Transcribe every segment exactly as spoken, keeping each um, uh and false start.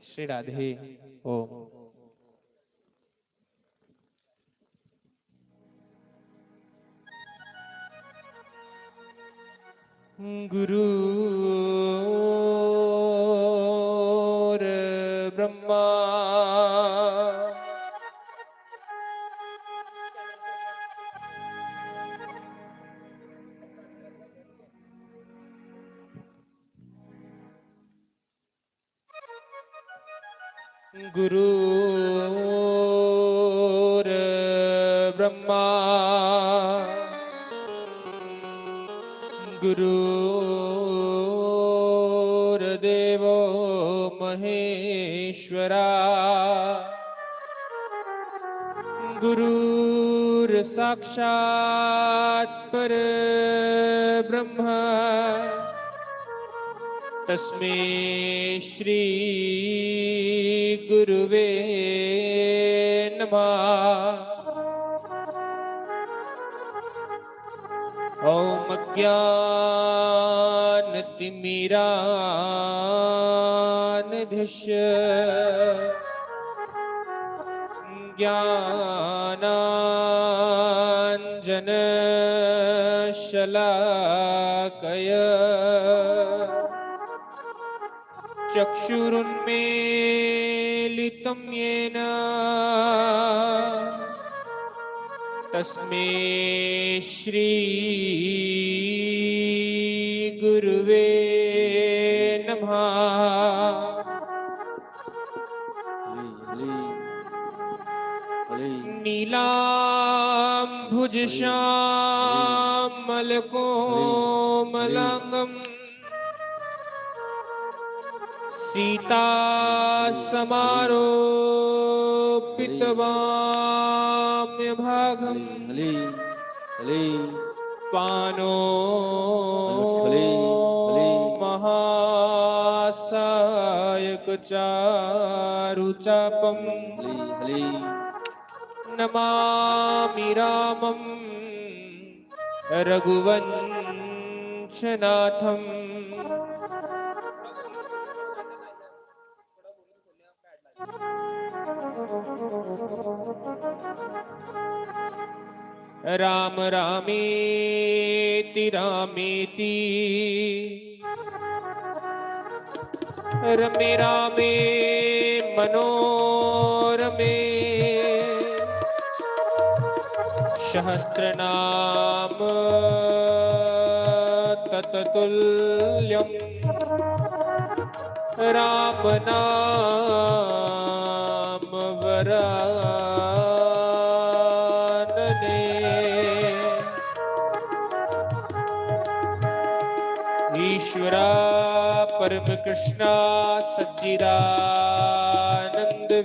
श्री राधे। ओम। गुरुर्ब्रह्मा गुरुर्ब्रह्मा गुरुर्देवो महेश्वरा। गुरुर्साक्षात् परब्रह्म तस्मै श्री गुरुवे नमः। ॐ अज्ञानतिमिरान्धस्य ज्ञानाञ्जनशलाकया चक्षुरुन्मीलितं येन तस्मै श्री गुरुवे नमः। नीलाम्भुजश्यामलकोमलाङ्गं सीतासमारोपितवाम्यभागं पाणौ महासायकचारुचापं नमामि रामं रघुवंशनाथम्। राम रामेति रामेति रमे रामे मनोरमे। सहस्रनाम तत्तुल्यं राम नाम वरानने। ईश्वरा परम कृष्णा सच्चिदानंद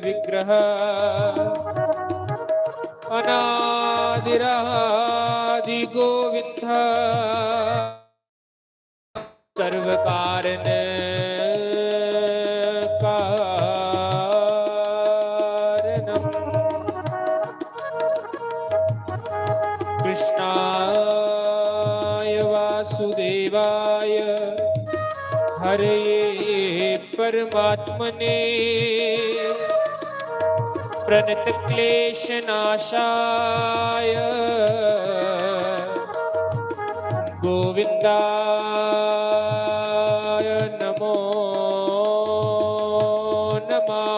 विग्रह अनादिरादि गोविंद सर्व कारण कारणम। कृष्णाय वासुदेवाय हरये परमात्मने प्रणत क्लेश नाशाय गोविंदाय नमो नमः।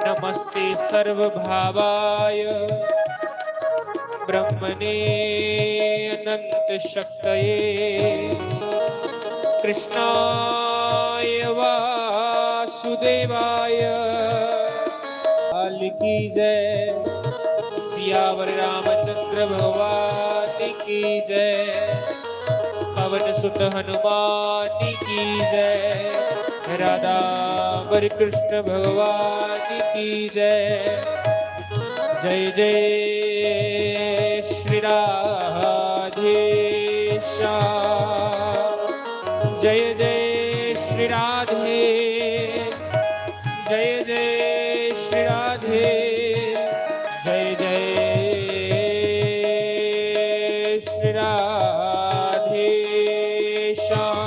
नमस्ते सर्वभावाय ब्रह्मणे अनंत शक्तये कृष्णाय वासुदेवाय काल की जय। सियावर रामचंद्र भगवान की जय। पवन सुत हनुमान की जय। राधा वर कृष्ण भगवान की जय। जय जय श्री राधे श्याम। जय जय श्री राधे। जय जय श्री राधे। जय जय श्री राधे श्याम।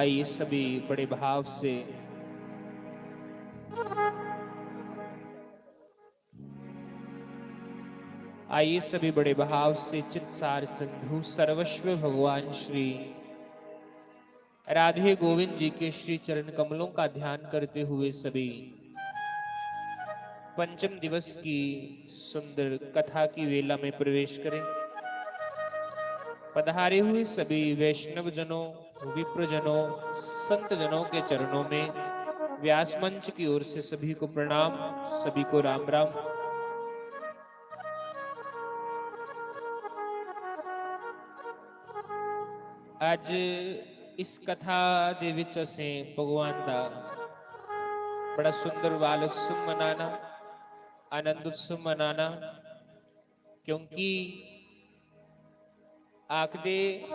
आइए सभी बड़े भाव से, आइए सभी बड़े भाव से चित्सार सिंधु सर्वस्व भगवान श्री राधे गोविंद जी के श्री चरण कमलों का ध्यान करते हुए सभी पंचम दिवस की सुंदर कथा की वेला में प्रवेश करें। पधारे हुए सभी वैष्णव जनों, विप्रजनों, संत जनों के चरणों में व्यास मंच की ओर से सभी को प्रणाम, सभी को राम राम। आज इस कथा दे विच असें भगवान दा बड़ा सुंदर बाल उत्सव मनाना, आनंद उत्सव मनाना, क्योंकि आखदे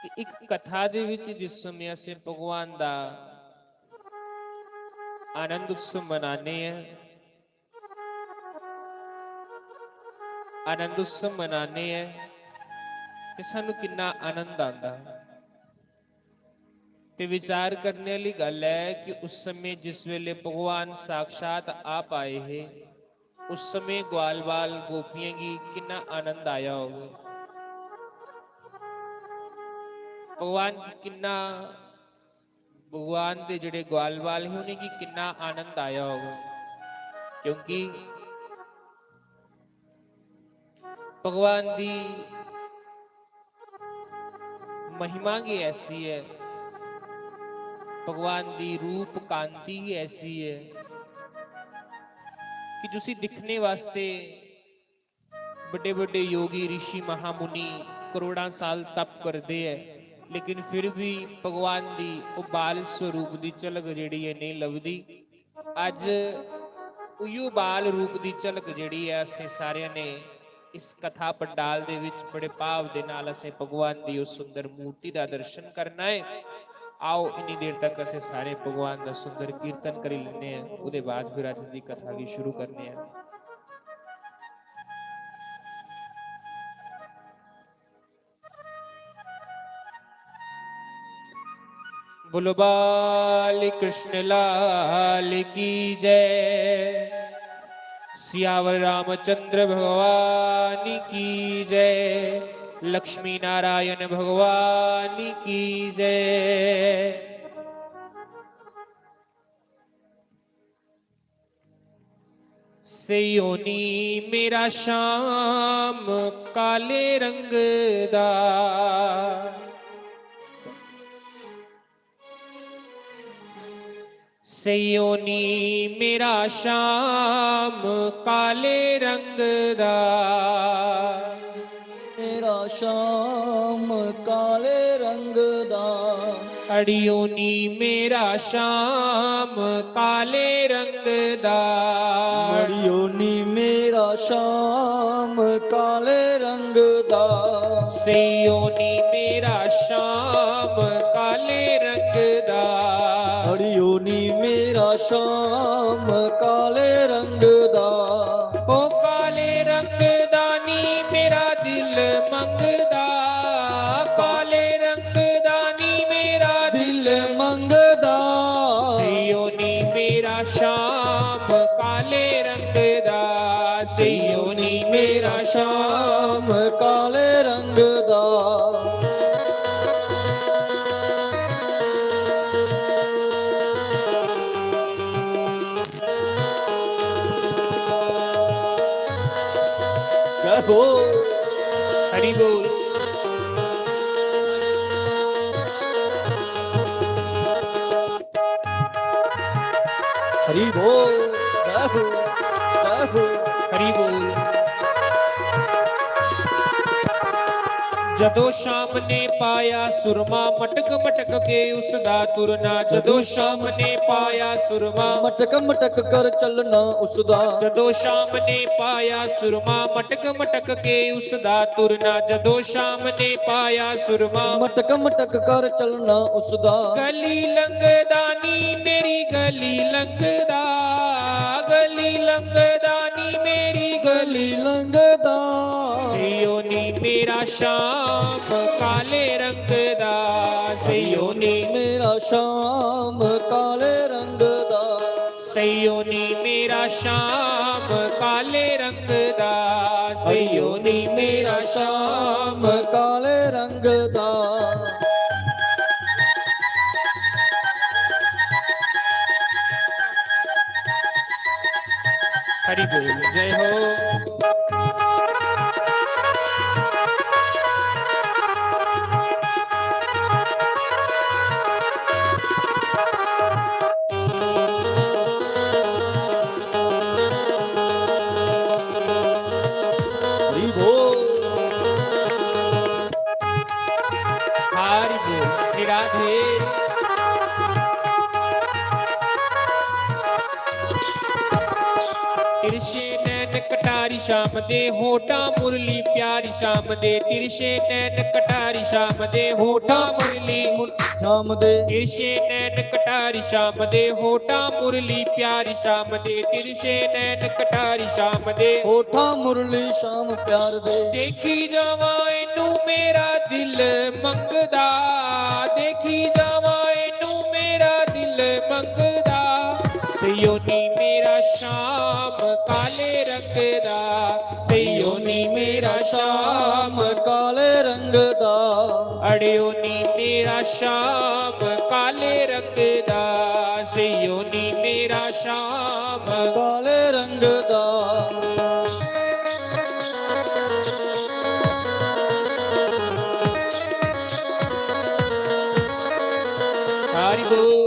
कि इक कथा दे विच जिस समें असें भगवान दा आनंद उत्सव मनाने आं, आनंद उत्सव मनाने आं ते सानू किन्ना आनंद आंदा। ते विचार करने आह्ली गल्ल ऐ कि उस समें जिस वेले भगवान साक्षात आप आए हे, उस समें ग्वाल बाल गोपियें गी किन्ना आनंद आया होग। भगवान गी किन्ना, भगवान दे जेह्ड़े ग्वाल बाल हे, उ'नेंगी किन्ना आनंद आया होग, क्योंकि भगवान दी महिमा गै ऐसी ऐ, भगवान दी रूप कांति गै ऐसी ऐ कि जिसी दिक्खने वास्ते बड्डे-बड्डे योगी, ऋषि, महामुनि करोड़ां साल तप करदे ऐ, लेकिन फिर भी भगवान दी ओह् बाल स्वरूप दी झलक जेह्ड़ी ऐ, नेईं लभदी। अज्ज उइयो बाल रूप दी झलक जेह्ड़ी ऐ, असें सारेआं ने इस कथा पंडाल दे विच बड़े भाव दे नाल असें भगवान दी उस सुंदर मूर्ति दा दर्शन करना ऐ। आओ, इन्नी देर तक असें सारे भगवान दा सुंदर कीर्तन करी लैने आं, ओह्दे बाद फिर अज्ज दी कथा गी शुरू करने आं। बोलो बाल कृष्ण लाल की जय, सियावर रामचंद्र भगवान की जय, लक्ष्मी नारायण भगवान की जय। सेई होनी मेरा श्याम काले रंग दा, सेई होनी मेरा श्याम काले रंग दा। मेरा श्याम काले रंग दा। अड़ियो नी मेरा श्याम काले रंग दा। अड़ियो नी मेरा श्याम काले रंग दा। सेयो नी मेरा श्याम काले रंग दा। अड़ियो नी मेरा श्याम काले रंग दा। ओ काले रंग दा नी मेरा दिल मंगदा, काले रंग दा नी मेरा दिल मंगदा। सेयो नी मेरा श्याम काले रंग दा, सेयो नी मेरा श्याम काले रंग दा। जय हो। हरि बोल। हरि बोल। जय हो। जय हो। हरि बोल। जदों श्याम ने पाया सुरमा, मटक मटक के उसदा तुरना। जदों श्याम ने पाया सुरमा, मटक मटक कर चलना उसदा। जदों श्याम ने पाया सुरमा, मटक मटक के उसदा तुरना। जदों श्याम ने पाया सुरमा, मटक मटक कर चलना उसदा। गली लंघदा नी मेरी गली लंघदा, गली लंघदा नी मेरी गली लंघदा। सैयो नी मेरा शाम काले रंग दा, सैयो नी मेरा शाम काले रंग दा। सैयो नी मेरा शाम काले रंग दा, सैयो नी मेरा शाम काले रंग दा। हरि बोल, जय हो। हरि बोल। हरि बोल, श्री राधे। तिरछे नैन कटारी शाम दे, होठा मुरली प्यारी शाम दे। तिरछे नैन कटारी शाम दे, होठा मुरली मुर-, शाम दे। तिरछे नैन कटारी शाम दे, होठा मुरली प्यारी शाम दे। तिरछे नैन कटारी शाम दे, होठा मुरली शाम प्यार दे। देखी जावां इनू मेरा दिल मंगदा, देखी जावां इनू मेरा दिल मंगदा। सैयो नी मेरा शाम काले रंग दा, सैयो नी मेरा शाम काले रंग दा। अड़ियो नी मेरा शाम काले रंग दा, सैयो नी मेरा शाम काले रंग दा। हरि बोल।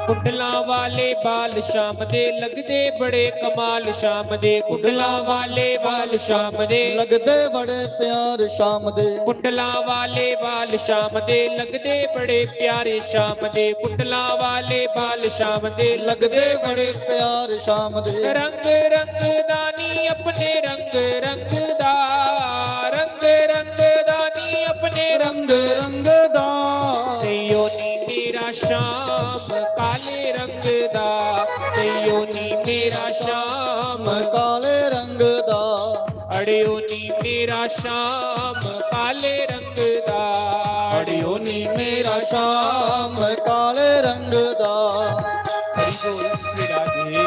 कुंडलां वाले बाल शाम दे, लगदे बड़े कमाल शाम दे। कुंडलां वाले बाल शाम दे, लगदे बड़े प्यार शाम दे। कुंडलां वाले बाल शाम दे, लगदे बड़े प्यारे शाम दे। कुंडलां वाले बाल शाम दे, लगदे बड़े प्यार शाम दे। रंग रंग दा नी अपने रंग रंग दा, रंग रंग दा नी अपने रंग रंग दा। सैयो नी मेरा शाम काले रंग दा, सैयो नी मेरा शाम काले रंग दा। अड़ियो नी मेरा शाम काले रंग दा, अड़ियो नी मेरा शाम काले रंग दा। हरि बोल श्री राधे।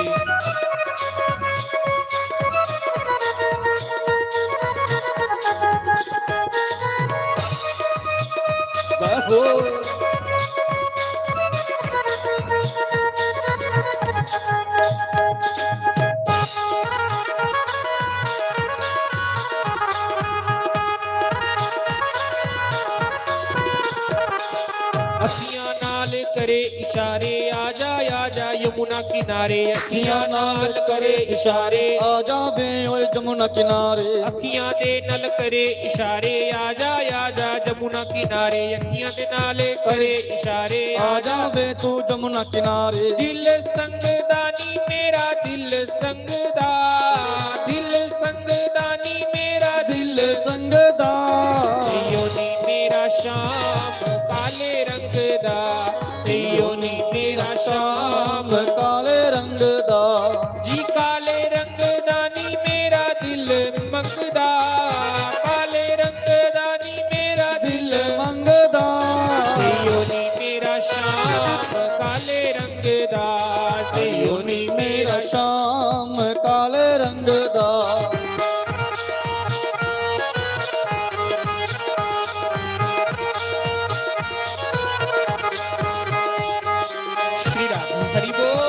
वाहो। अखियां नाल करे इशारे, आजा आजा यमुना किनारे। अखियां नाल करे इशारे, आजा वे ओए जमुना किनारे। अखियां दे नाल करे इशारे, आजा आजा जमुना किनारे। अखियां दे नाल करे इशारे, आजा वे तू जमुना किनारे। दिल संगदा नी मेरा दिल संगदा, दिल संगदा नी मेरा दिल संगदा। सैयो नी मेरा शाम काले रंग दा, सैयो नी मेरा शाम काले रंग दा। जी काले रंग दा नी मेरा दिल मंगदा, काले रंग दा नी मेरा दिल मंगदा। सैयो नी मेरा शाम काले रंग दा, सैयो नी मेरा शाम काले रंग दा। श्री राम हरि बोल।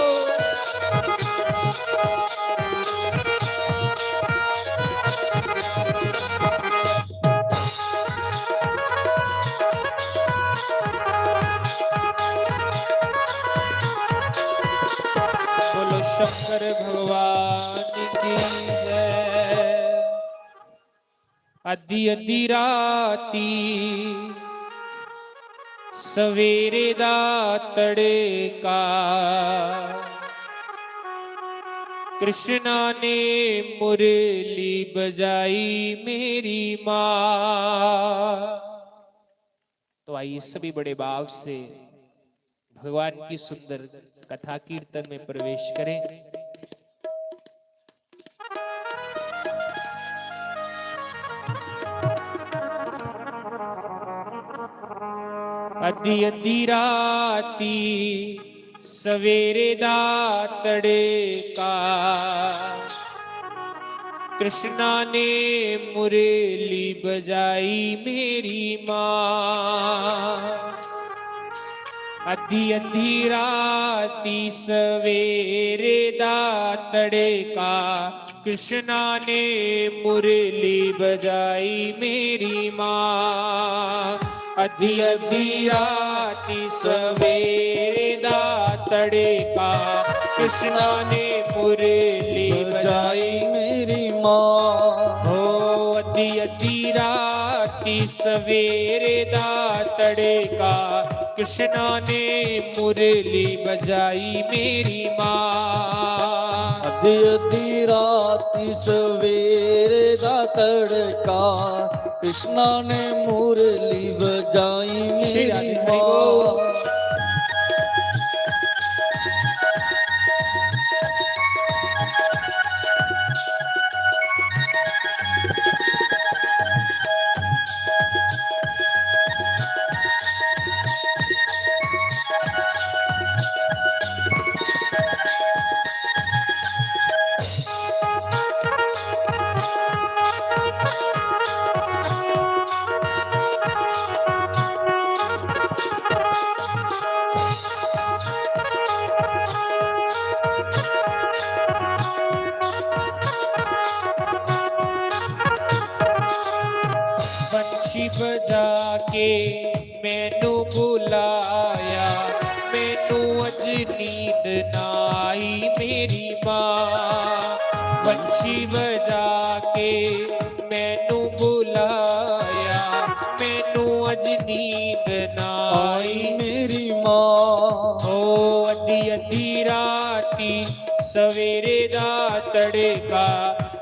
बोलो शंकर भगवान की जय। अद्धी अद्धी राती सवेरे दा तड़का, कृष्णा ने मुरली बजाई मेरी माँ। तो आइए, सभी बड़े भाव से भगवान की सुंदर कथा कीर्तन में प्रवेश करें। अद्धी अद्धी राती सवेरे दा तड़का, कृष्णा ने मुरली बजाई मेरी माँ। अद्धी अद्धी राती सवेरे दा तड़का, कृष्णा ने मुरली बजाई मेरी माँ। अद्धी अद्धी राती सवेरे दा तड़का, कृष्णा ने मुरली बजाई मेरी माँ। हो अद्धी अद्धी राती सवेरे दा तड़का, कृष्णा ने मुरली बजाई मेरी माँ। अद्धी अद्धी राती सवेरे दा तड़का, कृष्णा ने मुरली बजाई मेरी माँ। बंशी बजा के मैनू बुलाया, मैनू अज नींद ना आई मेरी माँ। बंशी बजा के मैनू बुलाया, मैनू अज नींद ना आई मेरी माँ। ओ अद्धी अद्धी राती सवेरे दा तड़का,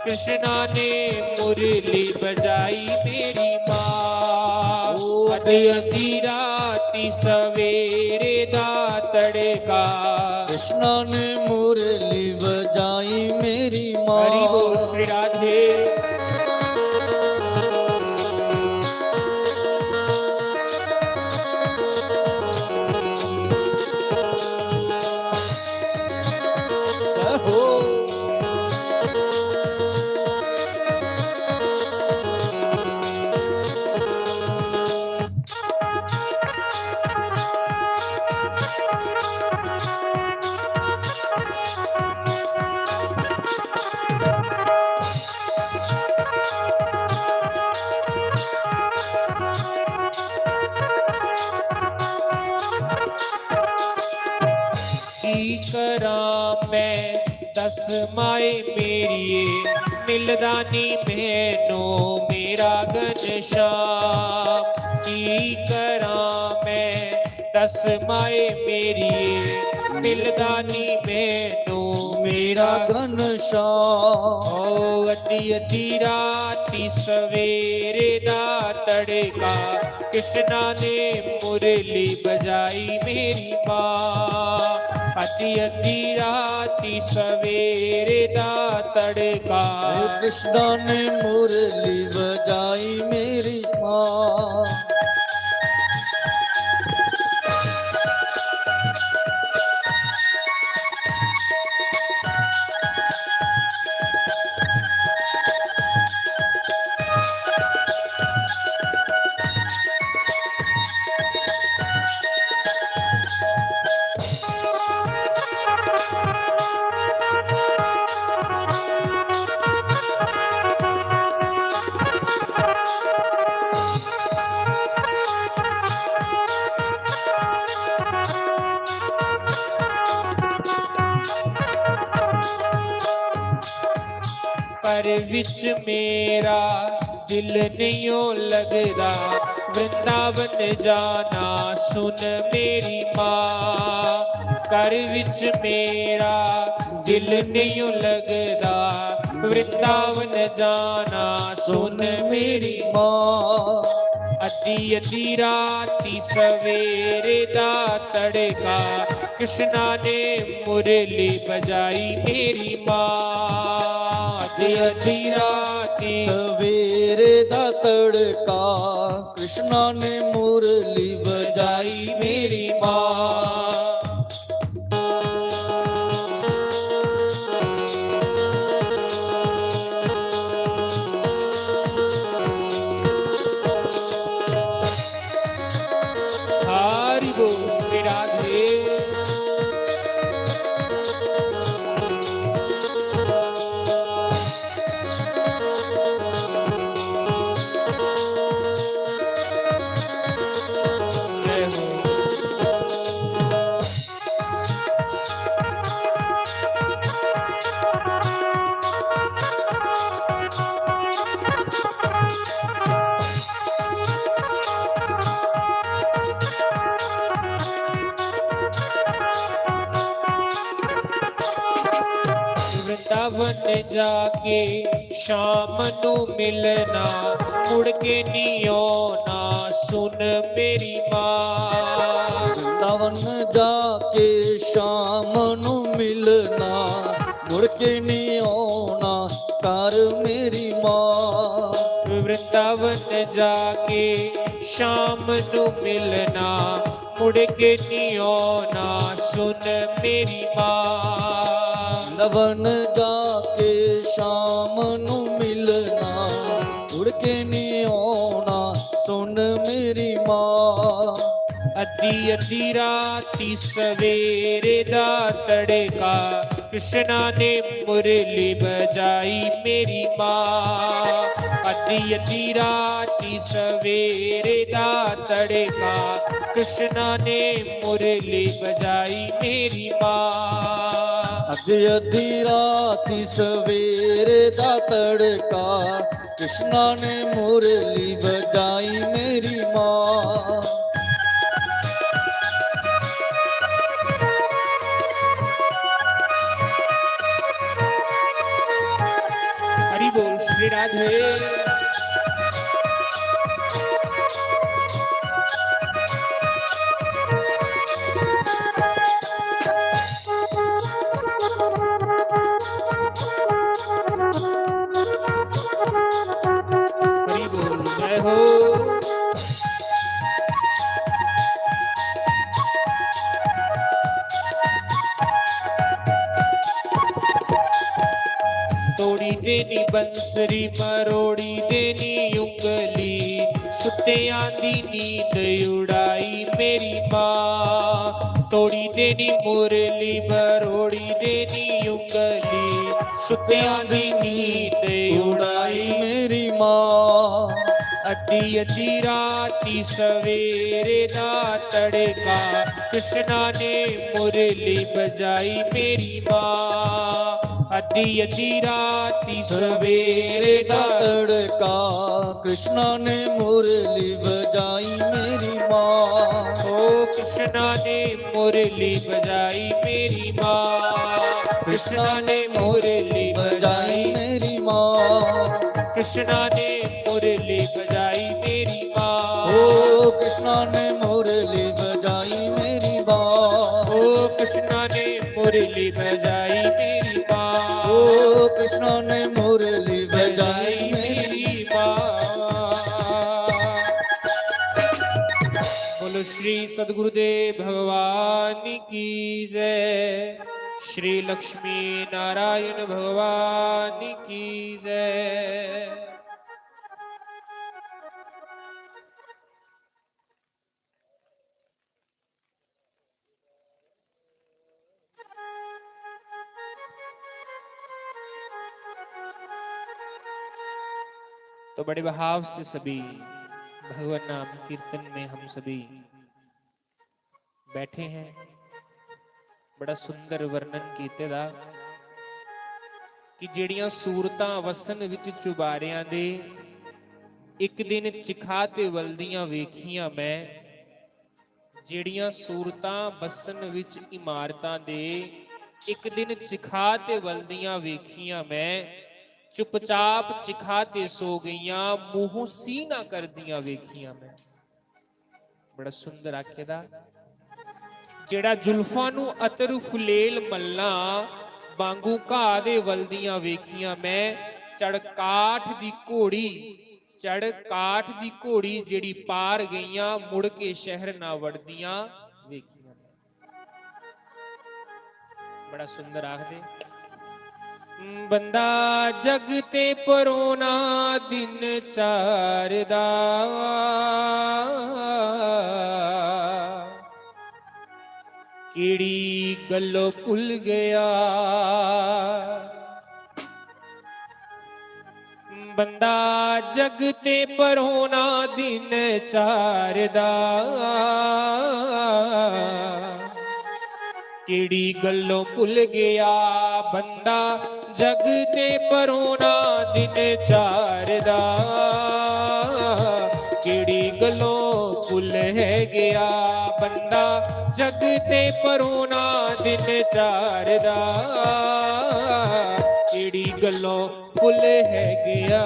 कृष्णा ने मुरली बजाई मेरी माँ। ओ अद्धी अद्धी राती सवेरे दा तड़का, कृष्णा ने मुरली बजाई मेरी माँ। हरि बोल श्री राधे। की करां मैं दस माए मेरिए, मिलदा नी मैनू मेरा घनश्याम। की करां मैं दस माए मेरिए, मिलदा नी मैनू मेरा घनश्याम। ओ अद्धी अद्धी राती सवेरे दा तड़का, कृष्णा ने मुरली बजाई मेरी माँ। अद्धी अद्धी राती सवेरे दा तड़का, कृष्णा ने मुरली बजाई मेरी माँ। पर विच मेरा दिल नहीं ओ लगदा वृंदावन जाना, सुन मेरी माँ। घर विच मेरा दिल नहीं ओ लगदा वृंदावन जाना, सुन मेरी माँ। अद्धी अद्धी राती सवेरे दा तड़का, कृष्णा ने मुरली बजाई मेरी माँ। अद्धी अद्धी राती सवेरे दा तड़का, कृष्णा ने मुरली बजाई मेरी माँ। हरि बोल श्री राधे। जय हो। वृंदावन जाके शाम नू मिलना, मुड़ के नी आना, सुन मेरी माँ। वृंदावन जाके शाम नू मिलना, मुड़ के नी आना, कर मेरी माँ। वृंदावन जाके शाम नू मिलना, मुड़ के नी आना, सुन मेरी माँ। वृंदावन जाके शाम नू मिलना, मुड़ के नी आना, सुन मेरी माँ। अद्धी अद्धी राती सवेरे दा तड़का, कृष्णा ने मुरली बजाई मेरी माँ। अद्धी अद्धी राती सवेरे दा तड़का, कृष्णा ने मुरली बजाई मेरी माँ। अद्धी अद्धी राती सवेरे दा तड़का, कृष्णा ने मुरली बजाई मेरी माँ। हरि बोल श्री राधे। हरि बोल, जय हो। तोड़ी देनी बंसरी, मरोड़ी देनी उंगली, सुत्तियां दी नींद उड़ाई मेरी माँ। तोड़ी देनी मुरली, मरोड़ी देनी उंगली, सुत्तियां दी नींद उड़ाई मेरी माँ। अद्धी अद्धी राती सवेरे दा तड़का, कृष्णा ने मुरली बजाई मेरी माँ। अद्धी अद्धी राती सवेरे दा तड़का, कृष्णा ने मुरली बजाई मेरी माँ। ओ कृष्णा ने मुरली बजाई मेरी माँ। कृष्णा ने मुरली बजाई मेरी माँ। कृष्णा ने मुरली बजाई मेरी माँ। ओ कृष्णा ने मुरली बजाई मेरी माँ। ओ कृष्णा ने मुरली बजाई मेरी माँ। ओ कृष्णा ने मुरली बजाई मेरी माँ। बोलो श्री सदगुरुदेव भगवान की जय, श्री लक्ष्मी नारायण भगवान की जय। तो बड़े भाव से सभी भगवत नाम कीर्तन में हम सभी बैठे हैं। बड़ा सुंदर वर्णन कीते दा कि जेड़ियां सूरतां वसन विच चुबारियां दे, इक दिन चिखा ते वलदियां वेखियां मैं, जेड़ियां सूरतां बस्सन विच इमारतां दे। इक दिन चिखा ते वलदियां वेखियां मैं, चुपचाप चिखा ते सो गईयां, मूंहों सी ना करदियां वेखियां मैं। बड़ा सुंदर आखे दा। जेड़ा जुल्फां नू अतर फुलेल मल्लां, बांगू घाऽ दे वलदियां वेखियां मैं, चढ़ काठ दी घोड़ी, चढ़ काठ दी घोड़ी जेड़ी पार गईयां, मुड़ के शहर ना वड़दियां वेखियां। बड़ा सुंदर आखदे। बंदा जग ते परोना दिन चार दा, केड़ी गल्लो भुल गया। बंदा जग ते परोना दिन चार दा, केड़ी गल्लों भुल गया बंदा, जग ते परोना दिन चार दा, केड़ी गल्लों भुल है गया बंदा, जग ते परोना दिन चार दा, केड़ी गल्लों भुल है गया।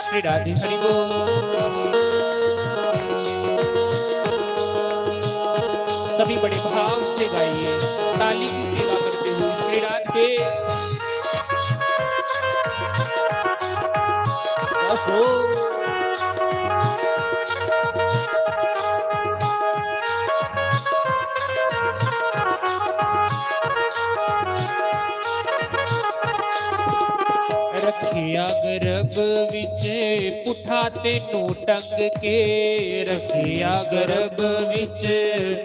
श्री राधे हरि बोल। सभी बड़े भाव से गाइए, ताली की सेवा करते हुए श्री राधे। ओहो। रखिया गर्भ विच पुठा तेनू टंग के, रखिया गर्भ विच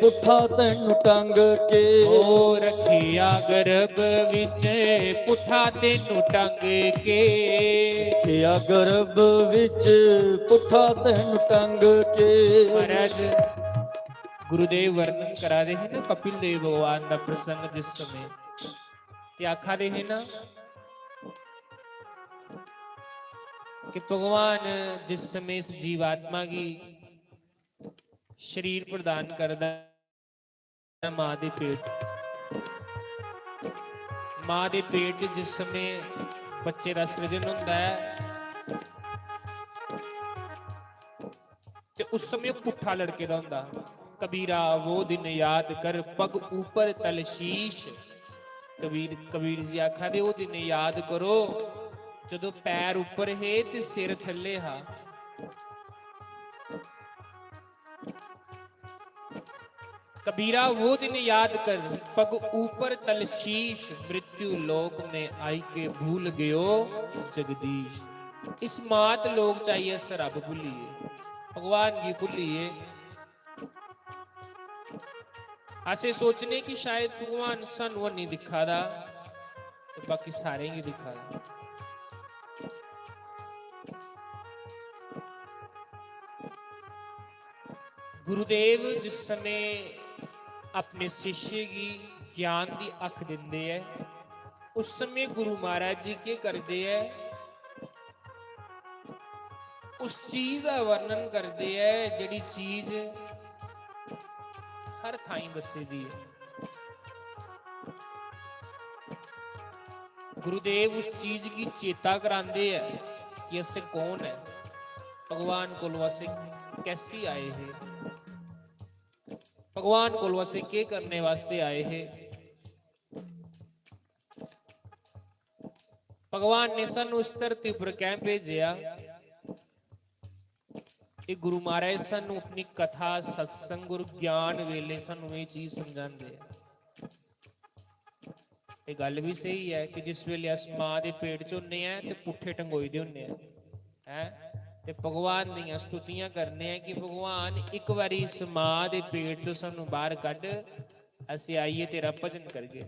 पुठा तेनू टंग के। ओ रखिया गर्भ विच पुठा तेनू टंग के। रखिया गर्भ विच पुठा तेनू टंग के। महाराज गुरुदेव वर्णन करा दे हे ना कपिल देव भगवान दा प्रसंग जिस समय, ते आखा दे हे ना कि भगवान जिस समय इस जीवात्मा गी शरीर प्रदान करदा ऐ मां दे पेट, मां दे पेट च जिस समय बच्चे दा सृजन होंदा ऐ, ते उस समय ओह् पुट्ठा लड़के दा होंदा। कबीरा वो दिन याद कर, पग ऊपर तल शीश। कबीर, कबीर जी आखा दे, ओह् दिन याद करो, जदों पैर उप्पर हे ते सिर थल्ले हा। कबीरा वो दिन याद कर, पग ऊपर तल शीश, मृत्यु लोक में आई के भूल गयो जगदीश। इस मात लोक च आइयै अस रब भुल्लिये, भगवान गी भुल्लिये। अस एह् सोचने कि शायद भगवान सानू हैनी दिक्खा दा, ते बाकी सारें गी दिक्खा दा। गुरुदेव जिस समें अपने शिष्य गी ज्ञान दी अक्ख दिंदे ऐ, उस समें गुरु महाराज जी केह् करदे ऐ? उस चीज दा वर्णन करदे ऐ जेह्ड़ी चीज हर थाई दस्सी दी ऐ। गुरुदेव उस चीज गी चेता करांदे ऐ कि अस कौन ऐ, भगवान कोलों अस कैसी आए हे, भगवान कोलों अस केह् करने वास्ते आए हे। भगवान ने सानू इस धरती उप्पर कैं भेजेआ? एह् गुरु महाराज सानू अपनी कथा, सत्संग और ज्ञान वेले सानू एह् चीज समझांदे ऐ। एह् गल्ल बी स्हेई ऐ कि जिस वेले अस मां दे पेट च होन्ने आं ते पुट्ठे टंगोई दे होन्ने आं, हैं? ते भगवान दियां स्तुतियां करने आं कि भगवान, इक बारी इस मां दे पेट चों सानू बाहर कड्ढ, अस आइयै तेरा भजन करगे।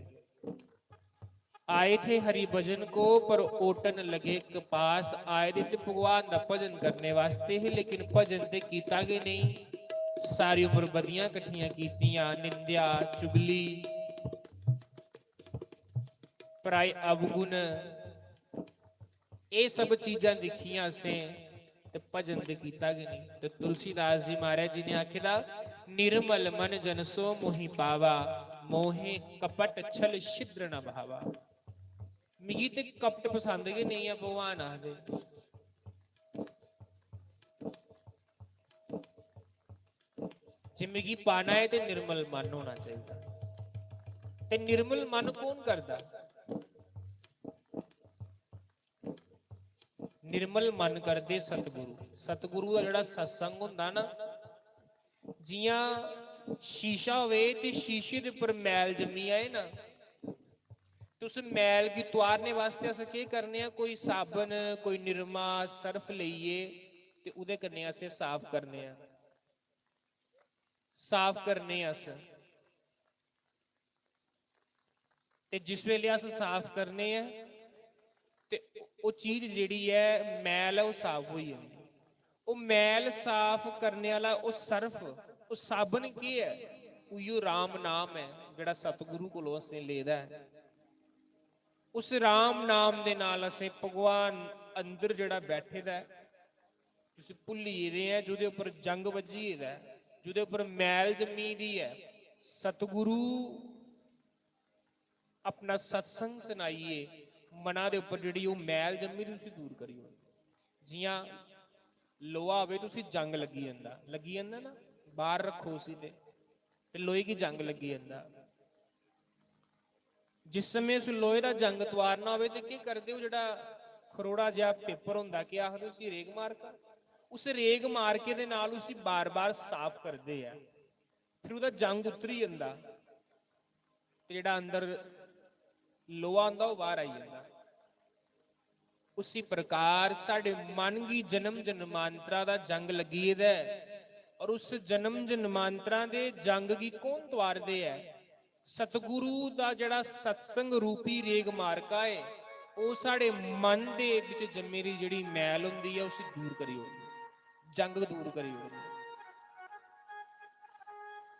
आए थे हरि भजन को, पर ओटन लगे कपास। आए दे ते भगवान दा भजन करने वास्ते हे, लेकिन भजन ते कीता गै नेईं। सारी उम्र बदियां कट्ठियां कीतियां, निंदेआ, चुगली, पराए अवगुण, एह् सब चीजां दिक्खियां असें, ते भजन ते कीता गै नेईं। ते तुलसीदास जी महाराज जी ने आखे दा, "निर्मल मन जन सो मोहि पावा, मोहे कपट छल छिद्र न भावा।" मिगी ते कपट पसंद गै नेईं ऐ, भगवान आखदे। जे मिगी पाना ऐ ते निर्मल मन होना चाहिदा। ते निर्मल मन कौन करदा? निर्मल मन करदे सतगुरु। सतगुरु दा जेह्ड़ा सत्संग होंदा ना, जियां शीशा होवे ते शीशे दे उप्पर मैल जम्मी आए ना, ते उस मैल गी तुआरने वास्ते अस केह् करने आं? कोई साबन, कोई निरमा, सर्फ लेइयै ते ओह्दे कन्नै असें साफ करने आं, साफ करने आं अस। ते जिस बेल्लै अस साफ करने आं, ते ओह् चीज जेह्ड़ी ऐ, मैल ऐ, ओह् साफ होई जंदी। ओह् मैल साफ करने आह्ला ओह् सर्फ, ओह् साबन केह् ऐ? उइयो राम नाम ऐ, जेह्ड़ा सतगुरु कोलों असें लेदा ऐ। उस राम नाम दे नाल असें भगवान अंदर जेह्ड़ा बैठे दा ऐ, जिसी भुल्ली गेदे ऐ, जेह्दे उप्पर जंग बज्झी गेदा ऐ, जेह्दे उप्पर मैल जम्मी दी ऐ, सतगुरु अपना सत्संग सनाइयै मना दे उप्पर जेह्ड़ी ओह् मैल जम्मी दी उसी दूर करी ओड़दा। जियां लोहा होवे ते उसी जंग लग्गी जंदा, लग्गी जंदा ना, बाहर रक्खो उसी ते, ते लोहे गी जंग लग्गी जंदा। जिस समें उस लोहे दा जंग तुआरना होवे ते केह् करदे? ओह् जेह्ड़ा खरोड़ा जेहा पेपर होंदा, केह् आखदे उसी? रेगमारका। उस रेगमारके दे नाल उसी बार-बार साफ करदे ऐ, फिर ओह्दा जंग उतरी जंदा। ते जेह्ड़ा अंदर लोहा होंदा, ओह् बाहर आई जंदा। उसी प्रकार साढ़े मन गी जन्म जन्मांतरा दा जंग लग्गी गेदा ऐ, और उस जन्म जन्मांतरा दे जंग गी कौन तुआरदे ऐ? सतगुरु दा जेह्ड़ा सत्संग रूपी रेग मारका ऐ, ओह् साढ़े मन दे बिच जम्मी दी जेह्ड़ी मैल होंदी ऐ, उसी दूर करी ओड़दा। जंग दूर करी ओड़दी।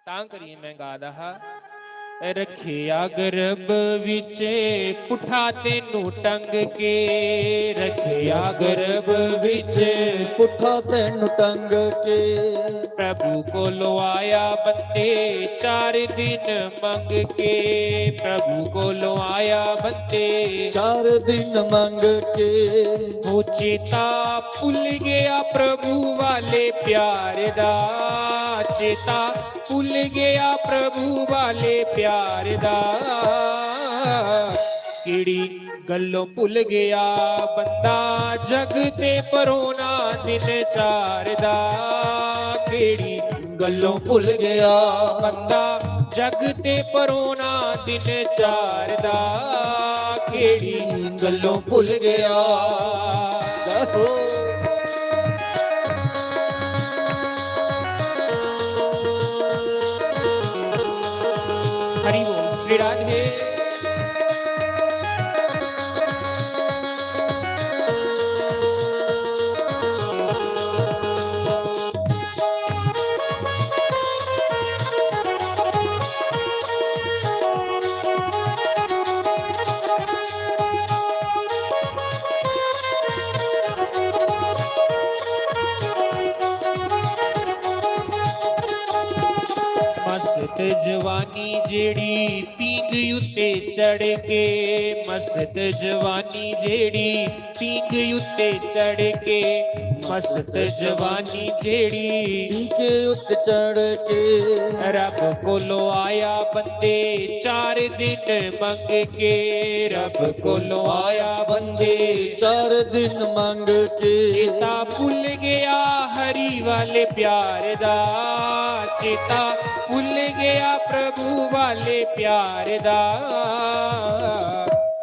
तां करियै मैं गा दा हा, "रखेआ गर्भ विच पुट्ठा तैनू टंग के, रखेआ गर्भ विच पुट्ठा तैनू टंग के।" प्रभु कोलों आया बंदे चार दिन मंग के, प्रभु कोलों आया बंदे चार दिन मंग के। वो चेता भुल गया प्रभु वाले प्यार दा, चेता भुल गया प्रभु वाले प्यार दा। केड़ी गल्लों भुल गया बंदा जग ते परोना दिन चार दा। केड़ी गल्लों भुल गया बंदा जग ते परोना दिन चार दा। केड़ी गल्लों भुल गया। जय हो। हरि बोल श्री राधे। मस्त जवानी जेड़ी पींघ उत्ते चढ़ के, मस्त जवानी जेड़ी पींघ उत्ते चढ़ के, मस्त जवानी जेड़ी पींघ उत्ते चढ़ के। रब कोलों आया बंदे चार दिन मंग के, रब कोलों आया बंदे चार दिन मंग के। चेता भुल गया हरि वाले प्यार दा, चेता भुल गया प्रभु वाले प्यार दा।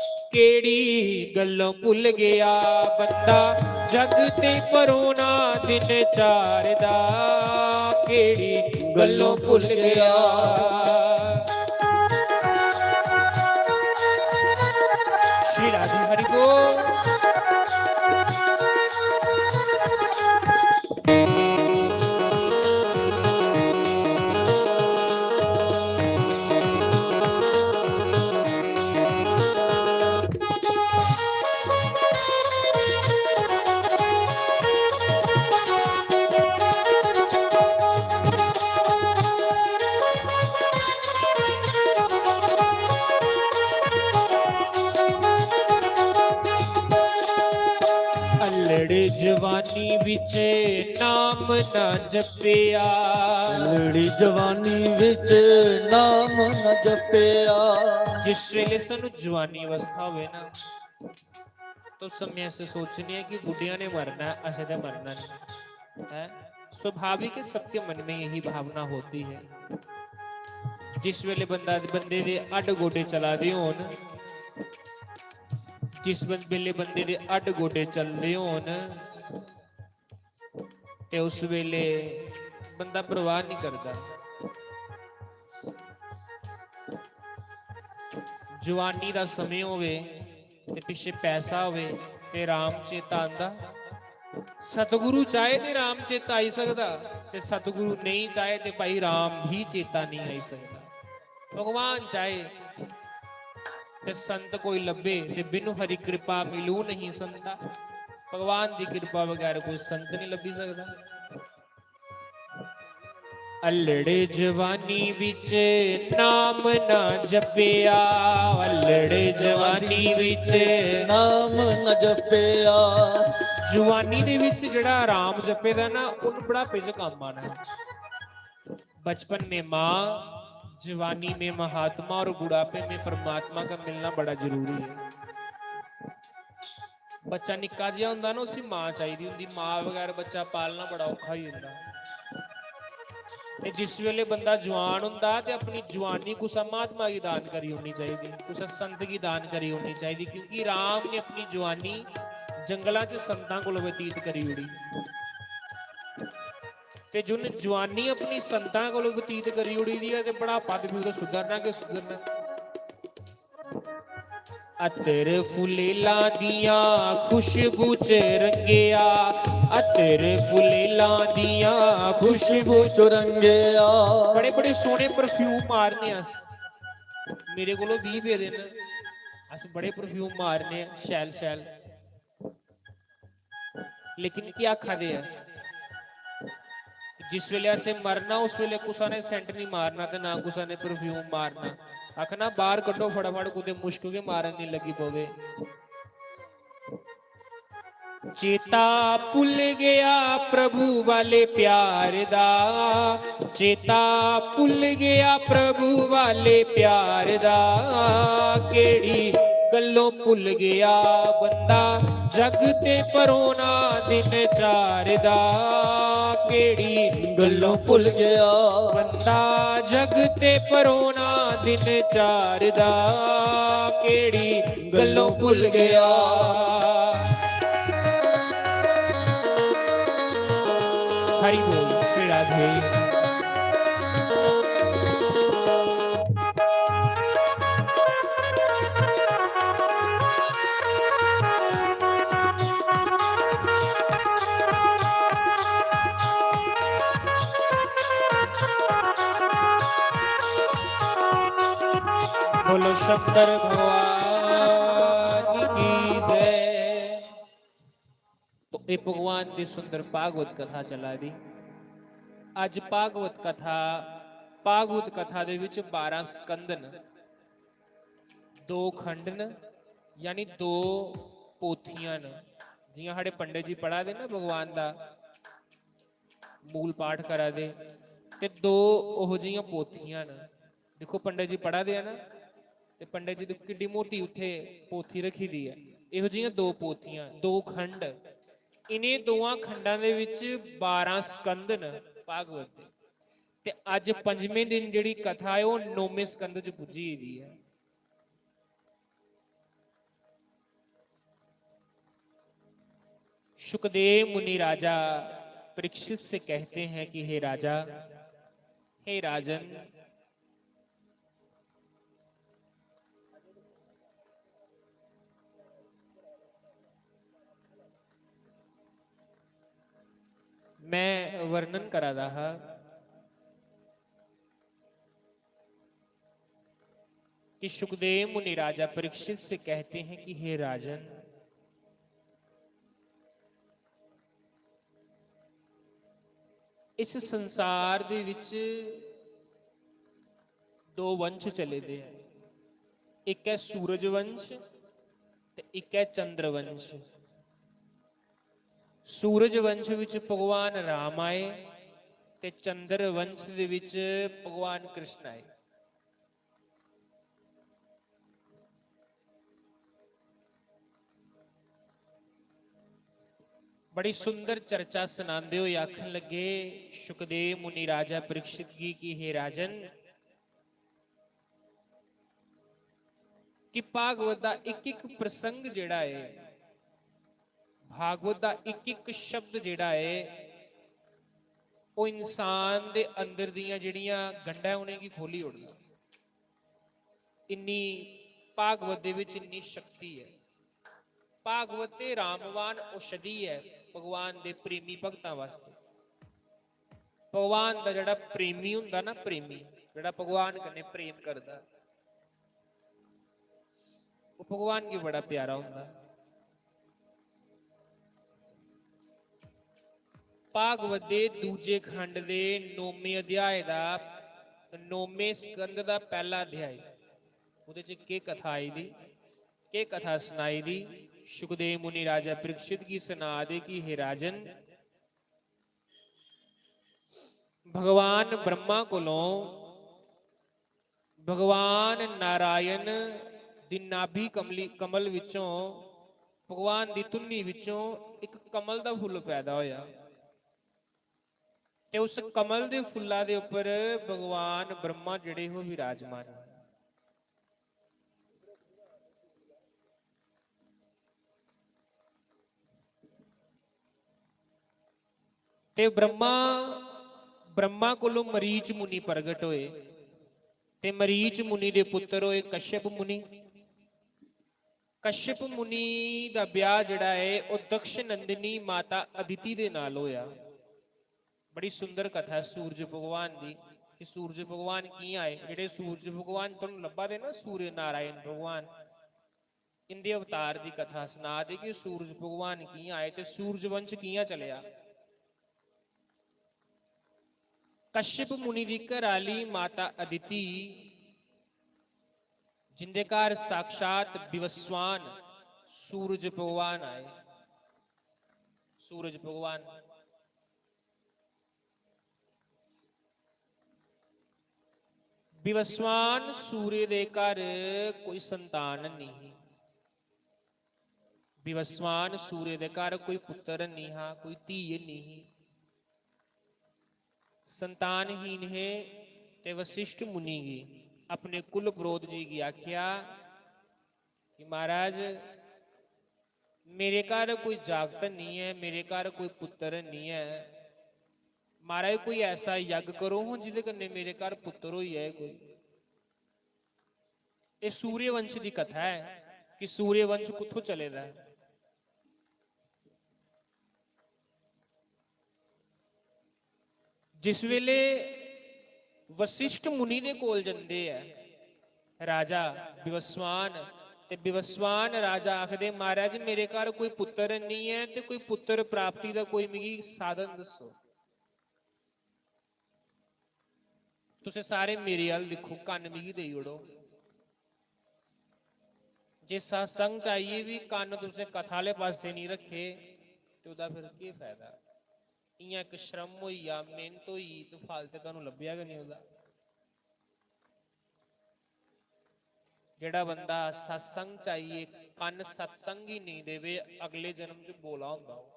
केड़ी गल्लों भुल गया बंदा जग ते परोना दिन चार दा। केड़ी गल्लों भुल गया। राधे हरि बोल। अल्लड़ जवानी विच नाम ना जपेआ। अल्लड़ी जवानी विच नाम न जपेआ। जिस वेले सानू जवानी अवस्था होवे ना, तो समय अस सोचने हैं कि बुढ़िया ने मरना है, असें ते मरना नहीं है। स्वाभाविक है, सबके मन में यही भावना होती है। जिस वेले बंदा, बंदे दे अड्ड गोडे चला दे होन, जिस बं-, वेले बंदे दे अड्ड गोडे चलदे होन, ते उस वेले बंदा परवाह नहीं करदा। जवानी दा समय होवे ते पिच्छे पैसा होवे ते राम चेता आंदा। सतगुरु चाहे ते राम चेता आई सकदा, ते सतगुरु नहीं चाहे ते भाई राम भी चेता नहीं आई सकदा। भगवान चाहे ते संत कोई लब्भे ते बिनु हरि कृपा मिलू नहीं संता। भगवान दी कृपा बगैर कोई संत नहीं लब्भी सकदा। अल्लड़ जवानी विच नाम ना जपेआ, अल्लड़ जवानी विच नाम न जपेआ। जवानी दे विच जेड़ा राम जपे दा ना, उन बुढ़ापे च कम्म आना है। बचपन में माँ, जवानी में महात्मा और बुढ़ापे में परमात्मा का मिलना बड़ा जरूरी है। बच्चा निक्का जिहा होंदा ना, उसी माँ चाहिदी होंदी, माँ बगैर बच्चा पालना बड़ा औखा होई जंदा। ते जिस वेले बंदा जवान होंदा ते अपनी जवानी कुसै महात्मा गी दान करी ओड़नी चाहिदी, कुसै संत गी दान करी ओड़नी चाहिदी, क्योंकि राम ने अपनी जवानी जंगलां च संतां कोल बतीत करी ओड़ी। ते जुन जवानी अपनी संतां कोल बतीत करी ओड़ी दी ऐ, ते बुढ़ापा ते फ्ही ओह्दा सुधरना गै सुधरना। अत्तर फुलेलां दियां खुशबू च रंगेआ, अत्तर फुलेलां दियां खुशबू च रंगेआ। बड़े बड़े सोहने परफ्यूम मारने अस, मेरे कोलो बीह् पेदे न, अस बड़े परफ्यूम मारने आं शैल शैल। लेकिन केह् आखा दे ऐ, जिस वेले असें मरना, उस वेले कुसा ने सेंट नहीं मारना ते ना कुसा ने परफ्यूम मारना। आखना, "बाहर कड्ढो फटाफट, कुतै मुश्क गै मारन नहीं लगी पवे।" चेता भुल गया प्रभु वाले प्यार दा, चेता भुल गया प्रभु वाले प्यार दा। केड़ी गल्लों भुल गया बंदा, जग ते परोना दिन चार दा। केड़ी गल्लों भुल गया बंदा, जग ते परोना दिन चार दा। केड़ी गल्लों भुल गया। हरि बोल श्री राधे। बोलो शंकर भगवान की जय। तो ये भगवान दी सुंदर भागवत कथा चला दी। अज भागवत कथा, भागवत कथा दे विच बारह स्कंद न, दो खंड न, यानी दो पोथियां न। जियां साढ़े पंडित जी पढ़ा दे ना भगवान दा मूल पाठ करा दे, ते दो ओहो जियां पोथियां न। दिक्खो, पंडित जी पढ़ा दे आ ना, ते पंडित जी दिक्खो किड्डी मोटी उत्थे पोथी रखी दी ऐ। एहो जियां दो पोथियां, दो खंड, इ'नें दोआं खंडां दे विच बारां स्कंद न भागवत दे। ते अज्ज पंजमें दिन जेह्ड़ी कथा ऐ, ओह् नौमें स्कंद च पुज्जी गेदी ऐ। शुकदेव मुनि राजा परीक्षित से कहते हैं कि हे राजा, हे राजन, मैं वर्णन करा दा हा कि शुकदेव मुनि राजा परीक्षित से कहते हैं कि हे राजन, इस संसार दे विच दो वंश चले दे हैं, एक है सूरज वंश ते एक है चंद्र वंश। सूरज वंश विच भगवान राम आए ते चंद्र वंश दे विच भगवान कृष्ण आए। बड़ी सुंदर चर्चा सनांदे होए आखन लगे शुकदेव मुनि राजा परीक्षित गी कि हे राजन, कि भागवत दा इक इक प्रसंग जेह्ड़ा ऐ, भागवत दा इक इक शब्द जेह्ड़ा ऐ, ओह् इंसान दे अंदर दियां जेह्ड़ियां गंढां ऐ, उ'नेंगी खोह्ली ओड़दा। इन्नी भागवत दे बिच इन्नी शक्ति ऐ। भागवत ते रामवान औषधि ऐ भगवान दे प्रेमी भक्तां वास्तै। भगवान दा जेह्ड़ा प्रेमी होंदा ना, प्रेमी जेह्ड़ा भगवान कन्नै प्रेम करदा, ओह् भगवान गी बड़ा प्यारा होंदा। भागवत दे दूजे खंड दे नौमें अध्याय दा, नौमें स्कंद दा पैह्ला अध्याय, ओह्दे च केह् कथा आई दी, केह् कथा सनाई दी? शुकदेव मुनि राजा परीक्षित गी सना दे कि हे राजन, भगवान ब्रह्मा कोलों भगवान नारायण दी नाभि कमली, कमल विचों, भगवान दी धुन्नी विचों इक कमल दा फुल्ल पैदा होया ते उस कमल दे फुल्ला दे उप्पर भगवान ब्रह्मा जेह्ड़े हो विराजमान हे। ते ब्रह्मा, ब्रह्मा कोलों मरीच मुनि प्रगट होए ते मरीच मुनि दे पुत्र होए कश्यप मुनि। कश्यप मुनि दा ब्याह जेह्ड़ा ऐ, ओह् दक्ष नंदिनी माता अदिति दे नाल होया। बड़ी सुंदर कथा ऐ सूरज भगवान दी कि सूरज भगवान कि'यां आए। जेह्ड़े सूरज भगवान तुहानू लब्भा दे ना, सूर्य नारायण भगवान, इंदे अवतार दी कथा सना दे कि सूरज भगवान कि'यां आए ते सूरज वंश कि'यां चलेआ। कश्यप मुनि दी घर आह्ली माता अदिति, जिंदे घर साक्षात विवस्वान सूरज भगवान आए। सूरज भगवान, विवस्वान सूर्य दे घर कोई संतान नहीं ही। विवस्वान सूर्य दे घर कोई पुत्र नहीं हा, कोई धी नहीं ही, संतानहीन हे। ते वशिष्ठ मुनि गी, अपने कुल पुरोध जी गी आखेआ कि महाराज, मेरे घर कोई जागत नहीं ऐ, मेरे घर कोई पुत्र नहीं ऐ। महाराज, कोई ऐसा यज्ञ करो हां जिदे कन्नै मेरे घर पुत्र होई जाए कोई। एह् सूर्यवंश दी कथा ऐ कि सूर्यवंश कुत्थों चले दा ऐ। जिस वेले वशिष्ठ मुनि दे कोल जंदे ऐ राजा विवस्वान, ते विवस्वान राजा आखदे, महाराज, मेरे घर कोई पुत्र नहीं ऐ ते कोई पुत्र प्राप्ति दा कोई मिगी साधन दस्सो। तुसें सारे मेरे अल दिक्खो, कन्न मिगी देई ओड़ो। जे सत्संग च आइयै बी कन्न तुसें कथा आह्ले पासै निं रक्खे, ते ओह्दा फिर केह् फायदा? इ'यां इक श्रम होई गेआ, मेह्नत होई गेई, ते फल ते तुहानू लब्भेआ गै निं ओह्दा। जेह्ड़ा बंदा सत्संग च आइयै कन्न सत्संग गी नेईं देवे, अगले जन्म च बोला होंदा ओह्।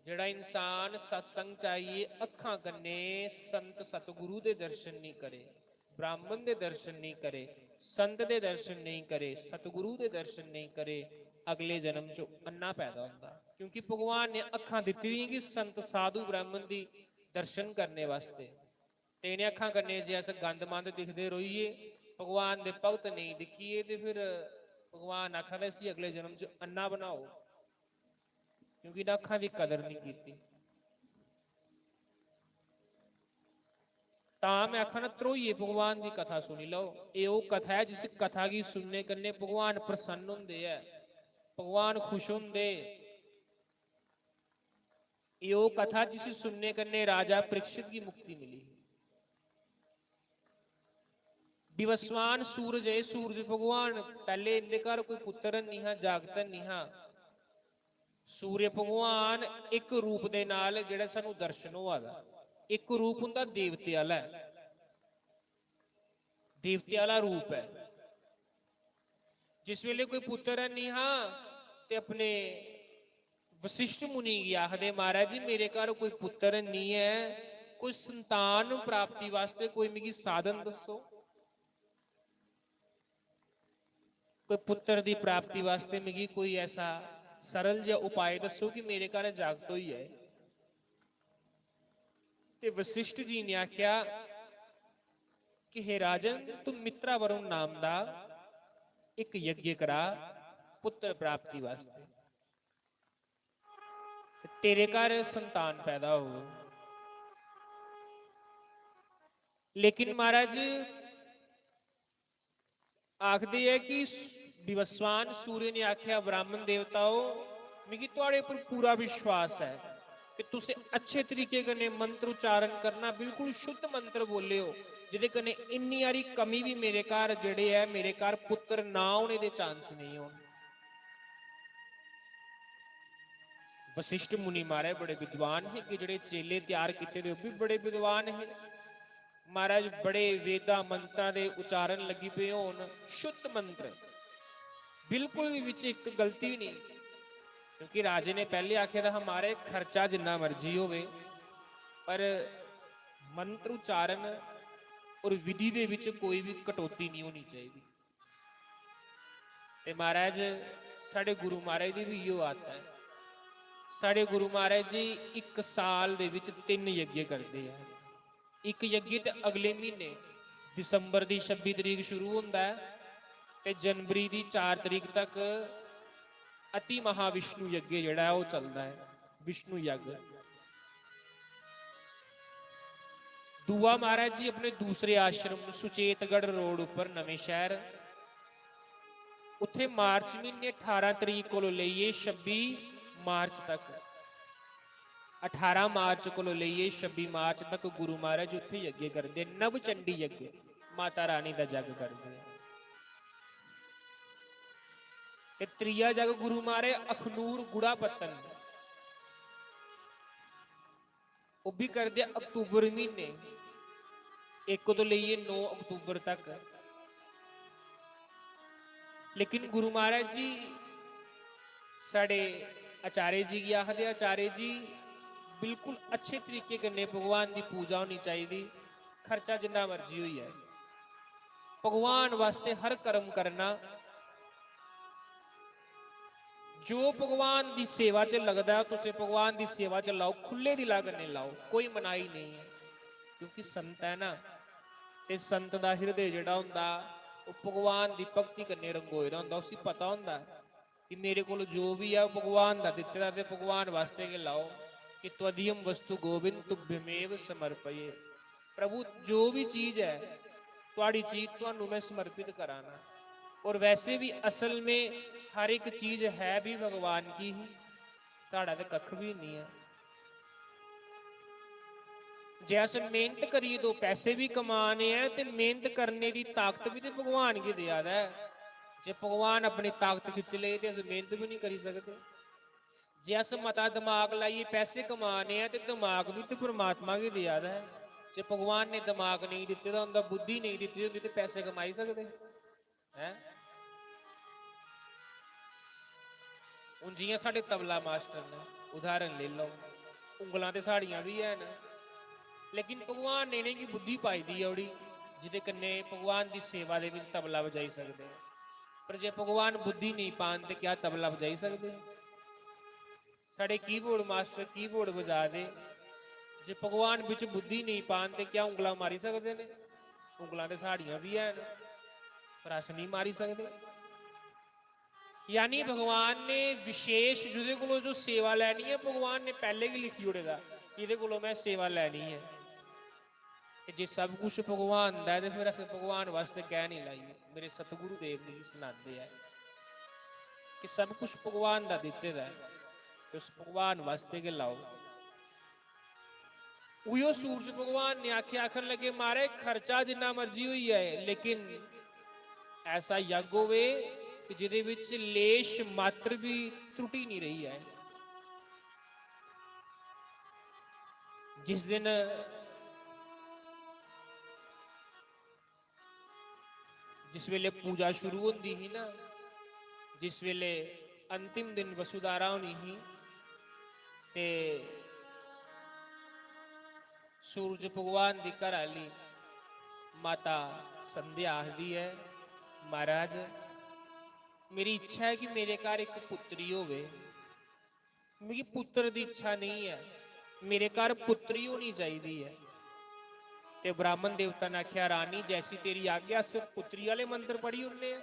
जेह्ड़ा इंसान सत्संग च आइयै अक्खां कन्नै संत सतगुरु दे दर्शन नेईं करे, ब्राह्मण दे दर्शन नेईं करे, संत दे दर्शन नेईं करे, सतगुरु दे दर्शन नेईं करे, अगले जन्म च अन्ना पैदा होंदा। क्योंकि भगवान ने अक्खां दित्ती दियां कि संत साधु ब्राह्मण दी दर्शन करने वास्ते। ते इ'नें अक्खां कन्नै जे अस गंद मंद दिखदे रहिये, भगवान दे भगत नेईं दिक्खिये, ते फिर भगवान आखा दा, "इसी अगले जन्म च अन्ना बनाओ।" क्योंकि इ'नें अक्खां दी कदर नहीं कीती। तां में आखा ना, ध्रोइयै भगवान दी कथा सुनी लैओ। एह् ओह् कथा ऐ जिस कथा गी सुनने कन्नै भगवान प्रसन्न होंदे ऐ, भगवान खुश होंदे। एह् ओह् कथा जिसी सुनने कन्नै राजा परीक्षित गी मुक्ति मिली। विवस्वान सूरज, एह् सूरज भगवान, पैह्ले इंदे घर कोई पुत्तर निं हा, जागत निं हा। सूर्य भगवान इक रूप दे नाल जेह्ड़ा सानू दर्शन होआ दा, इक रूप उंदा देवते आह्ला ऐ, देवते आह्ला रूप ऐ। जिस वेले कोई पुत्तर निं हा ते अपने वशिष्ठ मुनि गी आखदे, "महाराज जी, मेरे घर कोई पुत्तर निं ऐ, कोई संतान प्राप्ति वास्तै कोई मिगी साधन दस्सो, कोई पुत्तर दी प्राप्ति वास्तै मिगी कोई ऐसा सरल जेहा उपाय दस्सो कि मेरे घर जागत होई जाए।" ते वशिष्ठ जी ने आखेआ कि हे राजन, तू मित्रा वरुण नाम दा इक यज्ञ करा पुत्र प्राप्ति वास्तै, ते तेरे घर संतान पैदा होग। लेकिन महाराज, आखदे ऐ कि विवस्वान सूर्य ने आखेआ, "ब्राह्मण देवताओ, मिगी थुआड़े उप्पर पूरा विश्वास ऐ कि तुसें अच्छे तरीके कन्नै मंत्र उच्चारण करना, बिल्कुल शुद्ध मंत्र बोले हो, जेह्दे कन्नै इन्नी हारी कमी बी मेरे घर जेह्ड़े ऐ, मेरे घर पुत्र ना होने दे चांस नेईं होन।" वशिष्ठ मुनि महाराज बड़े विद्वान हे, कि जेह्ड़े चेले त्यार कीते दे, ओह् बी बड़े विद्वान हे। महाराज बड़े वेदां मंत्रां दे उच्चारण लगी पे होन, शुद्ध मंत्र, बिल्कुल भी बिच इक गलती भी नहीं, क्योंकि राजे ने पैह्ले आखे दा हा, "महाराज, खर्चा जिन्ना मर्जी होवे, पर मंत्र उच्चारण और विधि दे बिच कोई भी कटौती नहीं होनी चाहिदी।" ते महाराज, साढ़े गुरु महाराज दी बी इयो आदत ऐ। साढ़े गुरु महाराज जी इक साल दे बिच तिन्न यज्ञ करदे ऐ। इक यज्ञ ते अगले म्हीने दिसंबर दी छब्बी तरीक शुरू होंदा ऐ ते जनवरी दी चार तरीक तक अति महाविष्णु यज्ञ जेह्ड़ा ऐ, ओह् चलदा ऐ, विष्णु यज्ञ। दूआ महाराज जी अपने दूसरे आश्रम सुचेतगढ़ रोड उप्पर नमें शहर, उत्थे मार्च म्हीने अठारां तरीक कोलों लेइयै छब्बी मार्च तक, अठारां मार्च कोलों लेइयै छब्बी मार्च तक गुरु महाराज उत्थे यज्ञ करदे, नव चंडी यज्ञ, माता रानी दा जग करदे। ते त्रीया जग गुरु महाराज अखनूर गुड़ापत्तन, ओह् बी करदे अक्तूबर म्हीने इक तो लेइयै नौ अक्तूबर तक। लेकिन गुरु महाराज जी साढ़े आचार्य जी गी आखदे, "आचार्य जी, बिल्कुल अच्छे तरीके कन्नै भगवान दी पूजा होनी चाहिदी, खर्चा जिन्ना मर्जी होई जाए, भगवान वास्तै हर कर्म करना।" जो भगवान दी सेवा च लगदा ऐ, तुसें भगवान दी सेवा च लाओ, खु'ल्ले दिला कन्नै लाओ, कोई मनाही नेईं ऐ, क्योंकि संत ऐ ना, ते संत दा हिरदे जेह्ड़ा होंदा, ओह् भगवान दी भक्ति कन्नै रंगोए दा होंदा, उसी पता होंदा ऐ कि मेरे कोल जो बी ऐ, ओह् भगवान दा दित्ते दा, ते भगवान वास्तै गै लाओ। कि त्वदीयम वस्तु गोविंद तुभ्यमेव समर्पये। प्रभु, जो भी चीज ऐ, थुआड़ी चीज तुहानू मैं समर्पित करा ना। और वैसे भी असल में हर एक चीज है भी भगवान की ही, साढ़ा ते कख भी नहीं है। जे अस मेहनत करियै दो पैसे भी कमाने ऐ ते मेहनत करने दी ताकत भी ते भगवान गी देआ दा ऐ। जे भगवान अपनी ताकत खिच्ची लेई ते अस मेहनत भी नहीं करी सकदे। जे अस मता दमाग लाइयै पैसे कमाने ऐ ते दमाग भी ते परमात्मा गी देआ दा ऐ। जे भगवान ने दमाग नेईं दित्ते दा होंदा, बुद्धि नेईं दित्ती दी होंदी ते पैसे कमाई सकदे? हैं? हून जि'यां साढ़े तबला मास्टर न, उदाहरण लेई लैओ, उंगलां ते साढ़ियां बी हैन, लेकिन भगवान ने इ'नेंगी बुद्धि पाई दी ऐ ओड़ी, जेह्दे कन्नै भगवान दी सेवा दे बिच तबला बजाई सकदे न। पर जे भगवान बुद्धि नेईं पान ते क्या तबला बजाई सकदे? साढ़े कीबोर्ड मास्टर कीबोर्ड बजा दे, जे भगवान बिच बुद्धि नेईं पान ते क्या उंगलां मारी सकदे न? उंगलां ते साढ़ियां बी हैन, पर अस नेईं मारी सकदे। यानी भगवान ने विशेष जेह्दे कोलों जो सेवा लैनी ऐ, भगवान ने पैह्ले गै लिखी ओड़े दा, एह्दे कोलों में सेवा लैनी ऐ। ते जे सब कुछ भगवान दा ऐ, ते फिर अस भगवान वास्तै कैंह् निं लाइए? मेरे सतगुरु देव मिगी सनांदे ऐ कि सब कुछ भगवान दा दित्ते दा ऐ, तुस भगवान वास्तै गै लाओ। उयो सूरज भगवान ने आखेआ, आखन लगे, "महाराज, खर्चा जिन्ना मर्जी होई जाए, लेकिन ऐसा यज्ञ होवे कि जेह्दे विच लेश मात्र भी त्रुटि निं रेही जाए।" जिस दिन, जिस वेले पूजा शुरू होंदी ही ना, जिस वेले अंतिम दिन वसुधारा होनी ही, ते सूरज भगवान दी घर आह्ली माता संध्या आखदी ऐ, "महाराज, मेरी इच्छा ऐ कि मेरे घर इक पुत्री होवे, मिगी पुत्र दी इच्छा नेईं ऐ, मेरे घर पुत्री होनी चाहिदी ऐ।" ते ब्राह्मण देवता ने आखेआ, "रानी, जैसी तेरी आज्ञा, अस पुत्री आह्ले मंत्र पढ़ी ओड़ने आं।"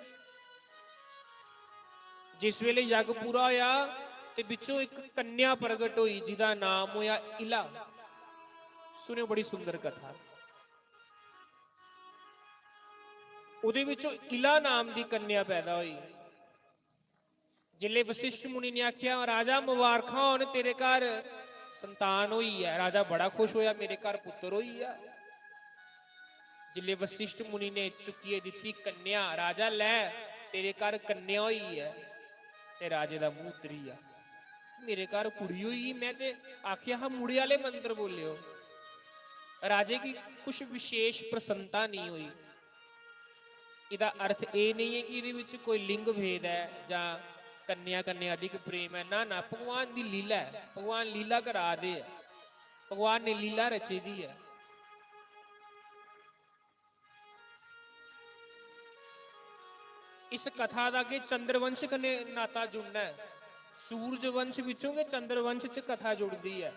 जिस वेले यज्ञ पूरा होया ते बिच्चों इक कन्या प्रगट होई, जिदा नाम होया इला। सुनेओ, बड़ी सुंदर कथा। ओदे बिच्चों इला नाम दी कन्या पैदा होई। जिसले वशिष्ठ मुनि ने आखेआ, "राजा, मुबारखां होन, तेरे घर संतान होई ऐ।" राजा बड़ा खुश होया, "मेरे घर पुत्र होई गेआ।" जिसले वशिष्ठ मुनि ने चुक्कियै दित्ती कन्या, "राजा, लै, तेरे घर कन्या होई ऐ।" ते राजे दा मूंह उतरी गेआ, "मेरे घर कुड़ी होई गेई, में ते आखेआ हा मुड़े आह्ले मंत्र बोलेओ।" राजे गी कुछ विशेष प्रसन्नता नेईं होई। एह्दा अर्थ एह् नेईं ऐ कि एह्दे बिच कोई लिंग भेद ऐ जां कन्या कन्नै अधिक प्रेम ऐ। ना, ना, भगवान दी लीला ऐ, भगवान लीला करा दे ऐ, भगवान ने लीला रची दी ऐ। इस कथा दा अग्गें चंद्रवंश कन्नै नाता जुड़ना ऐ। सूरज वंश बिच्चों गै चंद्रवंश च कथा जुड़दी ऐ,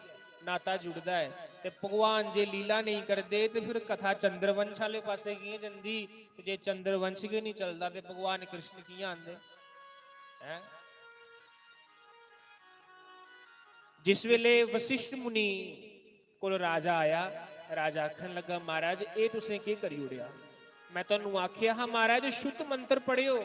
नाता जुड़दा ऐ। ते भगवान जे लीला नेईं करदे ते फिर कथा चंद्रवंश आह्ले पासै कि'यां जंदी? ते जे चंद्रवंश गै निं चलदा ते भगवान कृष्ण कि'यां आंदे? हैं? जिस वेले वशिष्ठ मुनि कोल राजा आया, राजा आखन लगा, "महाराज, एह् तुसें केह् करी ओड़ेआ? में तुहानू आखेआ हा, महाराज, शुद्ध मंत्र पढ़ेओ।"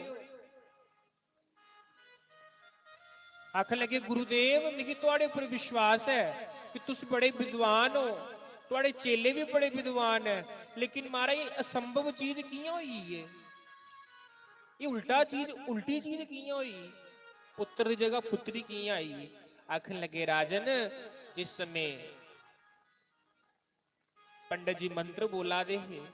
आखन लगे, "गुरुदेव, मिगी थुआढ़े उप्पर विश्वास ऐ कि तुस बड़े विद्वान ओ, थुआढ़े चेले बी बड़े विद्वान ऐ, लेकिन महाराज, एह् असंभव चीज कि'यां होई गेई? एह् उल्टा चीज, उल्टी चीज कि'यां होई? पुत्र दी जगह पुत्री कि'यां आई?" आखन लगे, "राजन, जिस समें पंडित जी मंत्र बोला दे हे,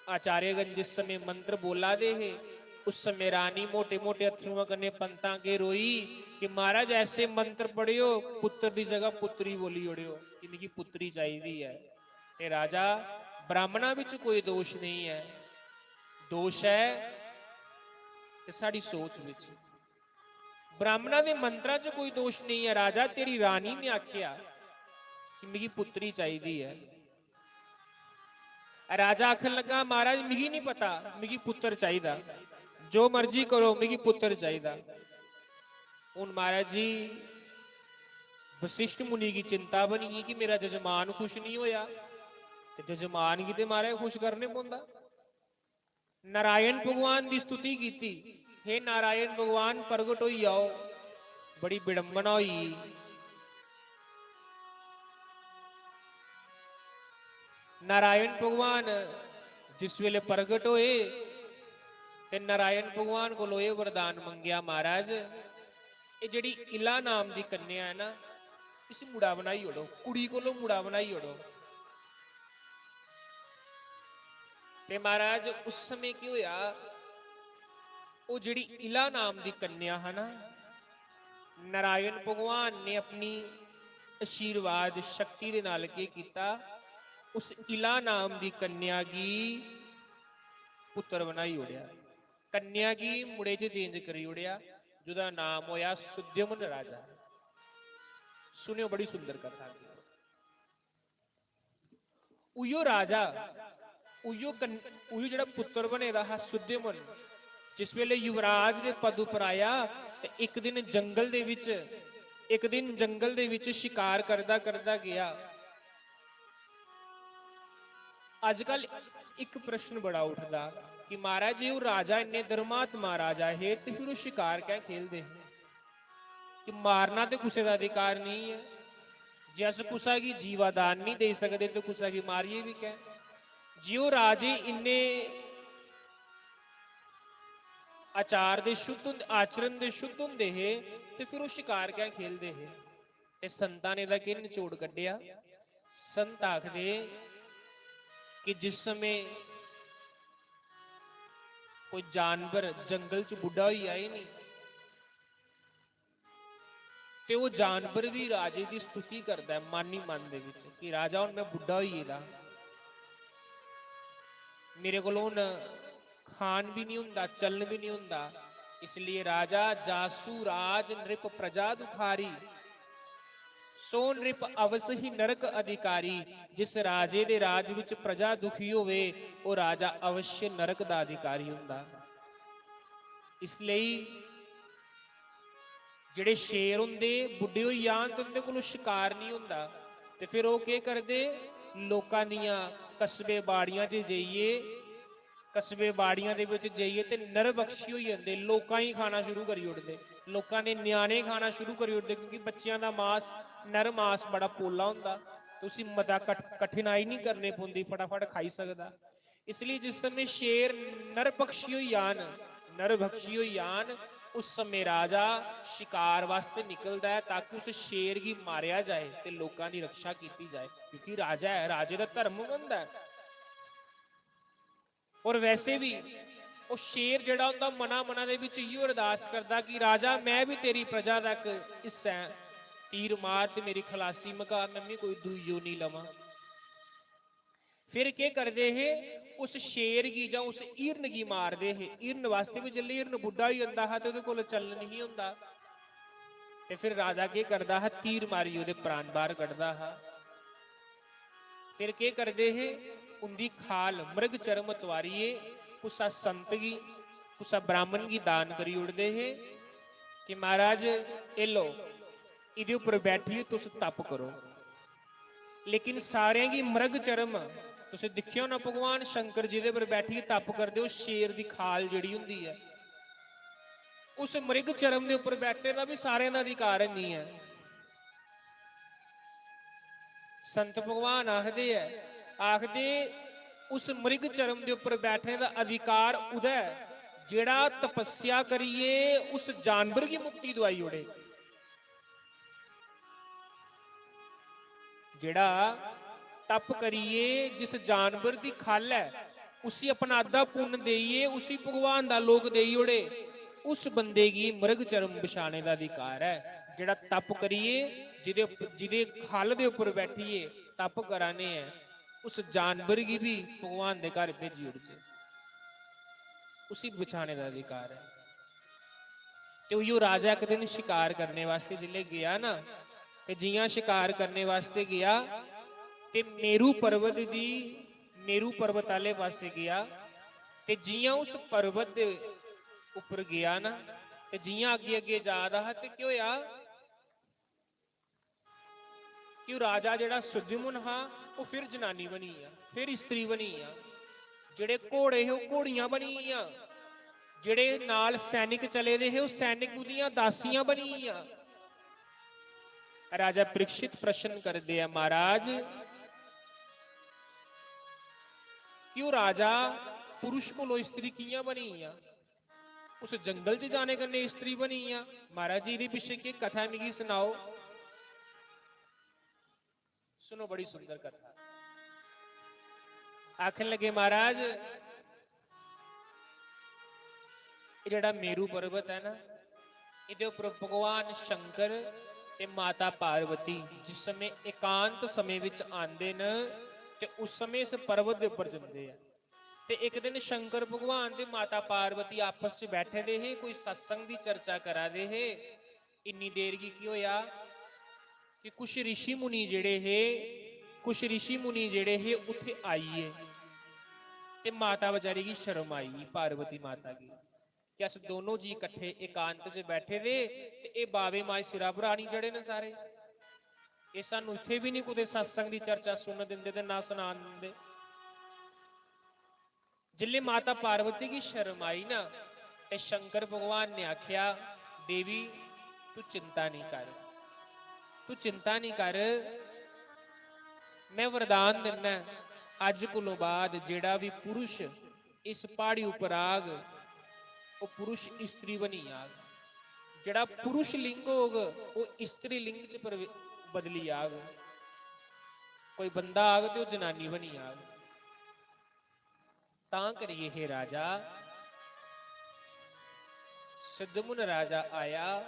आचार्यगण जिस समय मंत्र बोला दे हे, उस समय रानी मोटे मोटे अत्थरुआं कन्नै पंतां अग्गें रोई कि महाराज, ऐसे मंत्र पढ़ेओ, पुत्र दी जगह पुत्री बोली ओड़ेओ कि मिगी पुत्री चाहिदी ऐ।" ते राजा, ब्राह्मणा बिच कोई दोष नेईं ऐ, दोष ऐ ते साढ़ी सोच बिच। ब्राह्मणा दे मंत्रा च कोई दोष नेईं ऐ। राजा, तेरी रानी ने आखेआ कि मिगी पुत्री चाहिदी ऐ। राजा आखन लगा, "महाराज, मिगी नहीं पता, मिगी पुत्र चाहिदा, जो मर्जी करो, मिगी पुत्र चाहिदा।" हून महाराज जी, वशिष्ठ मुनि गी चिंता बनी गेई कि मेरा जजमान खुश नहीं होया, ते जजमान गी ते महाराज खुश करने पौंदा। नारायण भगवान दी स्तुति कीती, "हे नारायण भगवान, प्रगट होई जाओ।" बड़ी विडंबना होई। नारायण भगवान जिस वेले प्रगट होए ते नारायण भगवान कोलों एह् वरदान मंगेआ, "महाराज, एह् जेह्ड़ी इला नाम दी कन्या ऐ ना, इसी मुड़ा बनाई ओड़ो, कुड़ी कोलों मुड़ा बनाई ओड़ो।" ते महाराज, उस समें केह् होया, ओह् जेह्ड़ी इला नाम दी कन्या हा ना, नारायण भगवान ने अपनी आशीर्वाद शक्ति दे नाल केह् कीता, उस इला नाम दी कन्या गी पुत्र बनाई ओड़ेआ, कन्या गी मुड़े च change करी ओड़ेआ, जेह्दा नाम होया सुद्युमन राजा। सुनेओ, बड़ी सुंदर कथा। उयो राजा, उयो कन-, उयो जेह्ड़ा पुत्र बने दा हा सुद्युमन, जिस वेले युवराज दे पद उप्पर आया इक दिन जंगल दे विच, इक दिन जंगल दे विच शिकार करदा करदा गेआ। अजकल इक प्रश्न बड़ा उठदा कि महाराज, जे ओह् राजा इन्ने धर्मात्मा राजा हे, ते फिर ओह् शिकार कैं खेलदे हे? कि मारना ते कुसै दा अधिकार नेईं ऐ। जे अस कुसै गी जीवादान नेईं देई सकदे, ते कुसै गी मारियै बी कैं? जे ओह् राजे इन्ने आचार दे शुद्ध होंदे, आचरण दे शुद्ध होंदे हे, ते फिर ओह् शिकार कैं खेलदे हे? ते संतां ने एह्दा केह् नचोड़ कड्ढेआ? संत आखदे कि जिस समें कोई जानवर जंगल च बुड्ढा होई जाए नी, ते ओह् जानवर बी राजे दी स्तुति करदा ऐ मन ही मन दे बिच कि राजा, हून में बुड्ढा होई गेदा, मेरे कोल हून खान बी निं होंदा, चलन बी निं होंदा। इसलिए राजा, जासु राज नृप प्रजा दुखारी, सो नृप अवस ही नरक अधिकारी। जिस राजे दे राज विच प्रजा दुखी होवे, ओह् राजा अवश्य नरक दा अधिकारी होंदा। इसलेई जेह्ड़े शेर होंदे, बुड्ढे होई जान ते उं'दे कोलों शकार निं होंदा, ते फिर ओह् केह् करदे? लोकां दियां कस्बे बाड़ियां च जाइयै, कस्बे बाड़ियां दे बिच जाइयै ते नरभक्षी होई जंदे, लोकां गी खाना शुरू करी ओड़दे, लोकां दे ञ्याणे खाना शुरू करी ओड़दे, क्योंकि बच्चेआं दा मास, नर मास बड़ा पोला होंदा, ते उसी मता कठ-, कठिनाई निं करने पौंदी, फटाफट खाई सकदा। इसलिए जिस समें शेर नरभक्षी होई जान, नरभक्षी होई जान, उस समें राजा शकार वास्तै निकलदा ऐ ताकि उस शेर गी मारेआ जाए ते लोकां दी रक्षा कीती जाए, क्योंकि राजा ऐ, राजे दा धर्म बनदा ऐ। और वैसे बी ओह् शेर जेह्ड़ा होंदा, मना मना दे बिच इ'यो अरदास करदा कि राजा, में बी तेरी प्रजा दा इक हिस्सा ऐं, तीर मार ते मेरी खलासी मका, में बी कोई दूई योनि लवां। फिर केह् करदे हे, उस शेर गी जां उस हिरन गी मारदे हे। हिरन वास्तै बी, जिसलै हिरन बुड्ढा होई जंदा हा ते ओह्दे कोल चलन निं होंदा, ते फिर राजा केह् करदा हा, तीर मारियै ओह्दे प्राण बाह्र कड्ढदा हा। फिर केह् करदे हे, उं'दी खाल, मृग चर्म तुआरियै कुसै संत गी, कुसै ब्राह्मण गी दान करी ओड़दे हे कि महाराज, एह् लो, एह्दे उप्पर बैठियै तुस तप करो। लेकिन सारें गी मृग चर्म, तुसें दिक्खेआ होना, भगवान शंकर जी दे पर बैठियै तप करदे, ओह् शेर दी खाल जेह्ड़ी होंदी ऐ, उस मृग चर्म दे उप्पर बैठने दा बी सारें दा अधिकार हैनी ऐ। संत भगवान आखदे ऐ, आखदे, उस मृग चर्म दे उप्पर बैठने दा अधिकार उदा ऐ जेह्ड़ा तपस्या करियै उस जानवर गी मुक्ति दुआई ओड़े। जेह्ड़ा तप करियै जिस जानवर दी खल ऐ, उसी अपना अद्धा पुन्न देइयै उसी भगवान दा लोक देई ओड़े, उस बंदे गी मृग चर्म बछाने दा अधिकार ऐ। जेह्ड़ा तप करियै जिदे उप-, जिदे खल दे उप्पर बैठियै तप करा ने ऐ, उस जानवर गी बी भगवान दे घर भेजी ओड़चै, उसी बछाने दा अधिकार ऐ। ते उयो राजा इक दिन शकार करने वास्तै जिसलै गेआ ना, ते जियां शकार करने वास्तै गेआ, ते मेरू पर्वत दी, मेरू पर्वत आह्ले पासै गेआ, ते जियां उस पर्वत दे उप्पर गेआ ना, ते जियां अग्गें अग्गें जा दा हा, ते केह् होएआ कि ओह् राजा जेह्ड़ा सुद्युमन हा, ओह् फिर जनानी बनी गेआ, फिर स्त्री बनी गेआ। जेह्ड़े घोड़े हे, ओह् घोड़ियां बनी गेइयां। जेह्ड़े नाल सैनिक चले दे हे, ओह् सैनिक ओह्दियां दासियां बनी गेइयां। राजा परीक्षित प्रश्न करदे ऐ, महाराज, कि ओह् राजा पुरुष कोलों स्त्री कि'यां बनी गेआ? उस जंगल च जाने कन्नै स्त्री बनी गेआ? महाराज जी, एह्दे पिच्छे केह् कथा ऐ, मिगी सनाओ। सुनो, बड़ी सुंदर कथा। आखन लगे, महाराज, एह् जेह्ड़ा मेरू पर्वत ऐ ना, एह्दे उप्पर भगवान शंकर ते माता पार्वती जिस समें एकांत समें बिच आंदे न, ते उस समें इस पर्वत दे उप्पर जंदे ऐ। ते इक दिन शंकर भगवान ते माता पार्वती आपस च बैठे दे हे, कोई सत्संग दी चर्चा करा दे हे। इन्नी देर गी केह् होएआ कि कुछ रिशी मुनि जेह्ड़े हे, कुछ रिशी मुनि जेह्ड़े हे, उत्थै आई गे। ते माता बचारी गी शर्म आई गेई, पार्वती माता गी। कि अस दोनों जी कट्ठे एकांत च बैठे दे ते एह् बावे माए सिरा पर आनी चढ़े न सारे। एह् सानू इत्थै बी निं कुतै सत्संग दी चर्चा सुनन दिंदे ते ना सनान दिंदे। जिसलै माता पार्वती गी शर्म आई ना, ते शंकर भगवान ने आखेआ, "देवी, तू चिंता निं कर, तू चिंता निं कर, में वरदान दिन्ना ऐ, अज्ज कोलों बाद जेह्ड़ा बी पुरुष इस प्हाड़ी उप्पर आग, ओह् पुरुष स्त्री बनी आग। जेह्ड़ा पुरुष लिंग होग, ओह् स्त्री लिंग च प्रवे-, बदली आग। कोई बंदा आग ते ओह् जनानी बनी आग।" तां करियै हे राजा, सिद्धमुन राजा आया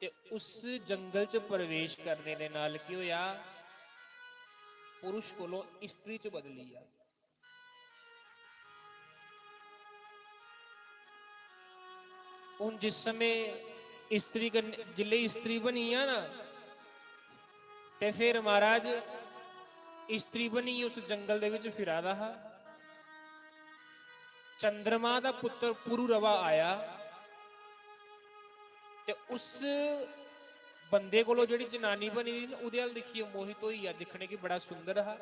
ते उस जंगल च प्रवेश करने दे नाल केह् होया? पुरुष कोलों स्त्री च बदली गेआ। हून जिस समें स्त्री कन्नै, जिसलै स्त्री बनी गेआ ना, ते फिर महाराज स्त्री बनियै उस जंगल दे बिच फिरा दा हा। चंद्रमा दा पुत्र पुरूरवा आया ते उस बंदे कोलों जेह्ड़ी जनानी बनी दी ना, ओह्दे अल दिक्खियै मोहित होई गेआ, दिक्खने गी बड़ा सुंदर हा।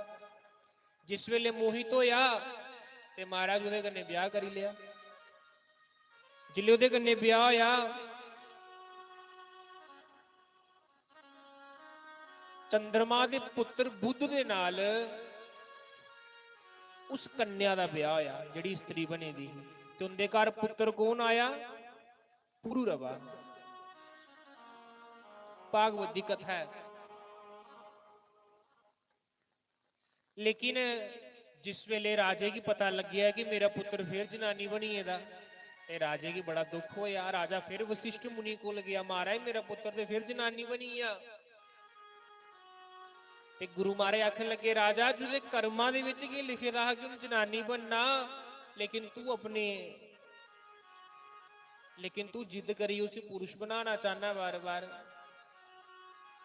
जिस बेल्लै मोहित होया ते महाराज ओह्दे कन्नै ब्याह करी लेआ। जिसलै ओह्दे कन्नै ब्याह होया, चंद्रमा दे पुत्र बुध दे नाल उस कन्या दा ब्याह होया, जेह्ड़ी स्त्री बनी दी ही। ते उंदे घर पुत्र कौन आया? पुरूरवा। भागवत दी कथा ऐ। लेकिन जिस वेले राजे गी पता लग्गेआ कि मेरा पुत्र फिर जनानी बनी गेदा, ते राजे गी बड़ा दुख होया। राजा फिर वशिष्ठ मुनि कोल गेआ, "महाराज, मेरा पुत्र ते फिर जनानी बनी गेआ।" ते गुरु महाराज आखन लगे, "राजा, तुंदे कर्मा दे विच गै लिखे दा हा कि हून जनानी बनना, लेकिन तू अपने, लेकिन तू जिद करी उसी पुरुष बनाना चाहना बार बार।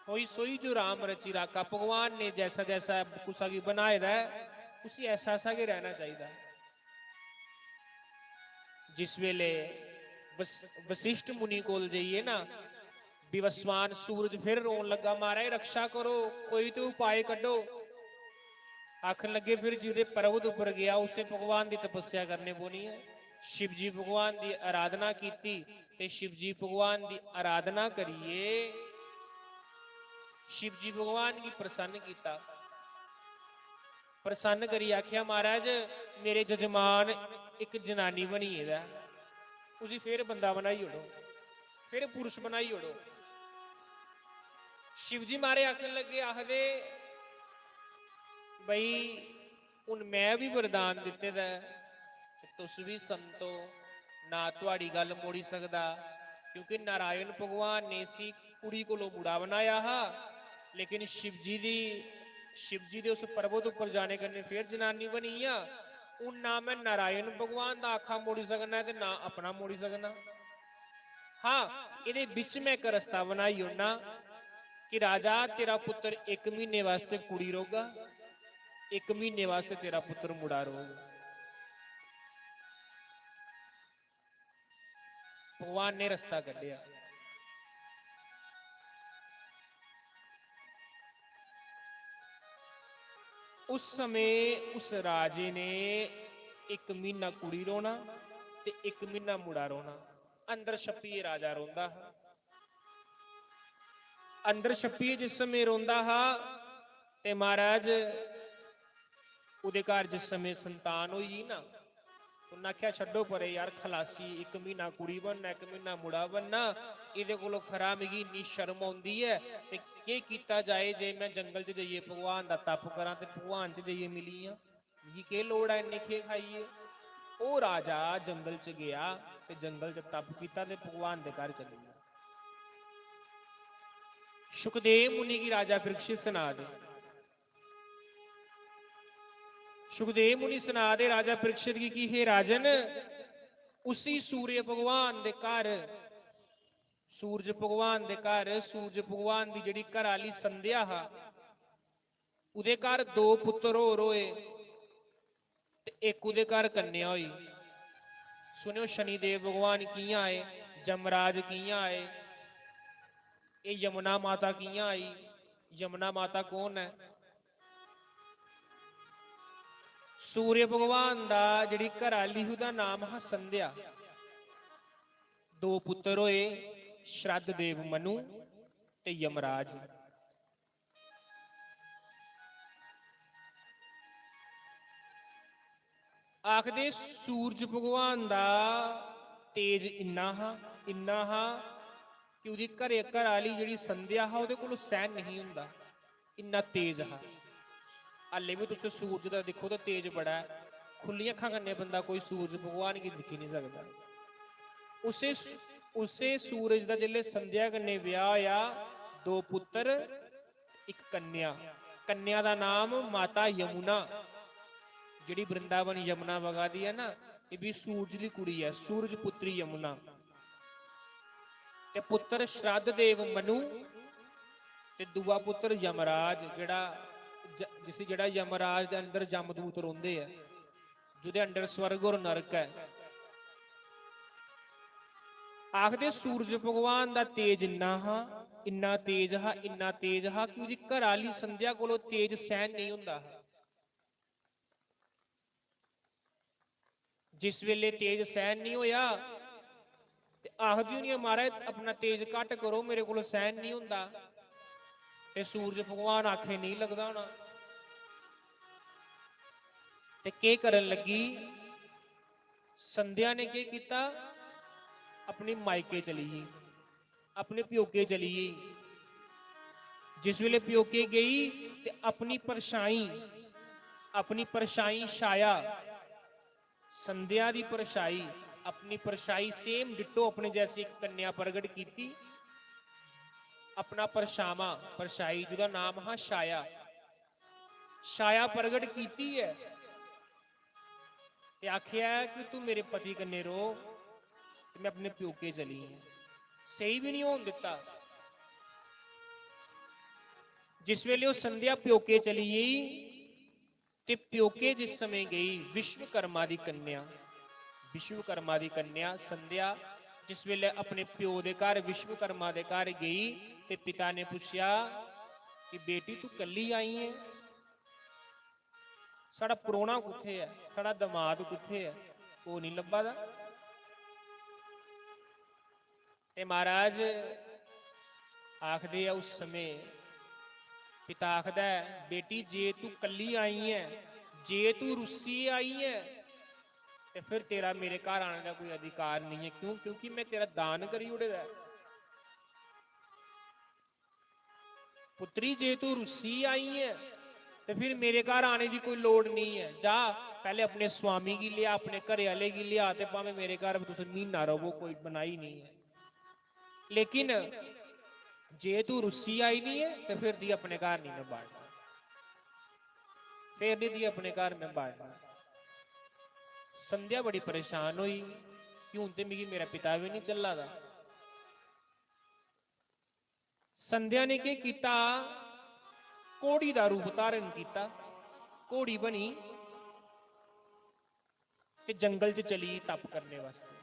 होई सोई जो राम रचि राखा।" भगवान ने जैसा जैसा कुसा गी बनाए दा ऐ, उसी ऐसा ऐसा गै रहना चाहिदा।" जिस वेले वस-, वशिष्ठ मुनि कोल जाइयै ना, विवस्वान सूरज फिर रोन लगा, "महाराज, रक्षा करो, कोई ते उपाय कड्ढो।" आखन लगे, "फिर जेह्दे पर्वत उप्पर गेआ, उसे भगवान दी तपस्या करने पौनी ऐ।" शिवजी भगवान दी आराधना कीती ते शिवजी भगवान दी आराधना करियै शिवजी भगवान गी प्रसन्न कीता। प्रसन्न करी आखेआ, "महाराज, मेरे जजमान इक जनानी बनी गेदा ऐ, उसी फिर बंदा बनाई ओड़ो, फिर पुरुष बनाई ओड़ो।" शिवजी महाराज आखन लगे, आखदे, "भाई, हून में बी वरदान दित्ते दा ऐ ते तुस बी संत ओ, ना थुआड़ी गल्ल मोड़ी सकदा, क्योंकि नारायण भगवान ने इसी कुड़ी कोलों मुड़ा बनाया हा, लेकिन शिवजी दी, शिवजी दे उस पर्वत उप्पर जाने कन्नै फिर जनानी बनी गेआ। हून ना में नारायण भगवान दा आखा मोड़ी सकना ऐ ते ना अपना मोड़ी सकना। हाँ, एह्दे बिच में इक रस्ता बनाई ओड़ना कि राजा, तेरा पुत्र इक म्हीने वास्तै कुड़ी रौह्गा, इक म्हीने वास्तै तेरा पुत्र मुड़ा रौह्ग।" भगवान ने रस्ता कड्ढेआ। उस समें उस राजे ने इक म्हीना कुड़ी रौह्ना ते इक म्हीना मुड़ा रौह्ना। अंदर छप्पियै राजा रौंह्दा हा। अंदर छप्पियै जिस समें रौंह्दा हा ते महाराज, ओह्दे घर जिस समें संतान होई गेई ना, उन्नै आखेआ, "छड्डो परे यार, खलासी, इक म्हीना कुड़ी बनना, इक म्हीना मुड़ा बनना, एह्दे कोलों खरा मिगी इन्नी शर्म औंदी ऐ ते केह् कीता जाए जे में जंगल च जाइयै भगवान दा तप करां ते भगवान च जाइयै मिली आं, मिगी केह् लोड़ ऐ इन्नी खेह् खाइयै।" ओह् राजा जंगल च गेआ ते जंगल च तप कीता ते भगवान दे घर चली गेआ। शुकदेव मुनि गी राजा परीक्षित सना दे, शुकदेव मुनि सना दे राजा परीक्षित गी कि, "हे राजन, उसी सूर्य भगवान दे घर, सूरज भगवान दे घर, सूरज भगवान दी जेह्ड़ी घर आह्ली संध्या हा, उदे घर दो पुत्र होर होए ते इक उदे घर कन्या होई।" सुनेओ, शनिदेव भगवान कि'यां आए, यमराज कि'यां आए, एह् यमुना माता कि'यां आई? यमुना माता कौन ऐ? सूर्य भगवान दा, जेह्ड़ी घरा आह्ली ही, ओह्दा नाम हा संध्या। दो पुत्तर होए, श्रद्ध देव मनु ते यमराज। आखदे सूरज भगवान दा तेज इन्ना हा, इन्ना हा कि ओह्दी घरै, घरै आह्ली जेह्ड़ी संध्या हा, ओह्दे कोलों सैह्न नेईं होंदा, इन्ना तेज हा। हाल्ले बी तुस सूरज दा दिक्खो तां तेज बड़ा ऐ, खु'ल्लियां अक्खां कन्नै बंदा कोई सूरज भगवान गी दिक्खी निं सकदा। उस्सै, उस्सै सूरज दा जिसलै संध्या कन्नै ब्याह् होआ, दो पुत्तर, इक कन्या। कन्या दा नाम माता यमुना, जेह्ड़ी वृंदावन यमुना बगा दी ऐ ना, एह् बी सूरज दी कुड़ी ऐ, सूरज पुत्री यमुना। ते पुत्तर श्रद्ध देव मनु ते दूआ पुत्तर यमराज, जेह्ड़ा ज-, जिसी जेह्ड़ा यमराज दे अंदर जमदूत रौंह्दे ऐ, जेह्दे अंदर स्वर्ग और नरक ऐ। आखदे सूरज भगवान दा तेज इन्ना हा, इन्ना तेज हा, इन्ना तेज हा कि ओह्दी घरै आह्ली संध्या कोलों तेज सैह्न नेईं होंदा हा। जिस बेल्लै तेज सैह्न नेईं होआ ते आखदी होनी ऐ, "महाराज, अपना तेज घट्ट करो, मेरे कोलों सैह्न नेईं होंदा।" ते सूरज भगवान आक्खै नेईं लगदा होना। ते केह् करन लगी? संध्या ने केह् कीता? अपने मायके चली गेई, अपने प्योके चली गेई। जिस बेल्लै प्योके गेई ते अपनी परछाई, अपनी परछाई छाया, संध्या दी परछाई, अपनी परछाई same ditto अपने जैसी इक कन्या प्रगट कीती। अपना परछामां, परछाई जेह्दा नाम हा छाया, छाया प्रगट कीती ऐ ते आखेआ ऐ कि तू मेरे पति कन्नै रौह् ते में अपने प्योके चली आं। सेही बी निं होन दित्ता। जिस बेल्लै ओह् संध्या प्योके चली गेई ते प्योके जिस समें गेई विश्वकर्मा दी कन्या, विश्वकर्मा दी कन्या संध्या जिस बेल्लै अपने प्यो दे घर विश्वकर्मा दे घर गेई ते पिता ने पुच्छेआ कि बेटी, तू कल्ली आई ऐ? साढ़ा परौह्ना कुत्थै ऐ? साढ़ा दमाद कुत्थै ऐ? ओह् निं लब्भा दा। ते महाराज आखदे ऐ उस समें पिता आखदा ऐ, "बेटी, जे तू कल्ली आई ऐ, जे तू रुस्सी आई ऐ, ते फिर तेरा मेरे घर आने दा कोई अधिकार नेईं ऐ।" क्यों? क्योंकि में तेरा दान करी ओड़े दा ऐ। पुत्री, जे तू रुस्सी आई ऐ, ते फिर मेरे घर आने दी कोई लोड़ नेईं ऐ। जा, पैह्ले अपने स्वामी गी लेआ, अपने घरै आह्ले गी लेआ, ते भामें मेरे घर तुस म्हीना र'वो, कोई मनाही नेईं ऐ। लेकिन जे तू रुस्सी आई दी ऐ, ते फिर तुगी अपने घर नेईं में बाड़ना, फिर निं तुगी अपने घर में बाड़ना। संध्या बड़ी परेशान होई कि हून ते मिगी मेरा पिता बी निं झल्ला दा। संध्या ने केह् कीता? घोड़ी दा रूप धारण कीता, घोड़ी बनी ते जंगल च चली तप करने वास्तै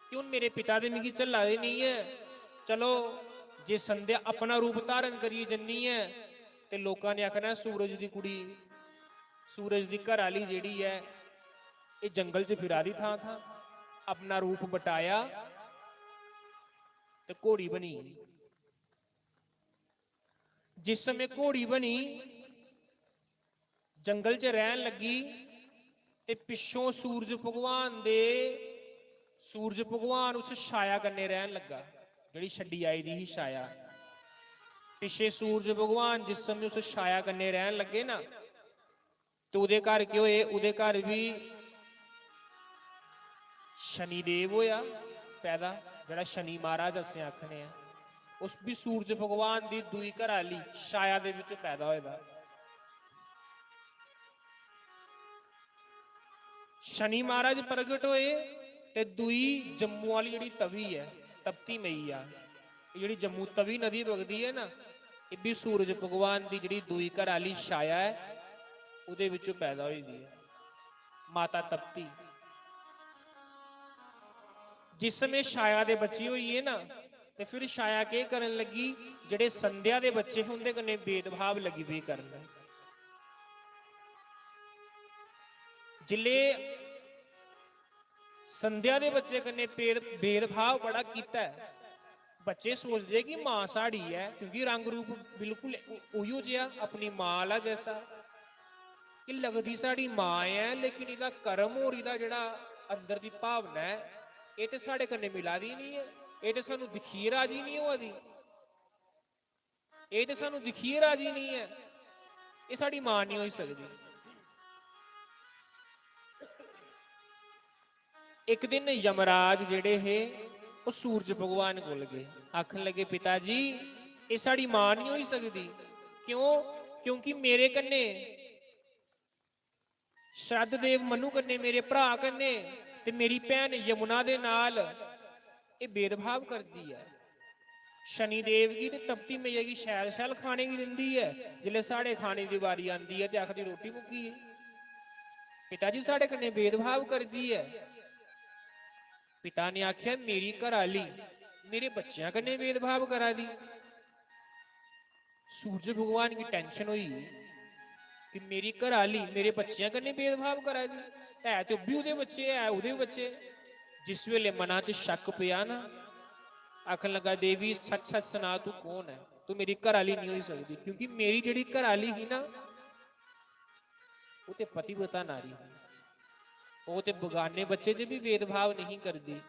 कि हून मेरे पिता ते मिगी झल्ला दे नेईं ऐ। चलो, जे संध्या अपना रूप धारण करियै जन्नी ऐ ते लोकां ने आखना, "सूरज दी कुड़ी, सूरज दी घरै आह्ली जेह्ड़ी ऐ, एह् जंगल च फिरा दी थां थां।" अपना रूप बटाया ते घोड़ी बनी। जिस समें घोड़ी बनी, जंगल च रैह्न लगी, ते पिच्छों सूरज भगवान दे, सूरज भगवान उस छाया कन्नै रैह्न लग्गा, जेह्ड़ी छड्डी आई दी ही छाया। पिच्छे सूरज भगवान जिस समें उस छाया कन्नै रैह्न लग्गे ना, ते ओह्दे घर केह् होए? ओह्दे घर बी शनिदेव होएआ पैदा, जेह्ड़ा शनि महाराज असें आखने आं। उस बी सूरज भगवान दी दूई घरै आह्ली छाया दे बिच पैदा होए दा। शनि महाराज प्रगट होए ते दूई जम्मू आह्ली जेह्ड़ी तवी ऐ, तपती मैया, एह् जेह्ड़ी जम्मू तवी नदी बगदी ऐ ना, एह् बी सूरज भगवान दी जेह्ड़ी दूई घरै आह्ली छाया ऐ, ओह्दे बिच्चों पैदा होई दी ऐ माता तपती। जिस समें छाया दे बच्चे होई गे ना, ते फिर छाया केह् करन लगी? जेह्ड़े संध्या दे बच्चे हे, उं'दे कन्नै भेदभाव लगी पे करन। जिसले संध्या दे बच्चे कन्नै भेद-, भेदभाव बड़ा कीता ऐ, बच्चे सोचदे कि मां साढ़ी ऐ, क्योंकि रंग रूप बिल्कुल उ-, उ'यो जेहा, अपनी मां आह्ला जैसा। कि लगदी साढ़ी मां ऐ, लेकिन एह्दा कर्म और एह्दा जेह्ड़ा अंदर दी भावना ऐ, एह् ते साढ़े कन्नै मिला दी निं ऐ। एह् ते सानूं दिक्खियै राजी निं होआ दी। एह् ते सानूं दिक्खियै राजी निं ऐ। एह् साढ़ी मां निं होई सकदी। इक दिन यमराज जेह्ड़े हे, ओह् सूरज भगवान कोल गे। आखन लगे, "पिता जी, एह् साढ़ी मां निं होई सकदी।" क्यों? क्योंकि मेरे कन्नै, श्रद्ध देव मनु कन्नै, मेरे भ्राऽ कन्नै ते मेरी भैन यमुना दे नाल एह् भेदभाव करदी ऐ। शनिदेव गी ते तपती मैया गी शैल शैल खाने गी दिंदी ऐ, जिसलै साढ़े खाने दी बारी आंदी ऐ ते आखदी, "रोटी मुक्की गेई।" पिता जी, साढ़े कन्नै भेदभाव करदी ऐ। पिता ने आखेआ, "मेरी घरै आह्ली मेरे बच्चें कन्नै भेदभाव करा दी।" सूरज भगवान गी tension होई कि मेरी घरै आह्ली मेरे बच्चें कन्नै भेदभाव करा दी, है ते ओह् बी ओह्दे बच्चे, है ओह्दे बच्चे। जिस बेल्लै मना च शक्क पेआ ना, आखन लगा, "देवी, सच सच सना, तू कौन ऐ? तू मेरी घरै आह्ली निं होई सकदी, क्योंकि मेरी जेह्ड़ी घरै आह्ली ही ना, ओह् ते पतिव्रता नारी ही, ओह् ते बगाने बच्चे च बी भेदभाव नेईं करदी,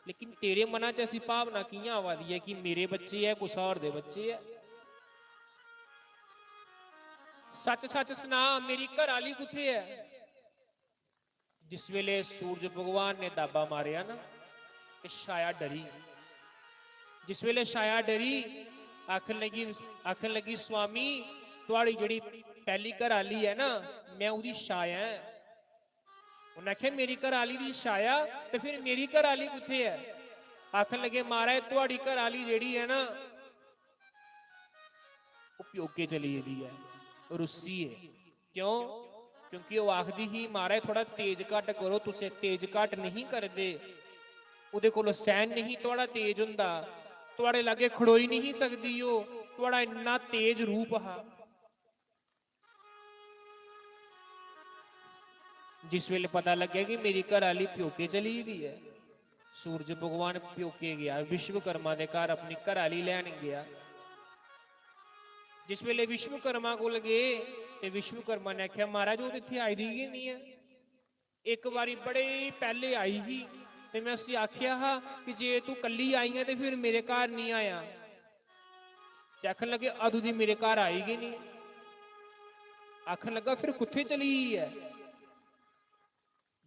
लेकिन तेरे मना च ऐसी भावना कि'यां आवा दी ऐ कि मेरे बच्चे ऐ, कुसै होर दे बच्चे ऐ?" "सच सच सना, मेरी घरै आह्ली कुत्थै ऐ?" जिस बेले सूरज भगवान ने दाबा मारेआ ना, ते छाया डरी। जिस बेले छाया डरी, आखन लगी, आखन लगी, "स्वामी, थुआड़ी जेह्ड़ी पैह्ली घर आह्ली ऐ ना, में ओह्दी छाया ऐ।" उन्नै आखेआ, "मेरी घर आह्ली दी छाया, ते फिर मेरी घर आह्ली कुत्थै ऐ?" आखन लगे, "महाराज, थुआड़ी घर आह्ली जेह्ड़ी ऐ ना, ओह् प्योके चली गेदी ऐ, रुस्सी ऐ।" क्यों? क्योंकि ओह् आखदी ही, "महाराज, थोड़ा तेज घट्ट करो, तुसें तेज घट्ट नहीं करदे, ओह्दे कोलों सैह्न नहीं थुआड़ा तेज हुंदा, थुआड़े लाग्गे खड़ोई नहीं सकदी ओह्, थुआड़ा इन्ना तेज रूप हा।" जिस वेले पता लग्गेआ कि मेरी घर आह्ली प्योके चली गेदी ऐ, सूरज भगवान प्योके गेआ, विश्वकर्मा दे घर अपनी घर आह्ली लैन गेआ। जिस वेले विश्वकर्मा कोल गे ते विश्वकर्मा ने आखेआ, "महाराज, ओह् ते इत्थै आई दी गै निं ऐ। इक बारी बड़े पैह्ले आई ही ते में उसी आखेआ हा कि जे तूं कल्ली आई ऐ ते फिर मेरे घर निं आया।" ते आखन लगे, "अदूं दी मेरे घर आई गै निं।" आखन लगा, "फिर कुत्थै चली गेई ऐ?"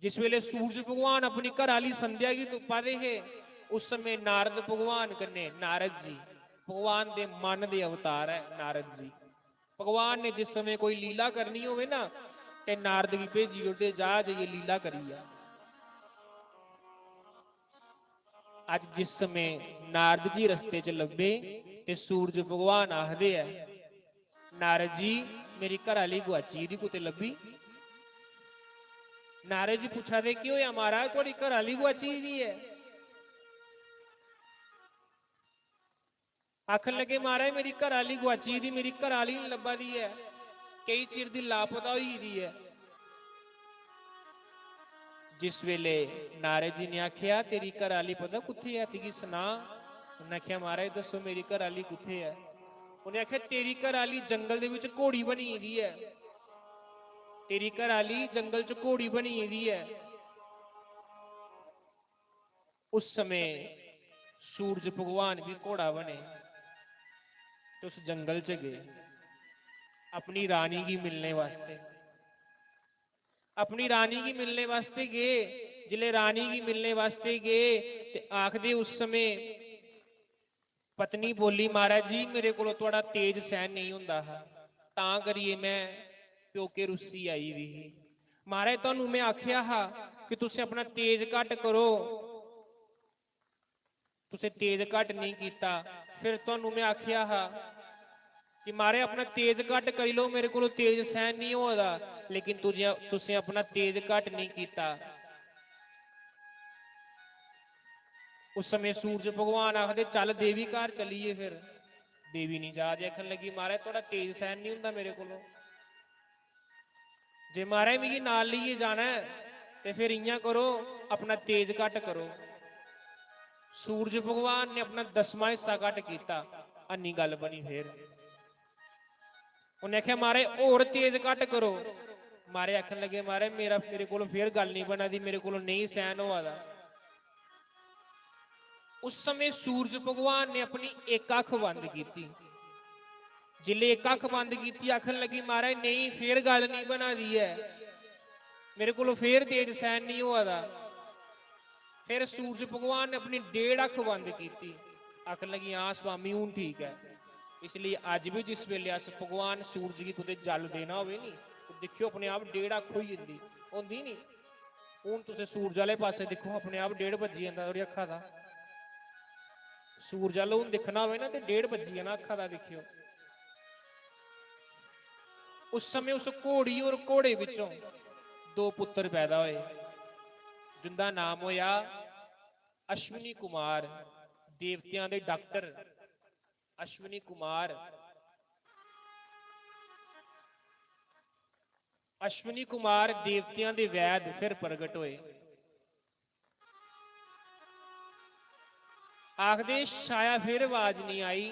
जिस वेले सूरज भगवान अपनी घर आह्ली संध्या गी तुप्पा दे हे, उस समें नारद भगवान कन्नै, नारद जी भगवान दे मन दे अवतार ऐ नारद जी। भगवान ने जिस समें कोई लीला करनी होवे ना, ते नारद गी भेजी ओड़दे, "जा, जाइयै लीला करी आ।" अज्ज जिस समें नारद जी रस्ते च लब्भे, ते सूरज भगवान आखदे ऐ, "नारद जी, मेरी घर आह्ली गुआची दी, कुतै लब्भी?" नारद जी पुच्छा दे, "केह् होएआ महाराज, थुआड़ी घर आह्ली गुआची दी ऐ?" आखन लगे, "महाराज, मेरी घर आह्ली गुआची दी, मेरी घर आह्ली निं लब्भा दी ऐ, केई चिर दी लापता होई दी ऐ।" जिस वेले नारद जी ने आखेआ, "तेरी घर आह्ली पता कुत्थै ऐ, तुगी सना।" उन्नै आखेआ, "महाराज, दस्सो, मेरी घर आह्ली कुत्थै ऐ?" उ'नें आखेआ, "तेरी घर आह्ली जंगल दे बिच घोड़ी बनी दी ऐ, तेरी घर आह्ली जंगल च घोड़ी बनी दी ऐ।" उस समें सूरज भगवान बी घोड़ा बने ते उस जंगल च गे अपनी रानी गी मिलने वास्तै। अपनी रानी गी मिलने वास्तै गे। जिसलै रानी गी मिलने वास्तै गे ते आखदे उस समें पत्नी बोली, "महाराज जी, मेरे कोलों थुआड़ा तेज सैह्न नेईं होंदा हा, तां करियै में प्योके रुस्सी आई दी ही। महाराज, तुहानू में आखेआ हा कि तुसें अपना तेज घट्ट करो, तुसें तेज घट्ट नेईं कीता। फिर तुहानू में आखेआ हा कि महाराज, अपना तेज घट्ट करी लो, मेरे कोलों तेज सैह्न नेईं होआ दा, लेकिन तुझे, तुसें अपना तेज घट्ट नेईं कीता।" उस समें सूरज भगवान आखदे, "चल देवी घर चलिए।" फिर देवी नहीं जा दी, आखन लगी, "महाराज, थोड़ा तेज सैन नहीं होंदा मेरे कोलों। जे महाराज मिगी नाल लेइयै जाना ऐ, ते फिर इ'यां करो, अपना तेज घट्ट करो।" सूरज भगवान ने अपना दसवां हिस्सा घट्ट कीता, अन्नी गल्ल बनी। फिर उन्नै आखेआ, "महाराज, होर तेज घट्ट करो।" महाराज आखन लगे, "महाराज, मेरा, मेरे कोल फिर गल्ल नहीं बना दी, मेरे कोल नहीं सैन होआ दा।" उस समें सूरज भगवान ने अपनी इक अक्ख बंद कीती। जिसलै इक अक्ख बंद कीती, आखन लगी, "महाराज, नेईं, फिर गल्ल नहीं बना दी ऐ, मेरे कोल फिर तेज सैन नहीं होआ दा।" फिर सूरज भगवान ने अपनी डेढ़ अक्ख बंद कीती, आखन लगी, "हां स्वामी, हून ठीक ऐ।" इसलेई अज्ज बी जिस बेल्लै अस भगवान सूरज गी कुतै जल देना होवे नी, ते दिक्खेओ, अपने आप डेढ़ अक्ख होई जंदी, होंदी नी? हून तुसें सूरज आह्ले पासै दिक्खो, अपने आप डेढ़ बज्जी जंदा थुआढ़ी अक्खा दा। सूरज आह्ला हून दिक्खना होवे ना, ते डेढ़ बज्जी जाना अक्खा दा। दिक्खेओ, उस समें उस घोड़ी और घोड़े बिच्चों दो पुत्तर पैदा होए, जिंदा नाम होया अश्विनी कुमार, देवतेआं दे डाक्टर अश्विनी कुमार। अश्विनी कुमार देवतेआं दे वैद फिर प्रगट होए। आखदे, छाया फिर आवाज नहीं आई।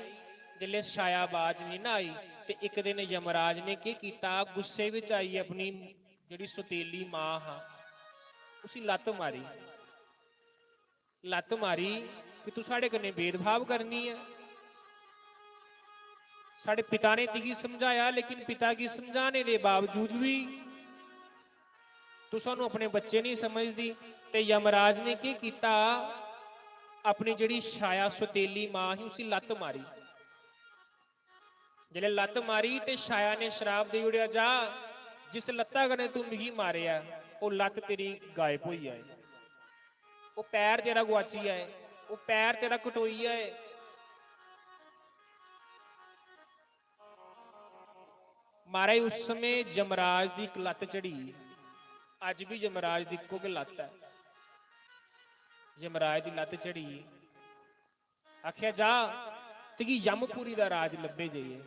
जिसलै छाया आवाज नहीं ना आई, ते इक दिन यमराज ने केह् कीता, गुस्से बिच आइयै अपनी जेह्ड़ी सौतेली मां हा, उसी लत्त मारी। लत्त मारी कि तू साढ़े कन्नै भेदभाव करनी ऐ। साढ़े पिता ने तुगी समझाया, लेकिन पिता गी समझाने दे बावजूद बी तू सानू अपने बच्चे नहीं समझदी। ते यमराज ने केह् कीता, अपनी जेह्ड़ी छाया सौतेली मां ही, उसी लत्त मारी। जिसलै लत्त मारी ते छाया ने श्राप देई ओड़ेआ, "जा, जिस लत्ता कन्नै तू मिगी मारेआ, ओह् लत्त तेरी गायब होई जाए, ओह् पैर तेरा गुआची जाए, ओह् पैर तेरा कटोई जाए।" महाराज, उस समें यमराज दी इक लत्त झड़ी। अज्ज बी यमराज दी इक्को गै लत्त ऐ। यमराज दी लत्त झड़ी। आखेआ, "जा, तुगी यमपुरी दा राज लब्भे जाइयै।"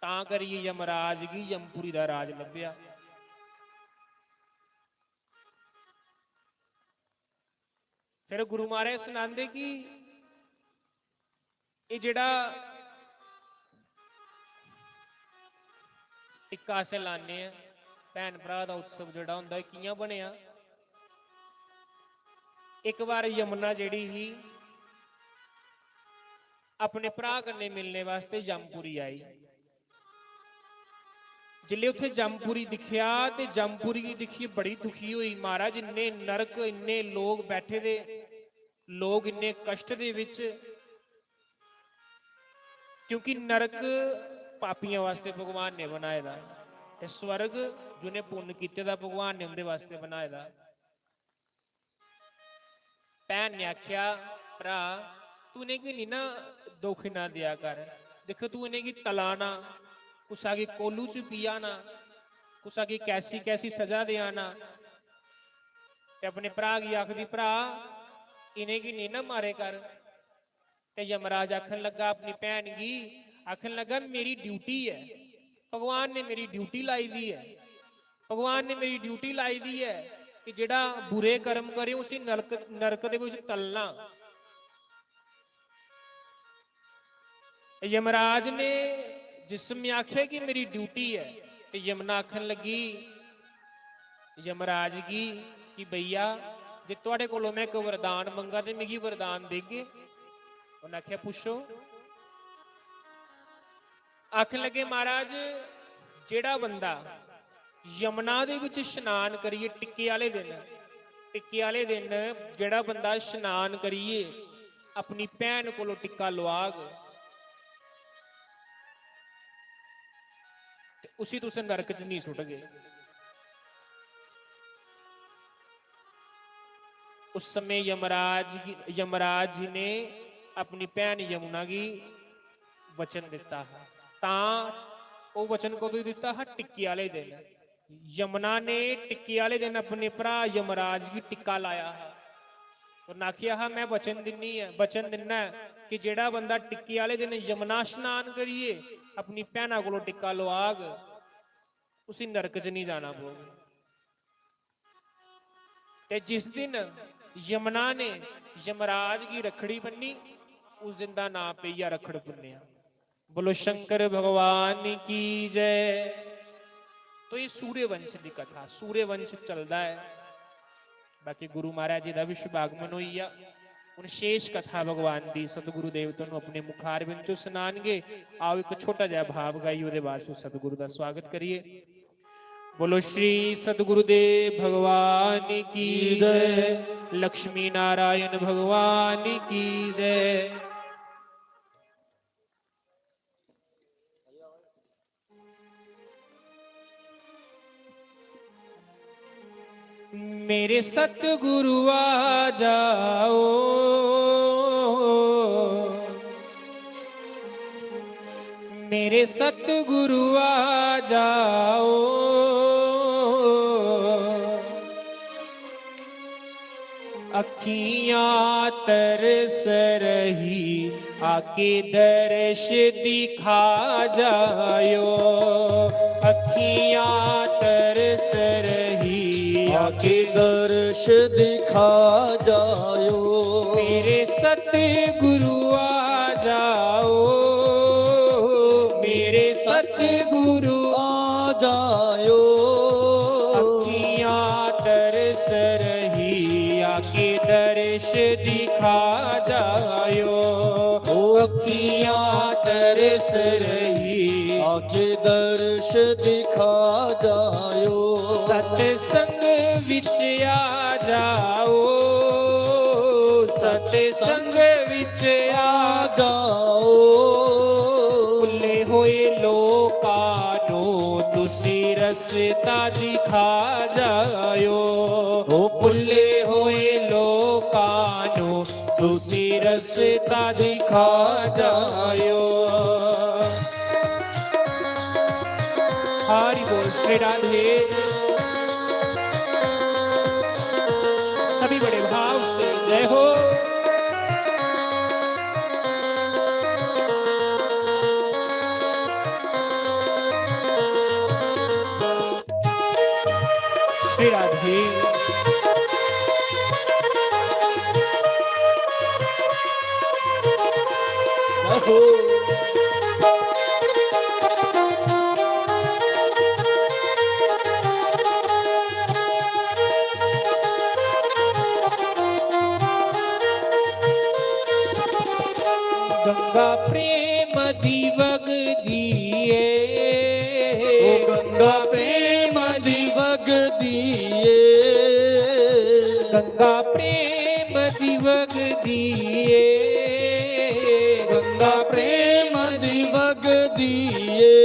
तां करियै यमराज गी यमपुरी दा राज लब्भेआ। फिर गुरु महाराज सनांदे कि एह् जेह्ड़ा टिक्का अस लान्ने आं, भैन भ्राऽ दा उत्सव जेह्ड़ा होंदा, एह् कि'यां बनेआ? इक बार यमुना जेह्ड़ी ही, अपने भ्राऽ कन्नै मिलने बास्तै यमपुरी आई। जिसलै उत्थै जमपुरी दिक्खेआ ते जमपुरी गी दिक्खियै बड़ी दुखी होई। महाराज, इन्ने नरक, इन्ने लोग बैठे दे, लोग इन्ने कष्ट दे बिच, क्योंकि नरक पापियां वास्तै भगवान ने बनाए दा, ते स्वर्ग जि'नें पुन्न कीते दा, भगवान ने उं'दे वास्तै बनाए दा। भैन ने आखेआ, "भ्रा, तू इ'नेंगी निं ना दुख इन्ना देआ कर। दिक्ख, तू इ'नेंगी तलाना, कुसै गी कोलू च पियाना, कुसै गी कैसी कैसी सजा देआना।" ते अपने भ्रा गी आखदी, "भ्रा, इ'नेंगी निं ना मारे कर।" ते यमराज आखन लग्गा अपनी भैन गी, आखन लग्गा, "मेरी ड्यूटी ऐ, भगवान ने मेरी ड्यूटी लाई दी ऐ, भगवान ने मेरी ड्यूटी लाई दी ऐ कि जेह्ड़ा बुरे कर्म करे उसी नरक, नरक दे बिच तलना।" यमराज ने जिस समें आखेआ कि मेरी ड्यूटी ऐ, ते यमुना आखन लगी, यमराज गी कि, "भैया, जे थुआढ़े कोलों में इक वरदान मंगा ते मिगी वरदान देगे?" उन्नै आखेआ, "पुच्छो।" आखन लगे, "महाराज, जेह्ड़ा बंदा यमुना दे बिच स्नान करियै टिक्के आह्ले दिन, टिक्के आह्ले दिन जेह्ड़ा बंदा स्नान करियै अपनी भैन कोलों टिक्का लोआग, ते उसी तुस नरक च नेईं सुट्टगे।" उस समें यमराज गी, यमराज जी ने अपनी भैन यमुना गी वचन दित्ता हा। तां ओह् वचन कदूं दित्ता हा? टिक्के आह्ले दिन। यमुना ने टिक्के आह्ले दिन अपने भ्राऽ यमराज गी टिक्का लाया हा। तुसें आखेआ हा, "में वचन दिन्नी ऐ, वचन दिन्ना ऐ कि जेह्ड़ा बंदा टिक्के आह्ले दिन यमुना स्नान करियै अपनी भैना कोलों टिक्का लोआग, उसी नरक च निं जाना पौग।" ते जिस दिन यमुना ने यमराज गी रक्खड़ी बन्नी, उस दिन दा नां पेई गेआ रक्खड़ पुन्नेआ। बोलो शंकर भगवान की जय। तो ये सूर्यवंश दी कथा, सूर्यवंश चलदा ऐ। बाकी गुरु महाराज जी दा भी शुभागमन होई गेआ। हुन शेष कथा भगवान दी सतगुरु देव तुहानू अपने मुखारविंद चों सनानगे। आओ, इक छोटा जेहा भाव गाइयै ओह्दे बाद फिर सतगुरु दा स्वागत करिए। बोलो श्री सतगुरुदेव भगवान की जय, लक्ष्मी नारायण भगवान की जय। मेरे सतगुरु आ जाओ, मेरे सतगुरु आ जाओ। अखियां तरस रही, आके दर्श दिखा जायो। अखियां तरस रही, आके दर्श दिखा जायो। मेरे सतगुरु आ जाओ, मेरे सतगुरु आ जायो। अखियां तरस रही, आके दर्श दिखा जायो। ओ अखियां तरस रही, आके दर्श दिखा जायो। सतसंग विच आ जाओ, सतसंग विच आ जाओ। भुल्ले होए लोकां नू तुसी रस्ता दिखा जायो। ओ भुल्ले होए लोकां नू तुसी रस्ता दिखा जायो। हरि बोल श्री राधे। सभी बड़े भाव से जय हो। श्री राधे। जय हो। गंगा प्रेम दी वगदी ए। ओ गंगा प्रेम दी वगदी ए। गंगा प्रेम दी वगदी ए। गंगा प्रेम दी वगदी ए।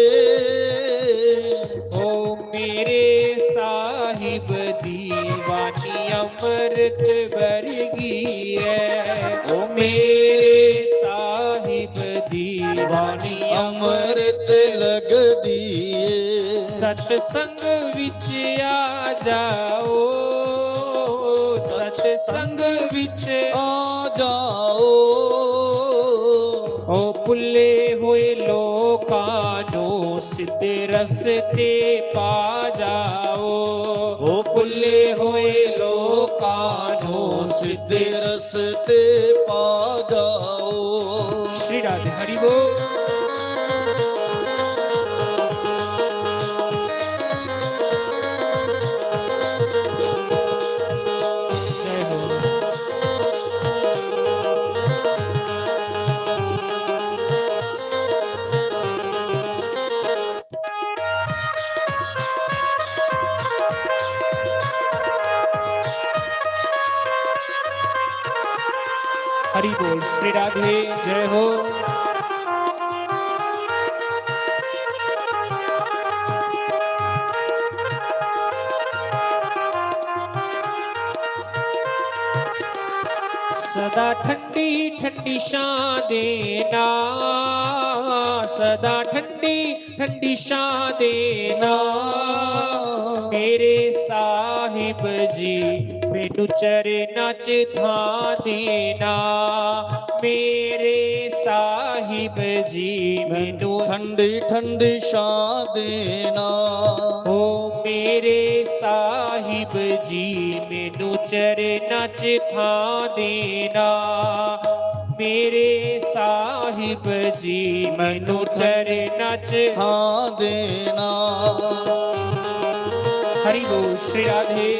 ओ मेरे साहिब दीवानी अमृत वर्गी है। ओ मेरे साहिब दीवानी अमृत लगदी है। सतसंग विच आ जाओ, सतसंग विच आ जाओ। ओ भुल्ले होए लोकां नू सिद्धे रस्ते पा जाओ। ओ भुल्ले होए लोकां नू सिद्धे रस्ते पा जाओ। श्री राधे हरि बोल। जय हो। हरि बोल श्री राधे, जय हो। सदा ठंडी ठंडी छां देना, सदा ठंडी ठंडी छां देना। मेरे साहिब जी, मेरे मैनू चरना च थां देना। मेरे साहिब जी, मैनू ठंडी ठंडी छां देना। ओ मेरे साहिब जी, मैनू चरना च थां देना। मेरे साहिब जी, मैनू चरना च थां देना। हरि बोल श्री राधे।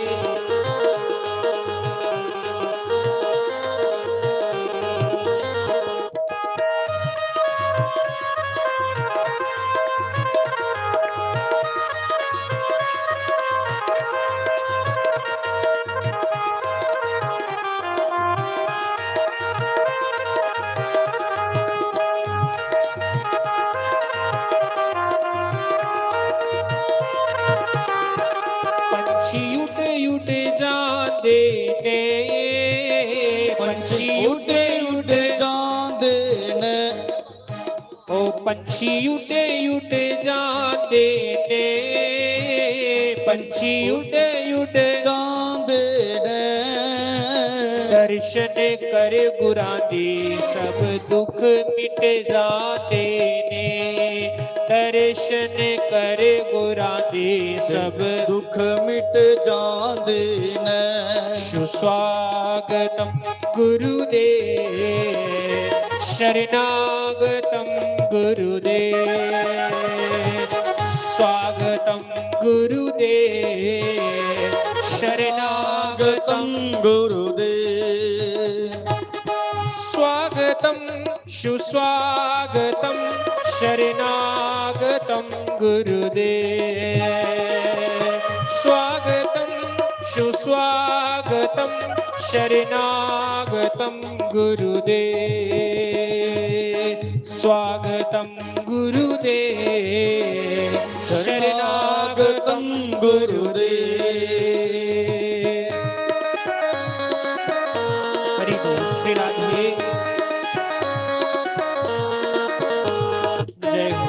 पंछी उड़ उड़ जांदे ने, पंछी उड़ उड़ जांदे ने। ओ पंछी उड़ उड़ जांदे ने, पंछी उड़ उड़ जांदे ने। दर्शन कर गुरां दे सब दुख मिट जाते ने। दर्शन कर गुरां दे सब दुख मिट जाते ने। सुस्वागतम गुरुदेव, शरणागतम गुरुदेव, स्वागतम गुरुदेव, शरणागतम गुरुदेव। स्वागतम सुस्वागतम शरणागतम गुरुदेव। स्वागतम सुस्वागतम शरणागतम गुरुदेव। स्वागतम गुरुदेव, शरणागतम गुरुदेव। हरि बोल श्री राधे। जय हो।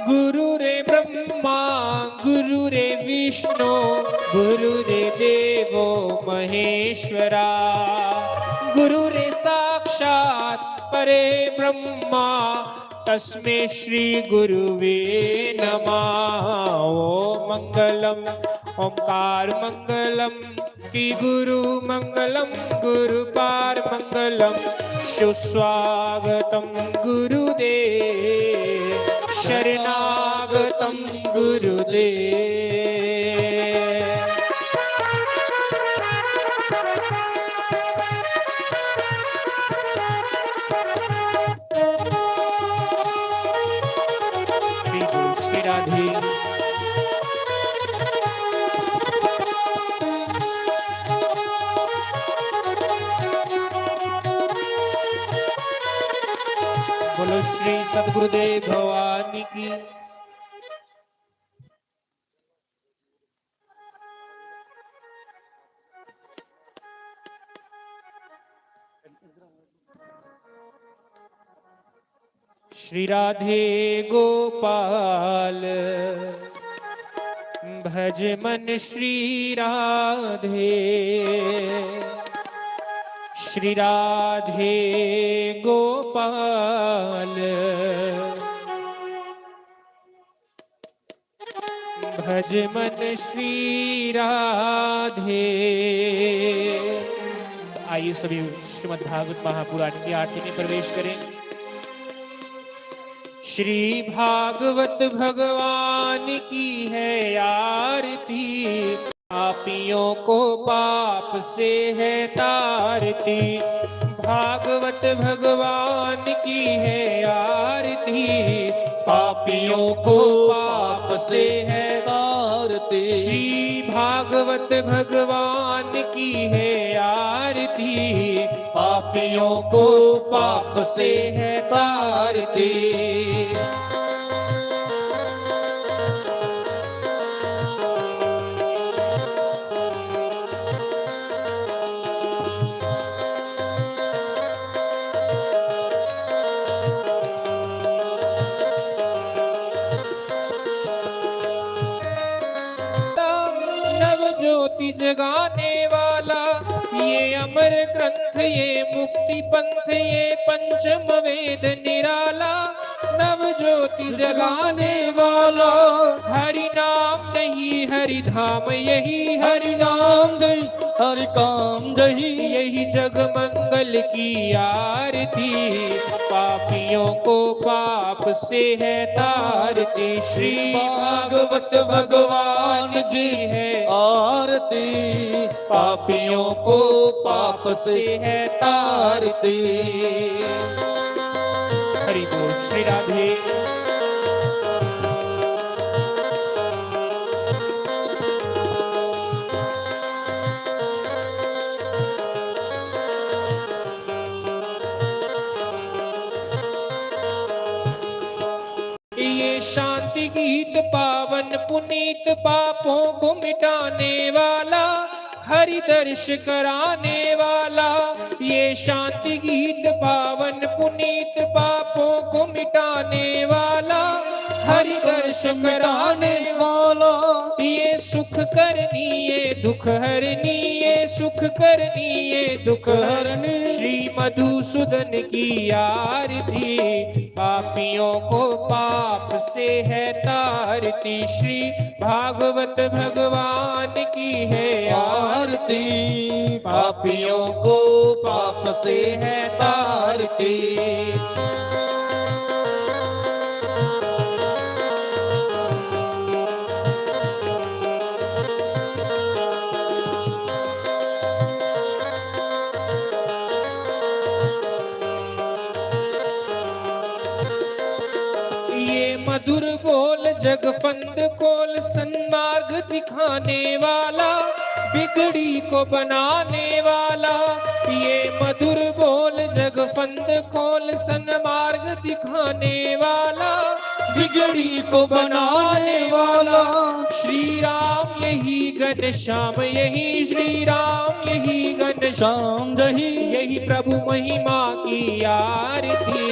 गुरु रे ब्रह्मा, गुरु रे विष्णु, गुरु रे देवो महेश्वरा। गुरु रे साक्षात परे ब्रह्मा, तस्मे श्री गुरुवे नमः। ॐ मंगलम, ओंकार मंगलम, श्री गुरु मंगलम, गुरु पार मंगलम। सुस्वागतम गुरुदेव, शरणागतम गुरुदेव। श्री राधे। बोलो श्री सद्गुरुदेव भगवान की। श्री राधे गोपाल भज मन श्री राधे। श्री राधे गोपाल भज मन श्री राधे। आइए सभी श्रीमद् भागवत महापुराण की आरती में प्रवेश करें। श्री भागवत भगवान की है आरती। पापियों को पाप से है तारती, भागवत भगवान की है आरती। पापियों को पाप से है तारती। श्री भागवत भगवान की है आरती। पापियों को पाप से है तारती। पर ग्रंथ ये मुक्ति पंथ, ये पंचम वेद निराला, नव ज्योति जगाने वाला। हरि नाम नहीं हरि धाम यही, हरि नाम नहीं हरि काम यही। यही जग मंगल की आरती, पापियों को पाप से है तारती। श्री भागवत भगवान जी है आरती, पापियों को पाप से है तारती। हरि बोल श्री राधे। ये शांति गीत पावन पुनीत, पापों को मिटाने वाला, हरि दर्श कराने वाला। ये शांति गीत पावन पुनीत, पापों को मिटाने वाला, हरि दर्श कराने वाला। ये सुख करनी, ये दुख हरनी, ये सुख करनी, ये दुख हरनी। श्री मधुसूदन की आरती, पापियों को पाप से है तारती। श्री भागवत भगवान की है आरती, पापियों को पाप से है तारती। ये मधुर बोल जग फंद खोल, सन्मार्ग दिखाने वाला, बिगड़ी को बनाने वाला। ये मधुर बोल जग फंद खोल, सन्मार्ग दिखाने वाला, बिगड़ी को बनाने वाला। श्री राम यही घनश्याम, यही श्री राम यही घनश्याम, यही, यही प्रभु महिमा की आरती।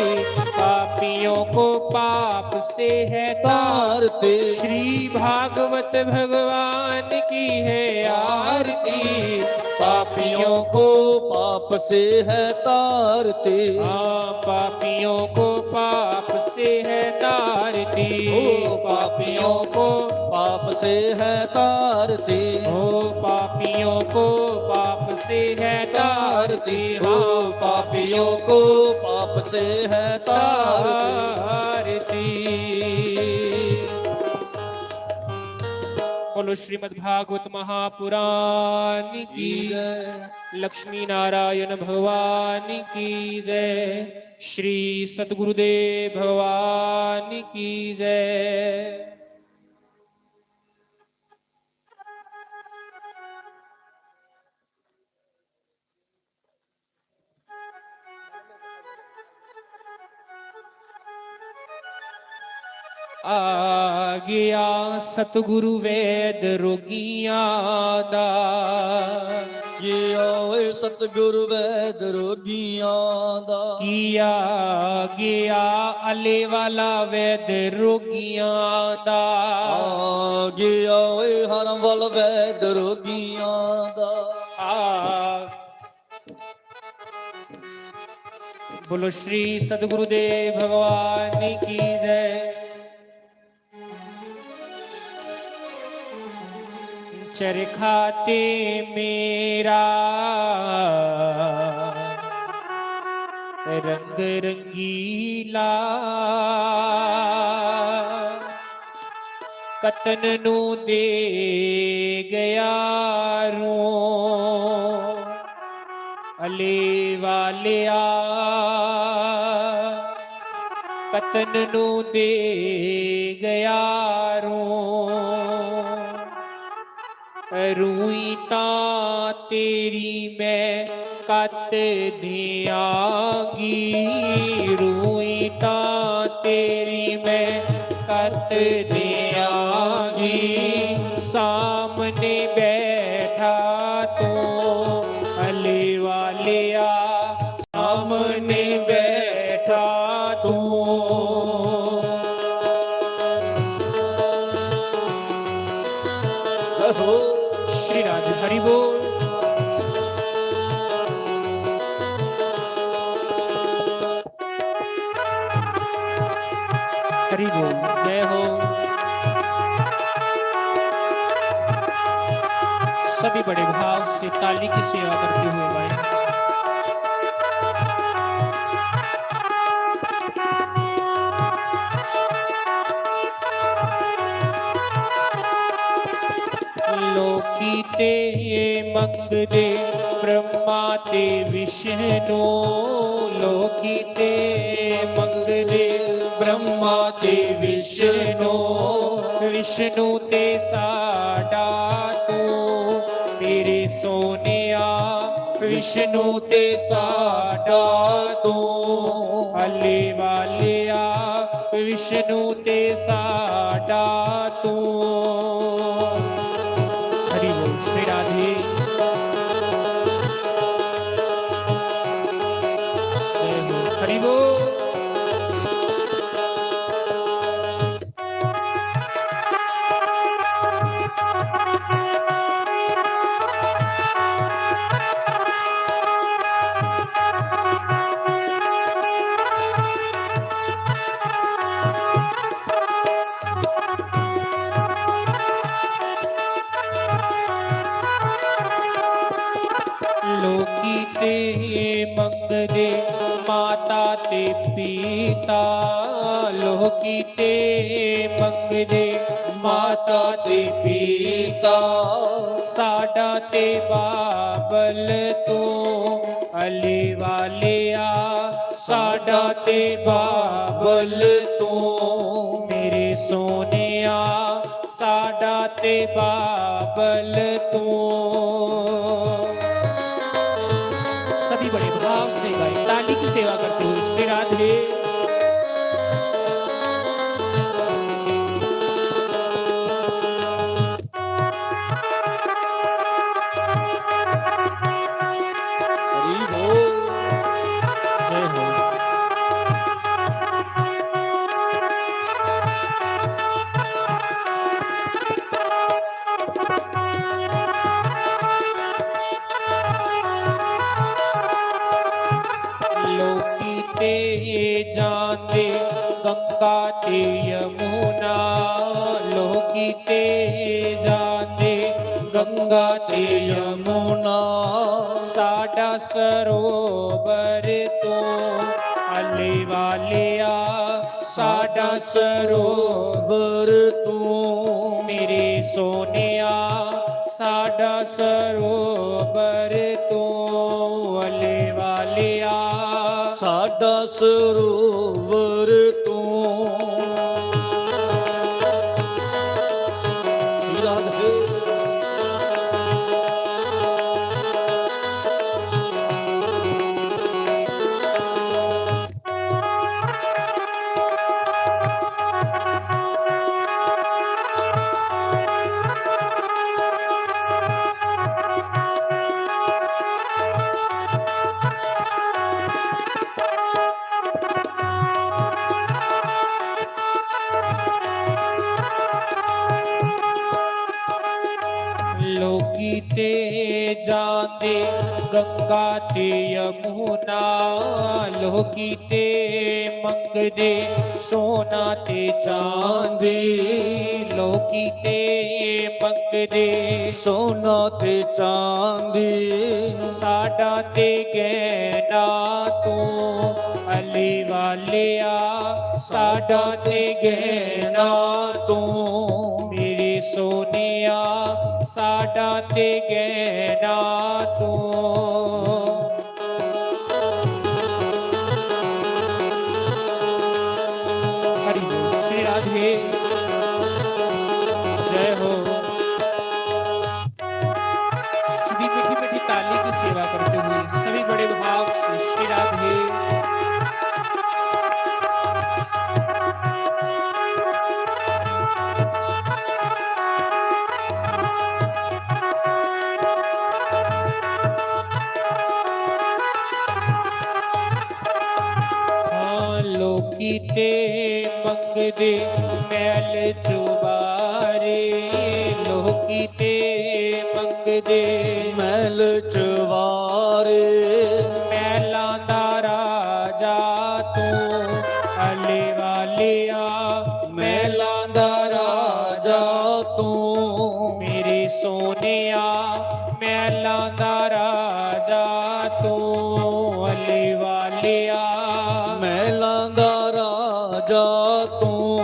पापियों को पाप से है तारती। श्री भागवत भगवान की है आरती, पापियों को पाप से है तारती। हाँ, पापियों को पाप से है तारती। ओ, पापियों को पाप से है तारती। ओ, पापियों को पाप से है तारती। ओ, पापियों को पाप से है तारती। बोलो श्रीमद् भागवत महापुराण की जय। लक्ष्मी नारायण भगवान की जय। श्री सतगुरुदेव भगवान की जय। आ गया सतगुरु वैद रोगियां दा। ये आवे सतगुरु वैद रोगियां दा। किया गया अले वाला वैद रोगियां दा। आ गया ओए हरम वाला वैद रोगियां दा। आ बोलो श्री सतगुरुदेव भगवान की जय। चरखा ते मेरा रंग रंगीला, कतन नू दे गया रूं। अले वालिया, कतन नू दे गया रूं। रूई तां तेरी मैं कत दियांगी, रूई तां तेरी मैं कत दियांगी। सामने बैठा तू अले वालिया, सामने बैठा तू। श्री राधे हरि बोल। हरि बोल। जय हो। सभी बड़े भाव से ताली की सेवा करते हुए गाएं। लोकी ते मंगदे ब्रह्मा ते विष्णु, लोकी ते मंगदे ब्रह्मा ते विष्णु, विष्णु ते साडा तू, मेरे सोनिया, विष्णु ते साडा तू, अले वालिया, विष्णु ते साडा तू। हरि बोल, श्री राधे। जय हो, हरि बोल। लोकी ते मंगदे माता ते पिता, लोकी ते मंगदे माता ते पिता, साडा ते बाबल तू, अली वालिया, साडा ते बाबल तू, मेरे सोनिया, साडा ते बाबल तू। सभी बड़े भाव से गाए, ताली की सेवा करते हुए श्री राधे। हरि बोल। जय हो। लोकी ते जांदे गंगा ते यमुना, लोकी ते जांदे गंगा ते यमुना, साडा सरोवर तू, अली वालिया, साडा सरोवर तू, मेरे सोनिया, साडा सरोवर तू, अली वालिया, साडा सरोवर तू। श्री राधे। लोकी ते जांदे गंगा ते यमुना, लोकी ते मंगदे सोना ते चांदी, लोकी ते मंगदे सोना ते चांदी, साडा ते गहना तू, अली वालिया, साडा ते गहना तू, मेरे सोनिया, साडा ते गहना तू। हरि बोल, श्री राधे, जय हो। सभी मीठी मीठी ताली की सेवा करते हुए सभी बड़े भाव से श्री राधे। हाँ, लोकी ते मंगदे मैल चुबारे, लोकी ते मंगदे मैल चुबारे। मैलां दा राजा तू, अली वालिया, महलां दा राजा तू। मेरे सोनिया, महलां दा राजा तू। अली वालिया, महलां दा राजा तू।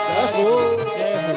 जय हो। जय हो।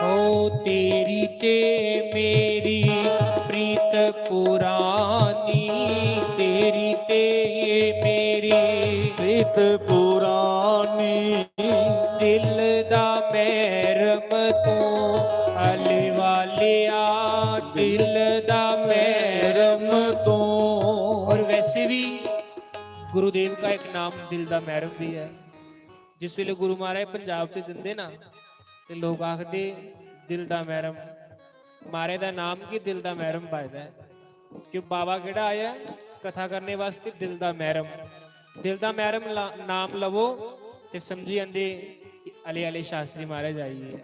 ओ तेरी ते मेरी प्रीत पुरानी, तेरी ते मेरी प्रीत पुरानी। दिल दा महरम तू, अली वालिया, दिल दा महरम तू। और वैसे भी गुरुदेव का एक नाम दिल दा महरम भी है। जिस वेले गुरु महाराज पंजाब च जंदे ना, ते लोक आखदे, "दिल दा महरम।" महाराज दा नाम की दिल दा महरम पाए दा है। क्यों, बाबा केड़ा आया है? कथा करने वास्ते दिल दा महरम। दिल दा महरम ला-, नाम लवो ते समझी जंदे कि अली, अली शास्त्री महाराज आई गे।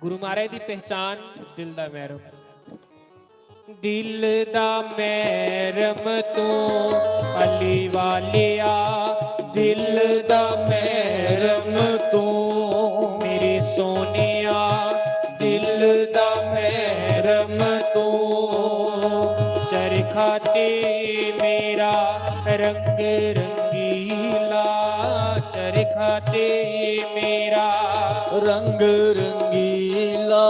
गुरु महाराज दी पहचान दिल दा महरम। दिल दा महरम तू, अली वालिया, दिल दा महरम तू। मेरे सोनिया, दिल दा महरम तू। चरखा ते मेरा रंग रंगीला, चरखा ते मेरा रंग रंगीला।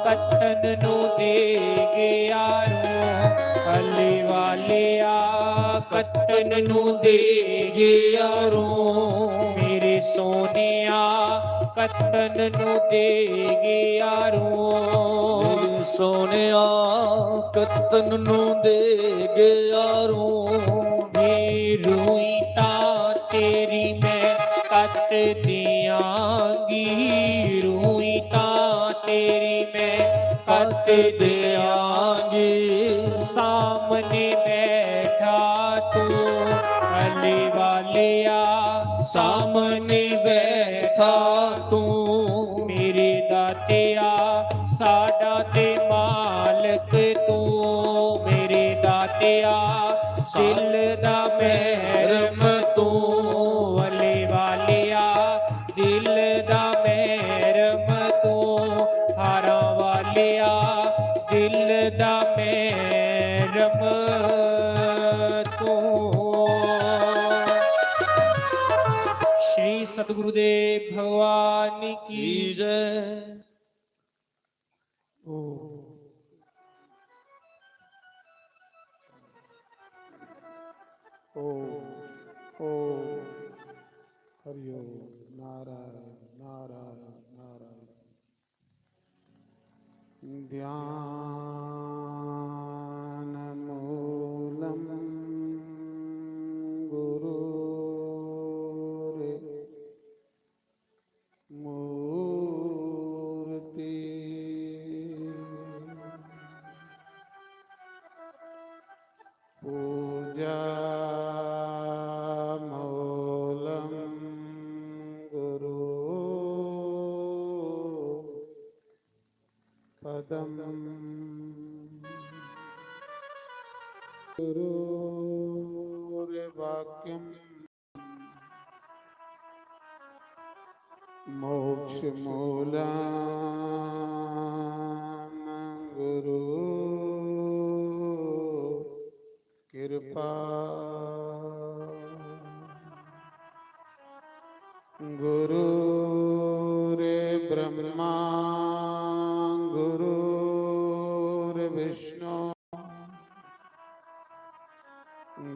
कत्तन नू दे गया रूं, अली वालिया, कत्तन नू दे गया रूं। मेरे सोनिया, कत्तन नू दे गया रूं। मेरे सोनिया, कत्तन नू दे गया रूं। वे रूई तां तेरी मैं कत्त दियांगी, रूई तां तेरी मैं कत्त दियांगी। सामने बैठा तू, अली वालिया, सामने बैठा तू। मेरे दातिया, साडा ते मालक तू। मेरे दातिया, दिल दा महरम तू। अली वालिया, दिल दा महरम तू। हारां वालिया, दिल दा महरम तू। श्री सतगुरुदेव भगवान की जय। ओ, ओ, ओ, हरि ओम। नारायण, नारायण, नारायण। ध्यानमूलं गुरोर्मूर्ति। पूजामूलं गुरो पदं गुरोर्वाक्यं मोक्षमूलं गुरु कृपा। गुरुर्ब्रह्मा गुरुर्विष्णु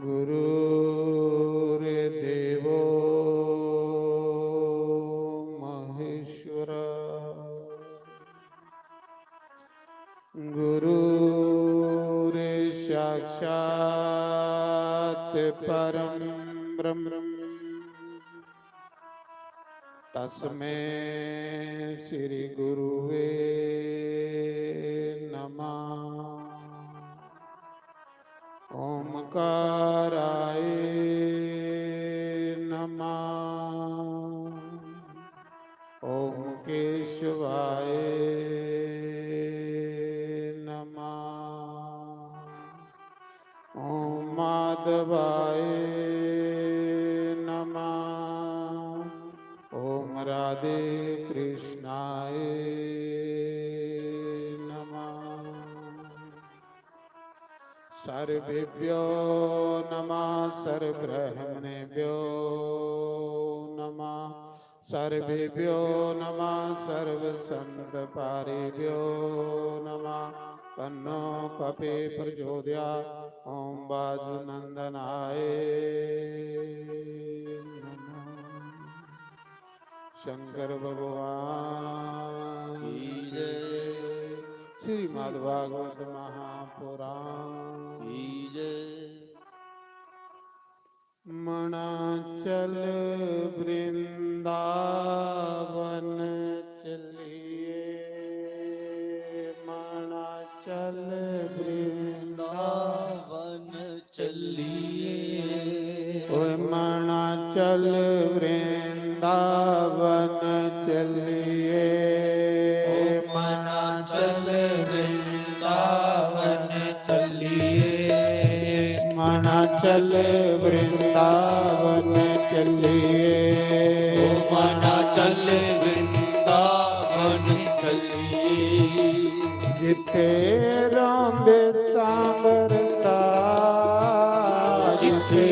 गुरुर्देवो महेश्वर। गुरुर्साक्षात् परं ब्रह्म। तस्मै श्री गुरुवे नमः। ओमकाराय नमः। ओम केशवाय नमः। ओम माधवाय नमः। ओम राधे कृष्णाय नमः। सर्वेभ्यो नमः, सर्वब्राह्मणेभ्यो नमः, सर्वेभ्यो नमः, सर्वसंतपारेभ्यो नमः। तन्नो कपि प्रचोदयात्। ओम वासुनंदनाय नमः। शंकर भगवान की जय। श्रीमद् भागवत महापुराण की जय। मना चल वृंदावन चलिए, मना चल वृंदावन चलिए। ओए मना चल वृंदावन चलिए। ओ मना चल वृंदावन चलिए। मना चल वृंदावन चलिए। ओ मना चल वृंदावन चलिए। जिथे रोंदे सांबर साध, जिथे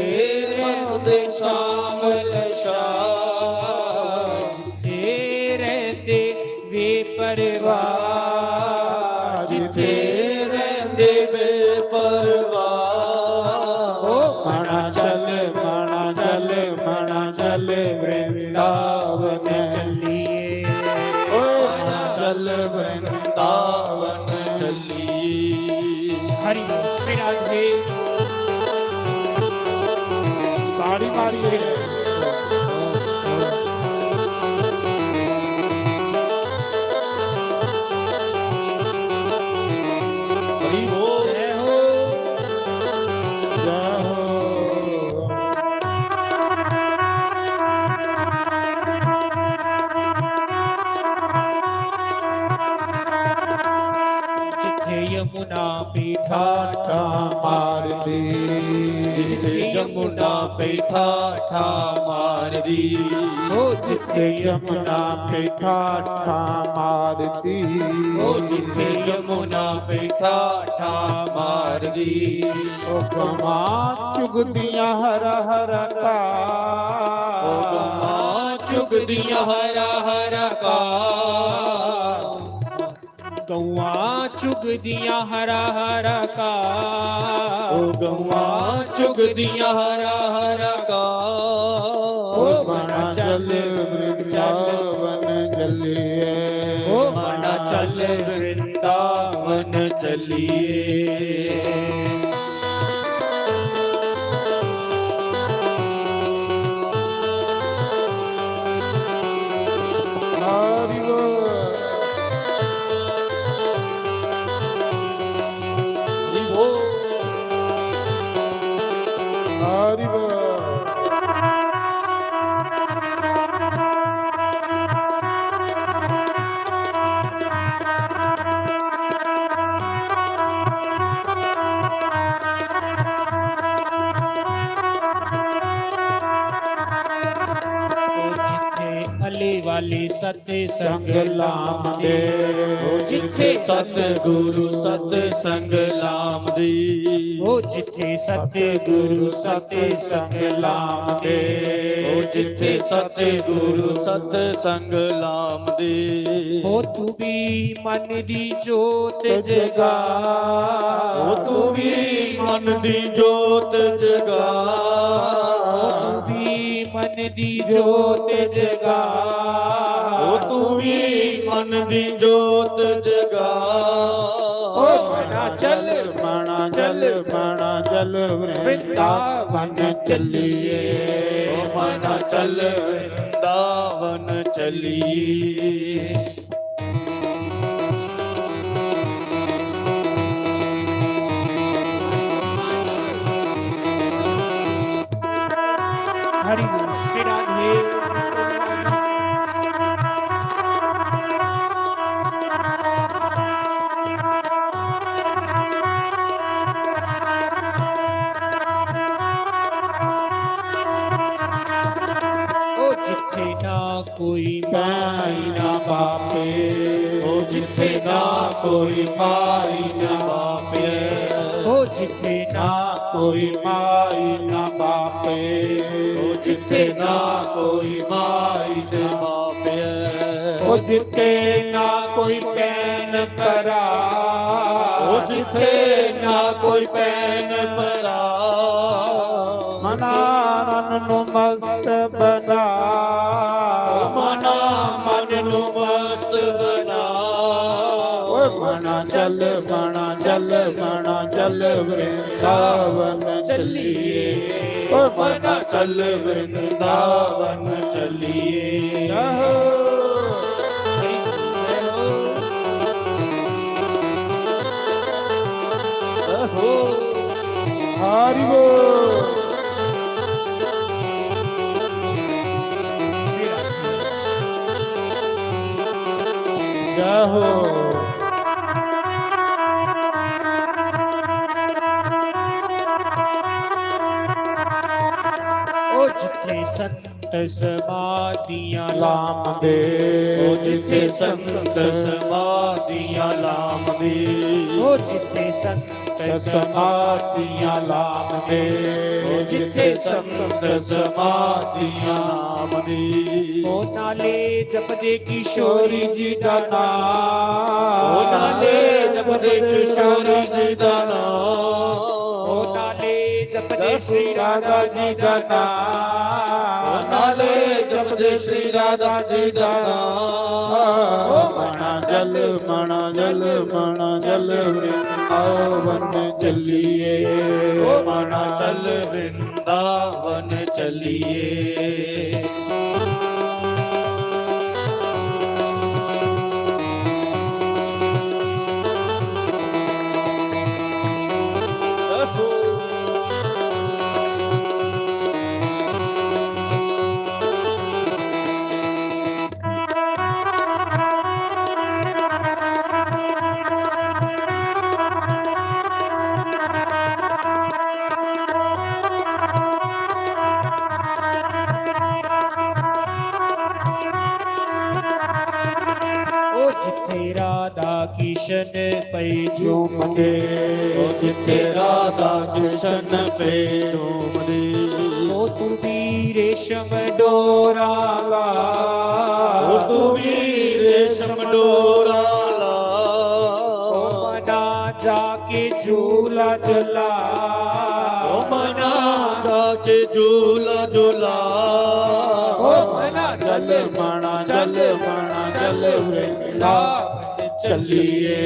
रोंदे सांबर साध, जिथे रहंदे बेपरवाह, जिथे रहंदे बेपरवाह। ओ मना चल, मना चल, मना चल वृंदावन चलिए। ओ मना चल वृंदावन चलिए। हरि बोल। श्री राधे। ताड़ी मारिए। हरि बोल। जय हो। जय हो। जिथे यमुना पे ठाठां मारदी, जिथे यमुना पे ठाठां मारदी, ओ जिथे यमुना पे ठाठां मारदी, ओ जिथे यमुना पे ठाठां मारदी। ओ गवां चुगदियां हरा हरा घाह, ओ गवां चुगदियां हरा हरा घाह। गवां चुगदियां हरा हरा घाह। ओ गवां चुगदियां हरा हरा घाह। ओ मना चल वृंदावन चलिए। ओ मना चल वृंदावन चलिए। हरि बोल। हरि बोल। हरि बोल। आली सतसंग लाम दे। ओ जिथे सतगुरु सतसंग लाम दी। ओ जिथे सतगुरु सतसंग लाम दे। ओ जिथे सतगुरु सतसंग लाम दी। ओ तू भी मन दी जोत जगा। ओ तू भी मन दी जोत जगा। ओ तू भी मन दी जोत जगा। ओ तू भी मन दी जोत जगा। ओ मना चल, मना चल, मना चल वृंदावन चलिए। ओ मना चल वृंदावन चलिए। हरि बोल, श्री राधे। ओ जिथे ना कोई माई ना बापे। ओ जिथे ना कोई माई ना बापे। ओ जिथे ना कोई माई ना बापे। ओ जिथे ना कोई माई ते बापे। ओ जिथे ना कोई भैन भरा। ओ जिथे ना कोई भैन भरा। मना मन नु मस्त बना। ओ मना मन नु मस्त बना। ओ मना चल, मना चल, मना चल वृंदावन चलिए। ओ मना चल वृंदावन चलिए। आहो। हरि बोल। जय हो। ओ जिथे सत समाधियां लाम दे। ओ जिथे संत समाधियां लाम दे। ओ जिथे संत समाधियां लाम दे। ओ जिथे संत समाधियां लाम दे। ओ नाले जपदे किशोरी जी दा नाम। ओ नाले जपदे किशोरी जी दा नाम। ओ नाले जपदे श्री राधा जी दा नाम। ओ नाले जपदे श्री राधा जी दा नाम। ओ मना चल, मना चल, मना चल वृंदावन चलिए। ओ मना चल वृंदावन चलिए। ओ जिथे राधा किशन पे झूमदे। ओ जिथे राधा किशन पे झूमदे। ओ तू भी रेशम डोरा ला। ओ तू भी रेशम डोरा ला। ओ मना जाके झूला झुला। ओ मना जाके झूला झुला। ओ मना चल, मना चल, मना चल वृंदावन चलिए।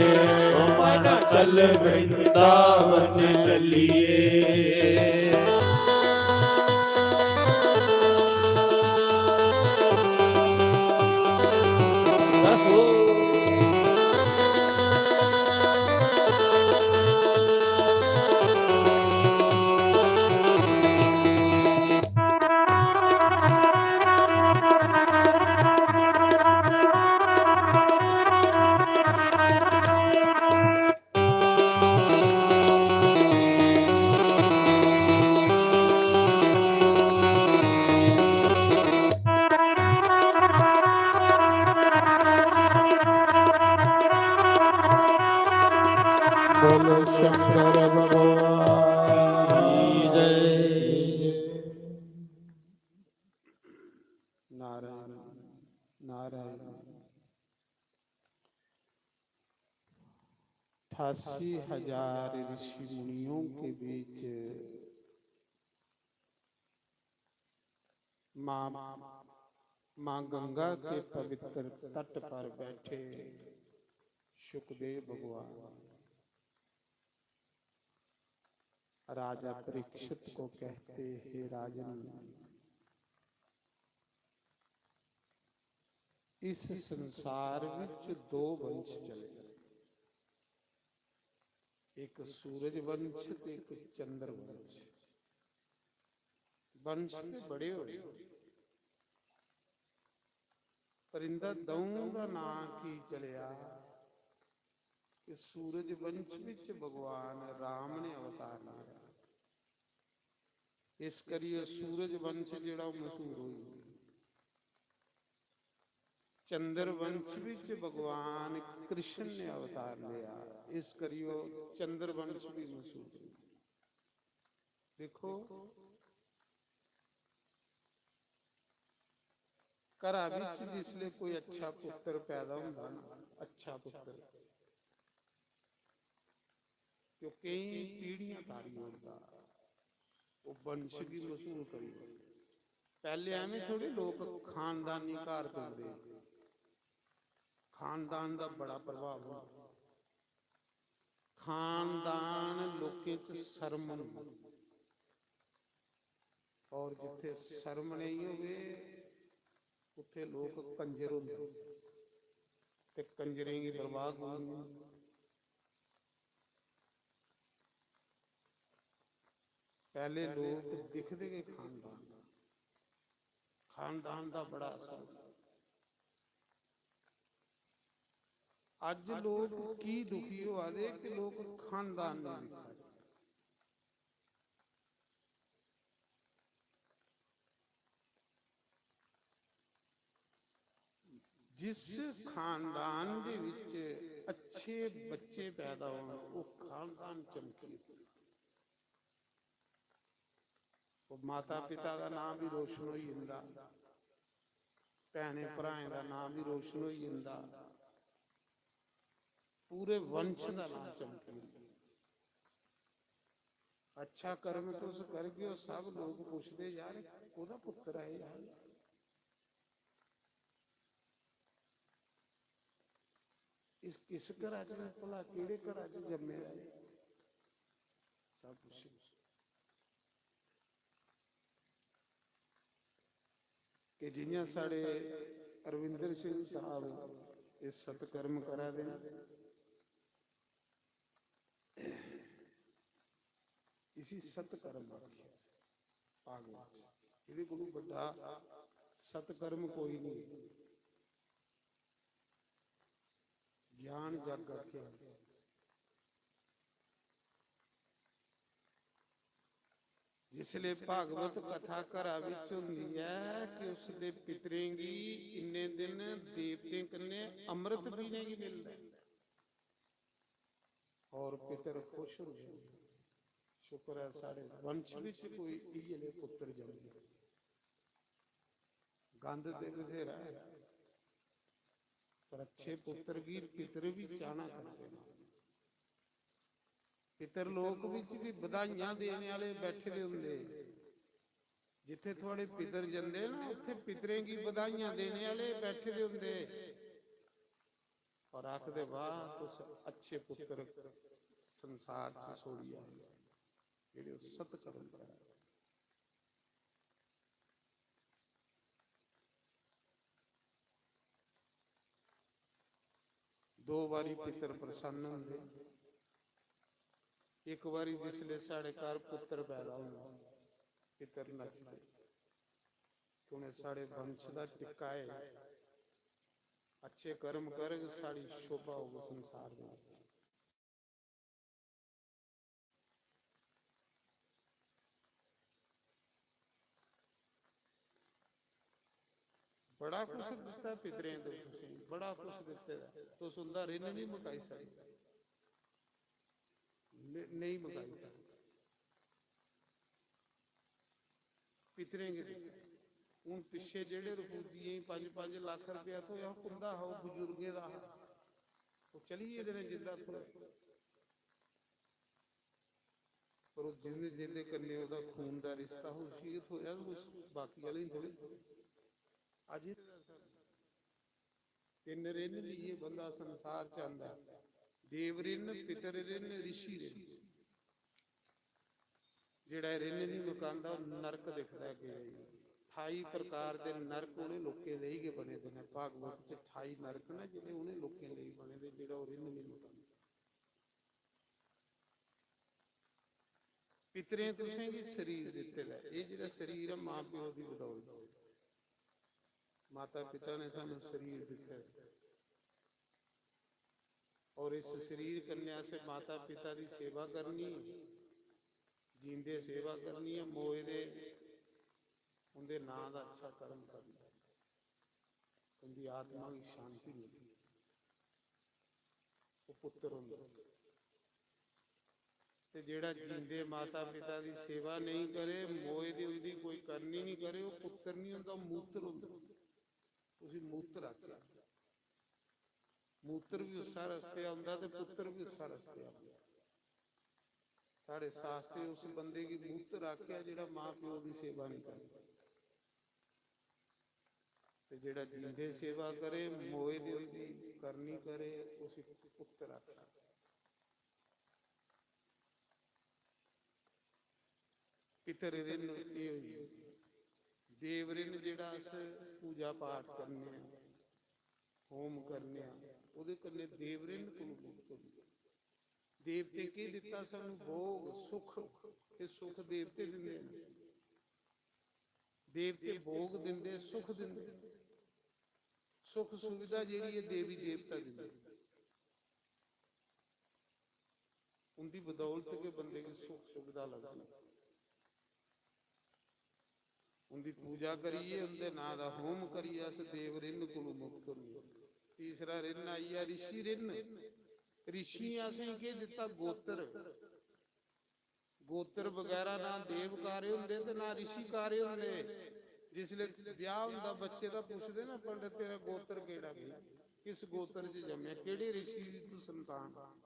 ओ मना चल वृंदावन चलिए। अठासी हजार ऋषि मुनियों के बीच माँ, माँ गंगा के पवित्र तट पर बैठे सुखदेव भगवान राजा परीक्षित को कहते, हे राजन, इस संसार विच दो वंश चले, एक सूरज वंश ते एक चंद्र वंश। वंश ते बड़े होए, पर इंदा दऊं दा नां की चलेआ कि सूरज वंश विच भगवान राम ने अवतार लिया। इस करियै सूरज वंश जेह्ड़ा ओह् मशहूर होई गेआ। चंद्र वंश विच भगवान कृष्ण ने अवतार लिया, इस करियै ओह् चंद्र वंश भी मशहूर होई गेआ। देखो, घरा विच जिसले कोई अच्छा पुत्र पैदा होंदा ना, अच्छा पुत्र, ते ओह् केईं पीढ़ियां तारी ओड़दा, ओह् वंश गी मशहूर करी ओड़दा। पैह्ले ऐवें थोड़े लोक खानदानी घर तुलदे, खानदान दा बड़ा प्रभाव होंदा। खानदान लोकें च शर्म होंदी, और जित्थे शर्म नेईं होवे, उत्थे लोक कंजर होंदे ते कंजरें गी परवाह कोई नहीं। पैह्ले लोक दिखदे गै खानदान, खानदान दा बड़ा असर होंदा। अज्ज लोक की दुखी होआ दे कि लोक खानदान नहीं दिक्खा दे। जिस खानदान दे विच अच्छे बच्चे पैदा होन, ओह् खानदान चमकी उठदा। ओह् माता पिता दा नाम भी रोशन होई जंदा, भैनें भ्राएं दा नाम भी रोशन होई जंदा, पूरे वंश दा नाम चमकी जंदा। अच्छा कर्म तुस करगे ओ, सब लोग पुछदे, "यार, कोह्दा पुत्तर ऐ यार?" इस किस घरा च भला, केह्ड़े घरा च जम्मे दा एह्? सब कुछ। कि जियां साढ़े रविंदर सिंह साहब एह् सतकर्म करा दे न, इसी सतकर्म आखेआ भागवत च। एह्दे कोलू बड्डा सतकर्म कोई नहीं। ज्ञान जग आखेआ इसी। जिसले भागवत कथा घरा विच होंदी ऐ कि उसदे पितरें गी इन्ने दिन देवतें कन्नै अमृत पीने गी मिलदा ऐ। और पितर खुश होंदे न, शुक्र ऐ साढ़े वंश विच कोई इयै लेह पुत्र जम्मे। गंद ते बथेरा ऐ, पर अच्छे पुत्र गी पितर भी चाहना करदे न। पितर लोक विच भी बधाइयां देने आह्ले बैठे दे होंदे। जित्थे थुआड़े पितर जंदे ना, उत्थे पितरें गी बधाइयां देने आह्ले बैठे दे होंदे। और आखदे, "वाह, तुस अच्छे पुत्र संसार च छोड़ी आए, जेह्ड़े ओह् सतकर्म करा दे।" दो बारी पितर प्रसन्न होंदे। इक बारी जिसले साढ़े घर पुत्र पैदा होंदा, पितर नचदे कि उ'नें साढ़े वंश दा टिक्का ऐ, अच्छे कर्म करग, साढ़ी शोभा होग संसार दे विच। बड़ा कुछ दित्ता पितरें ते तुसें, बड़ा कुछ दित्ते दा, तुस उंदा ऋण नहीं मुकाई सकदे, न-, नहीं मुकाई सकदे। पितरें गी दित्ता। हून पिच्छे जेह्ड़े रफूजियें गी पंज पंज लक्ख रपेआ थ्होआ, ओह् कुंदा हा? ओह् बुजुर्गें दा हा। ओह् चली गेदे न जिंदा थ्होआ। पर ओह् जिंदे जिंदे कन्नै ओह्दा खून दा रिश्ता हा, उसी गै थ्होएआ, उस बाकी आह्लें गी थोह्ड़े थ्होएआ। अज्ज तिन्न रिन्न लेइयै बंदा संसार च आंदा ऐ। देव रिन्न, पितर रिन्न, रिशी रिन्न। जेह्ड़ा एह् रिन्न निं मकांदा, ओह् नरक दिखदा ऐ अग्गें जाइयै। ठाई प्रकार दे नरक उ'नें लोकें लेई गै बने दे न। भागवत च ठाई नरक न, जेह्ड़े उ'नें लोकें लेई बने दे, जेह्ड़ा ओह् रिन्न निं मकांदा। पितरें तुसें गी शरीर दित्ते दा ऐ। एह् जेह्ड़ा शरीर ऐ, मां प्यो दी बदौलत। माता पिता ने सानूं शरीर दित्ते दा ऐ। और इस शरीर कन्नै असें माता पिता दी सेवा करनी ऐ, जींदे सेवा करनी ऐ, मोए दे उं'दे नांऽ दा अच्छा कर्म करना, उं'दी आत्मा गी शांति मिलदी, ओह् पुत्तर होंदा। ते जेह्ड़ा जींदे माता पिता दी सेवा नेईं करे, मोए दी उं'दी कोई करनी निं करे, ओह् पुत्तर निं होंदा, ओह् मूत्र होंदा। उसी मूत्र आखेआ। मूत्र बी उस्सै रस्ते औंदा ते पुत्तर बी उस्सै रस्ते औंदा। साढ़े शास्त्रें उस बंदे गी मूत्र आखेआ जेह्ड़ा मां प्यो दी सेवा निं करदा। ते जेह्ड़ा जींदे सेवा करे, मोए दे उं'दी करनी करे, उसी पुत्तर आखेआ। पितर रिन्न एह् होई गे। देव रिन्न जेह्ड़ा अस पूजा पाठ करने आं, होम करने आं, ओह्दे कन्नै देव रिन्न कोलू मुक्त होंदे। देवतें केह् दित्ता सानूं? भोग, सुख। एह् सुख देवते दिंदे न। देवते भोग दिंदे, सुख दिंदे। सुख सुविधा जेह्ड़ी ऐ, देवी देवता दिंदे। उं'दी बदौलत गै बंदे गी सुख सुविधा लगदी। उं'दी पूजा करियै, उं'दे नांऽ दा होम करियै अस देव रिन्न कोलू मुक्त होन्ने। तीसरा रिन्न आई गेआ रिशी रिन्न। रिशियें असेंगी केह् दित्ता? गोत्र। गोत्र बगैरा ना देव कार्य होंदे ते ना रिशी कार्य होंदे। जिसलै ब्याह होंदा बच्चे दा, पुछदे ना पंडत, "तेरा गोत्र केह्ड़ा बी? किस गोत्र च जम्मेआ? केह्ड़े रिशी दी तू संतान?"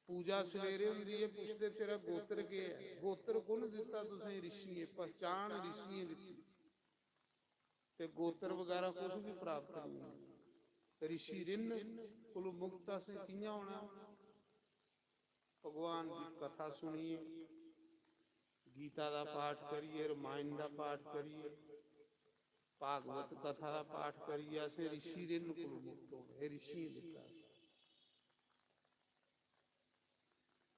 पूजा सवेरे होंदी ऐ, पुछदे, "तेरा गोत्र केह् ऐ?" गोत्र कु'न दित्ता तुसें? रिशियें। पहचान रिशियें दित्ती। ते गोत्र बगैरा कुछ बी प्राप्त नेईं होंदा। ते रिशी रिन्न कोलू मुक्त असें कि'यां होना? भगवान दी कथा सुनियै, गीता दा पाठ करियै, रमायण दा पाठ करियै, भागवत कथा दा पाठ करियै असें रिशी रिन्न कोलू मुक्त होना। एह् रिशियें दित्ता असें।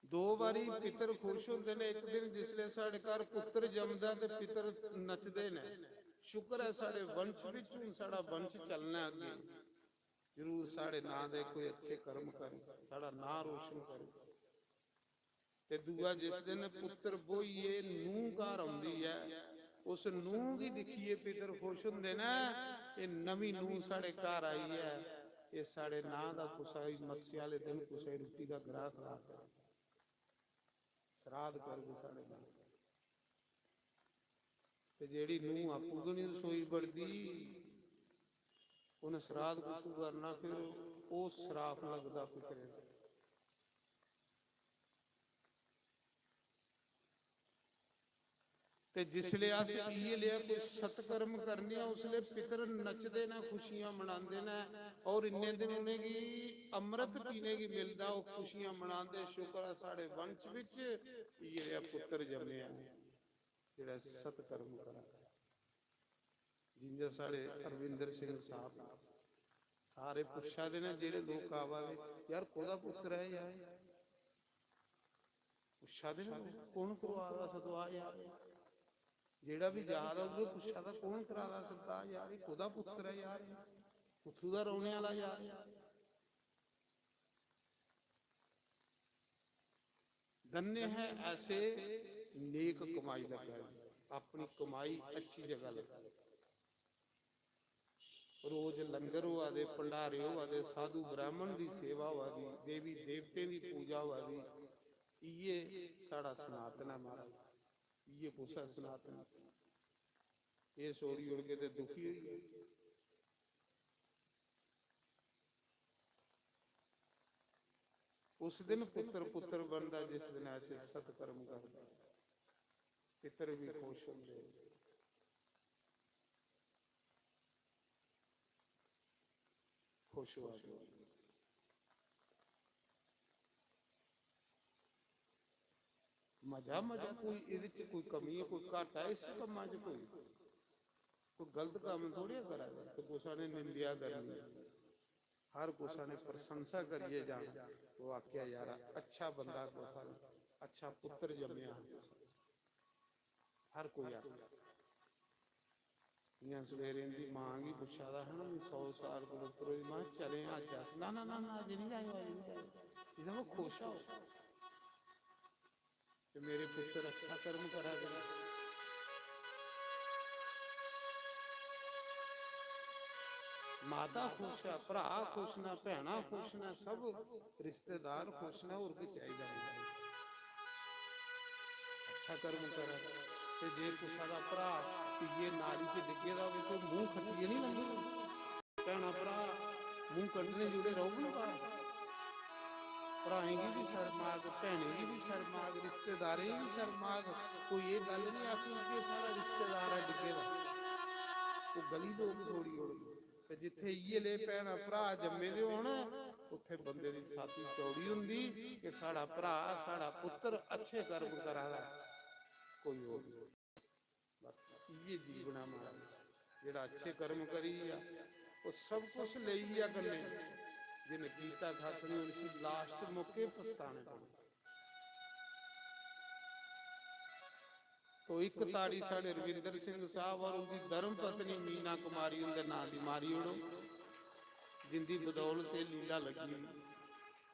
दो बारी पितर खुश होंदे ने। इक दिन जिसलै साढ़े घर पुत्तर जमदा ते पितर नचदे ने, "शुक्र ऐ साढ़े वंश बिच, हून साढ़ा वंश चलना ऐ अग्गें, जरूर साढ़े नांऽ दे कोई अच्छे कर्म करे, साढ़ा नांऽ रोशन करे।" ते दूआ, जिस दिन पुत्तर ब्होइयै नूंह् घर औंदी ऐ, उस नूंह् गी दिक्खियै पितर खुश होंदे न, "एह् नमीं नूंह् साढ़े घर आई ऐ, एह् साढ़े नांऽ दा कुसै गी मस्सेआ आह्ले दिन कुसै गी रुट्टी दा ग्राह् खला करै, सराध करग साढ़े नांऽ।" ते जेह्ड़ी नूंह् आपूं गै निं रसोई बड़दी, उ'नें सराध कुत्थूं करना? फिर ओह् सराप लगदा पितरें दा। ते जिसलै अस इ'यै लेआ कोई सत्कर्म करने आं, उसलै पितर नचदे न, खुशियां मनांदे न, और इन्ने दिन उ'नेंगी अमृत पीने गी मिलदा, ओह् खुशियां मनांदे, "शुक्र ऐ साढ़े वंश बिच इ'यै लेआ पुत्तर जम्मेआ, जेह्ड़ा सत्कर्म करा।" जि'यां साढ़े हरविंदर सिंह साहब, सारे पुच्छा दे न, जेह्ड़े लोक आवा दे, "यार, कोह्दा पुत्तर ऐ यार?" पुच्छा दे न लोक, "कु'न करोआ दा सतवाह् यार? जेह्ड़ा बी जा दा, उ'ऐ पुच्छा दा, कु'न करा दा सतवाह् यार? एह् कोह्दा पुत्तर ऐ यार? कुत्थूं दा रौह्ने आह्ला यार?" धन्य है ऐसे नेक कमाई लगा, अपनी कमाई अच्छी जगह लगा। रोज लंगर होआ दे, भंडारे होआ दे, साधु ब्राह्मण दी सेवा होआ दी, देवी देवतें दी पूजा होआ दी। इ'यै साढ़ा सनातन ऐ महाराज, इ'यै कुछ ऐ सनातन। एह् छोड़ी ओड़गे ते दुखी होई जागे। उस दिन पुत्र पुत्र बनदा जिस दिन ऐसे सत्कर्म करदा। पितर भी खुश होंदे, खुश होआ दे। मजा मजा, कोई एह्दे च कोई कमी ऐ, कोई घाटा ऐ इस कम्मा च? कोई कोई गलत कम्म थोड़ी करा दे, ते कुसै ने निंदेआ करनी, हर कुसै ने प्रशंसा करियै जाना। ओह् आखेआ, "यार, अच्छा बंदा कुसै ने, अच्छा पुत्तर जम्मेआ।" हर कोई आखे। इ'यां सवेरे इं'दी मां गी पुच्छा दा हा ना, "मैं सौ साल कोला उप्पर होई, मां, चले आं अज्ज अस?" "ना, ना, ना, ना, अज्ज निं जाएओ, अज्ज निं जाएओ।" इसदा मतलब खुश आओ। ते मेरे पुत्तर अच्छा कर्म करा दे न। माता खुश ऐ, भ्राऽ खुश न, भैनां खुश न, सब रिश्तेदार खुश न, होर केह् चाहिदा? अच्छा कर्म करा दे। ते जे कुसै दा भ्राऽ पियै नाली च डिग्गे दा होवे, ते मूंह खट्टियै निं लंघदा। भैनां भ्राऽ मूंह कड्ढने जुड़े रौह्ङन बाह्र। भ्राएं गी बी शर्म आग, भैनें गी बी शर्म आग, रिश्तेदारें गी बी शर्म आग। कोई एह् गल्ल निं आखग कि साढ़ा रिश्तेदार ऐ डिग्गे दा, ओह् गली लोक छोड़ी ओड़ग। ते जित्थै इ'यै ले भैनां भ्राऽ जम्मे दे होन, उत्थै बंदे दी छाती चौड़ी होंदी कि साढ़ा भ्राऽ, साढ़ा पुत्तर अच्छे कर्म करा दा, कोई होर निं। बस इ'यै जीवन ऐ महाराज, जेह्ड़ा अच्छे कर्म करी गेआ, ओह् सब कुछ लेई गेआ कन्नै। जिन कीता कक्ख निं, उसी last मौके पछताने पौने। तो इक ताड़ी साढ़े रविंदर सिंह साहब और उं'दी धर्म पत्नी मीना कुमारी उं'दे नांऽ दी मारी ओड़ो, जिं'दी बदौलत एह् लीला लग्गी।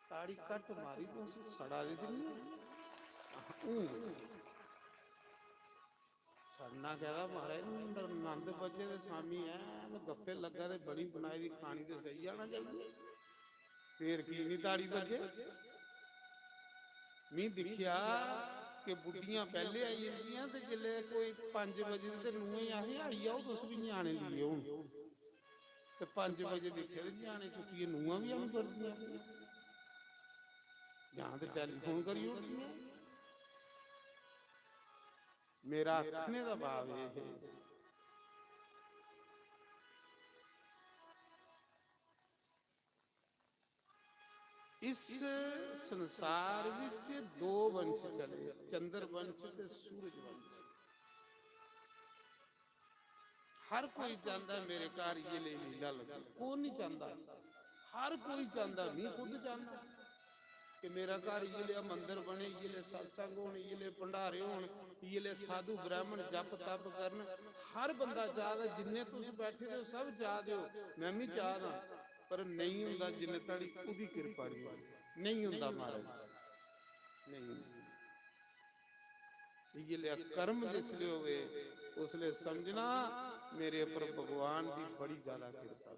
ताड़ी घट्ट मारी, तुस सड़ा दे ते निं ओ? हून सड़ना कैह्दा महाराज, नंद बज्जे दे स्वामी ऐ, में गप्पे लग्गा ते बनी बनाई दी खानी ते सेई जाना चाहिए। फिर की निं ताड़ी बज्जे? मी दिक्खेआ कि बुड्ढियां पैह्ले आई जंदियां ते जेल्लै कोई पंज बजे ते नूहें गी आखदियां, "आई जाओ तुस बी ञ्याणे लेइयै हून।" ते पंज बजे दिक्खेआ ते ञ्याणे चुक्कियै नूहां बी आई बड़दियां। जां ते टैलीफोन करी ओड़दियां। मेरा आखने दा भाव एह् ऐ, इस संसार विच दो वंश चले, चंद्र वंश ते सूरज वंश। हर कोई चांह्दा मेरे घर इ'यै लेई लीला लग्गे, कौन निं चांह्दा? हर कोई चांह्दा, मी खुद चांह्दा कि मेरा घर इ'यै लेआ मंदर बने, इ'यै ले सत्संग होन, इ'यै ले भंडारे होन, इ'यै ले साधु ब्राह्मण जप तप करन। हर बंदा चाह्दा, जिन्ने तुस बैठे दे ओ, सब चाह्दे ओ, में बी चाह्दा, पर नेईं होंदा जिन्ने धड़ी ओह्दी किरपा निं होंदी। नेईं होंदा महाराज, नेईं होंदा। इ'यै लेआ कर्म जिसलै होवे, उसलै समझना मेरे उप्पर भगवान दी बड़ी ज्यादा किरपा।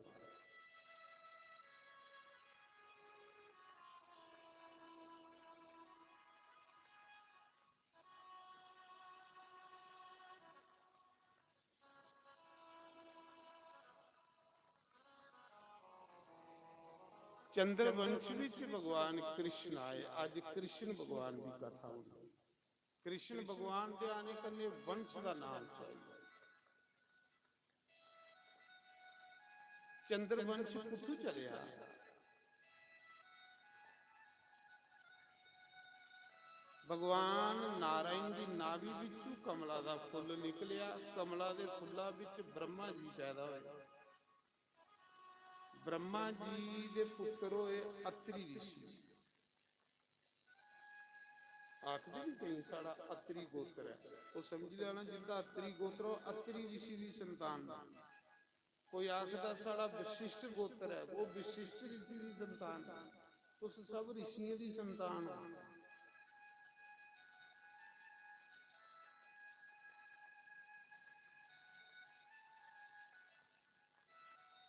चंद्रवंश विच भगवान कृष्ण आए। अज्ज कृष्ण भगवान दी कथा होनी। कृष्ण भगवान दे आने कन्नै वंश दा नाम चाहिए। चंद्रवंश कुत्थू चलेआ? भगवान नारायण दी नाभि बिच्चू कमला दा फुल्ल निकलेआ। कमला दे फुल्ला बिच ब्रह्मा जी पैदा होए। ब्रह्मा जी दे पुत्र होए अत्रि ऋषि। आखदे नी केईं, "साढ़ा अत्रि गोत्र ऐ।" ओह् समझी लैना, जिंदा अत्रि गोत्र, ओह् अत्रि ऋषि दी संतान ऐ। कोई आखदा, "साढ़ा वशिष्ठ गोत्र ऐ", ओह् वशिष्ठ ऋषि दी संतान ऐ। तुस सब ऋषियें दी संतान ओ।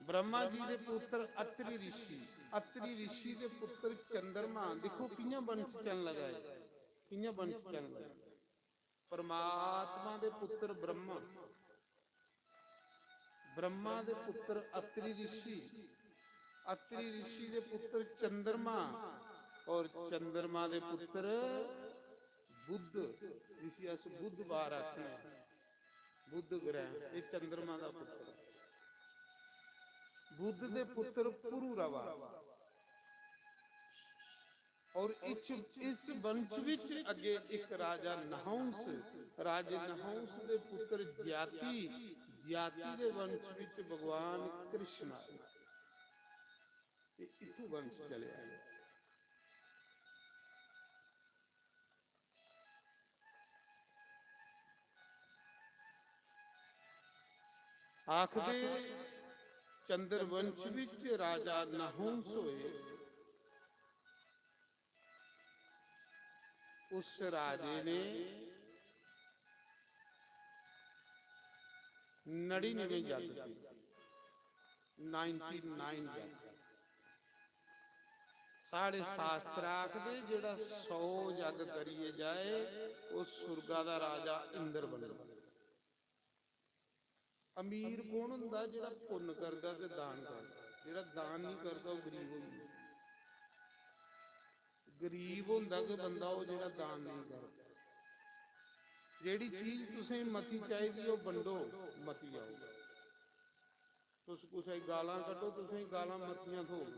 ब्रह्मा जी दे पुत्र अत्रि ऋषि, अत्रि ऋषि दे पुत्र चंद्रमा। दिक्खो कि'यां वंश चलन लगा ऐ, कि'यां वंश चलन लगा। परमात्मा दे पुत्र ब्रह्मा, ब्रह्मा दे पुत्र अत्रि ऋषि, अत्रि ऋषि दे पुत्र चंद्रमा, और चंद्रमा दे पुत्र बुध, जिसी अस बुधवार आखने आं, बुध ग्रह, ये चंद्रमा दा पुत्र। बुध दे पुत्र पुरूरवा। और इस, इस वंश विच अगे एक राजा नहुंस, राजे नहुंस दे पुत्र ज्याति, ज्याति दे वंश विच भगवान कृष्ण आए। ते इत्थों वंश चले आए। आखदे चंद्रवंश विच राजा नहुंस होए। उस राजे ने नड़िनवे जग कीते, नाइंटी नाइन जग। साढ़े शास्त्र आखदे, जेड़ा सौ जग करिए जाए, ओह सुरगा दा राजा इंद्र बने। अमीर कौन हुंदा? जेड़ा पुन्न करदा ते दान करदा। जेड़ा दान नहीं करदा, ओह गरीब होई जंदा। गरीब होंदा गै बंदा ओह, जेड़ा दान नहीं करदा। जेड़ी चीज तुसें मती चाहिदी, ओह बंडो, मती आओ। तुस कुसै गी गालां कड्डो, तुसें गी गालां मतियां थ्होग।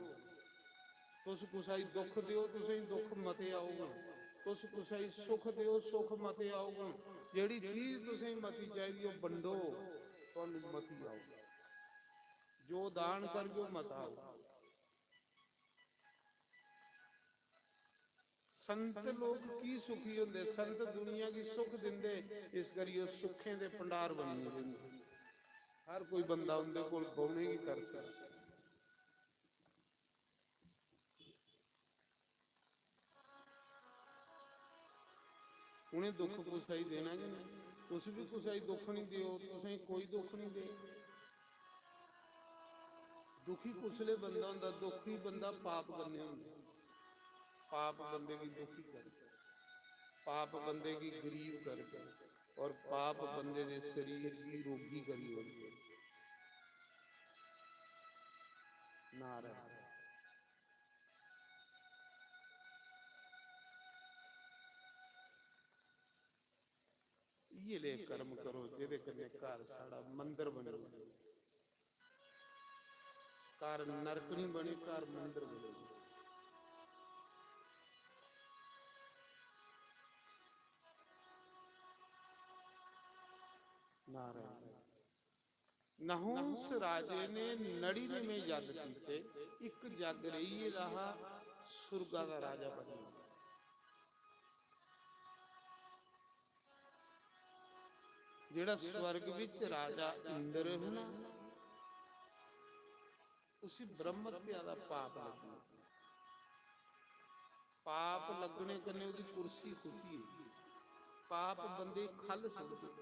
तुस कुसै गी दुख देओ, तुसें गी दुख मते औगन। तुस कुसै गी सुख देओ, सुख मते औगन। जेड़ी चीज तुसें गी मती चाहिदी, ओह बंडो, तुहानू मती औग। जो दान करगे, ओह मता औग। संत लोग की सुखी होंदे? संत दुनिया गी सुख दिंदे, इस करियै ओह सुखें दे भंडार बनी गेदे होंदे। हर कोई बंदा उंदे कोल बौहने गी तरसदा। उ'नें दुख कुसै गी देना गै नहीं। तुस भी कुसै गी दुख नहीं देओ, तुसें कोई दुख नहीं दे। दुखी कुसले बंदा होंदा? दुखी बंदा पाप कन्नै होंदा। पाप बंदे गी दुखी करदा, पाप बंदे गी गरीब करदा, और पाप बंदे दे शरीर गी रोगी करी ओड़दा। नारायण। इयै ले कर्म करो, जेह्दे कन्नै घर साढ़ा मंदर बनी जाए। घर नरक नहीं बने, घर मंदर बने। नारायण। नहुंस राजे ने नड़िनमें जग कीते, इक जग रेही गेदा हा, सुरगा दा राजा बनने आस्तै। जेड़ा स्वर्ग विच राजा इंद्र है ना, उसी ब्रह्म हत्या दा पाप लग्गी। पाप लगने कन्नै ओदी कुर्सी खुची। पाप बंदे गी खल्ल सुट्टदे।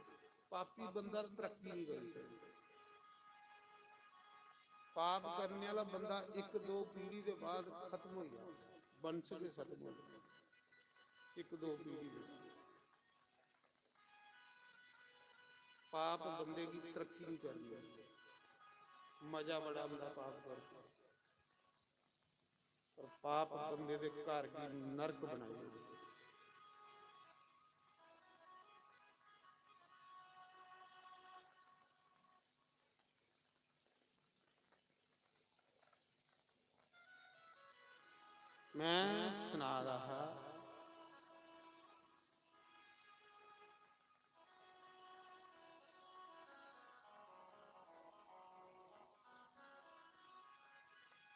पापी बंदा तरक्की नहीं करी सकदा। पाप करने वाला बंदा इक दो पीढ़ी दे बाद खत्म हो जाए, वंश गै खत्म हो जाए। इक दो पीढ़ी दे पाप बंदे गी तरक्की नहीं करनी। मजा बड़ा आंदा पाप करके, पर पाप बंदे दे घर गी नरक बनाई ओड़दा। मैं सना दा हा,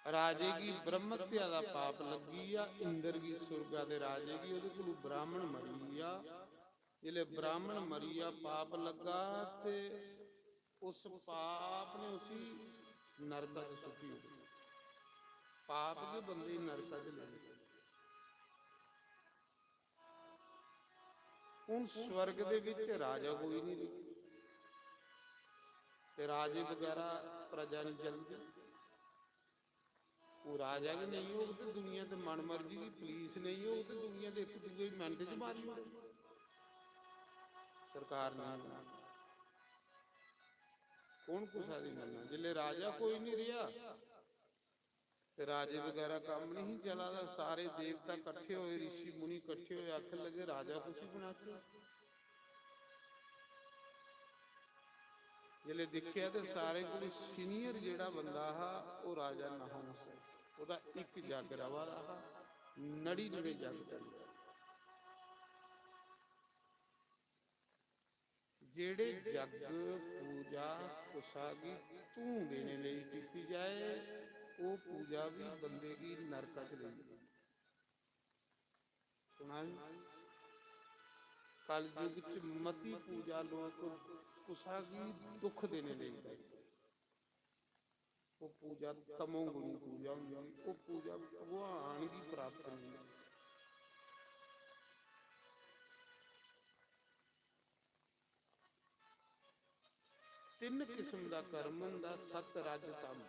राजे गी ब्रह्म हत्या दा पाप लग्गी गेआ, इंद्र गी, सुरगा दे राजे गी, ओहदे कोलू ब्राह्मण मरी गेआ। जिसलै ब्राह्मण मरी गेआ, पाप लग्गा ते उस पाप ने उसी नरका च सुट्टी ओड़ेआ। पाप गै बंदे गी नरका च लेई जंदा। हुन स्वर्ग दे विच राजा कोई नहीं रेहा, ते राजे बगैरा प्रजा नहीं चलदी। ओह राजा गै नहीं होग ते दुनिया ते मन मर्जी दी पुलिस नहीं होग ते दुनिया दे इक दूए गी मिंट च मारी ओड़ग। सरकार नहीं होग। कौन कुसै दी मन्ना? जिसलै राजा कोई नहीं रेहा, ते राजे बगैरा कम्म नहीं चला दा। सारे देवता कट्ठे होए, ऋषि मुनि कट्ठे होए, आखन लगे, "राजा कुसी बनाचै।" जिसलै दिक्खेआ ते सारे कोला senior जेह्ड़ा बंदा हा, ओह् राजा नहुंस ऐ। ओह्दा इक जग रवा दा हा, नड़िनमें जग करी। जेह्ड़े जग पूजा कुसा गी धूं देने लेई कीती जाए, ओह् पूजा बी बंदे गी नरका च लेई जंदी। सुना जी? कलयुग च मती पूजा लोक कुसा गी दुख देने लेई करदे। ओह् पूजा तमोगुणी पूजा होंदी, ओह् पूजा भगवान गी प्राप्त नहीं होंदी। तिन्न किस्म दा कर्म होंदा, सत, रज, तम।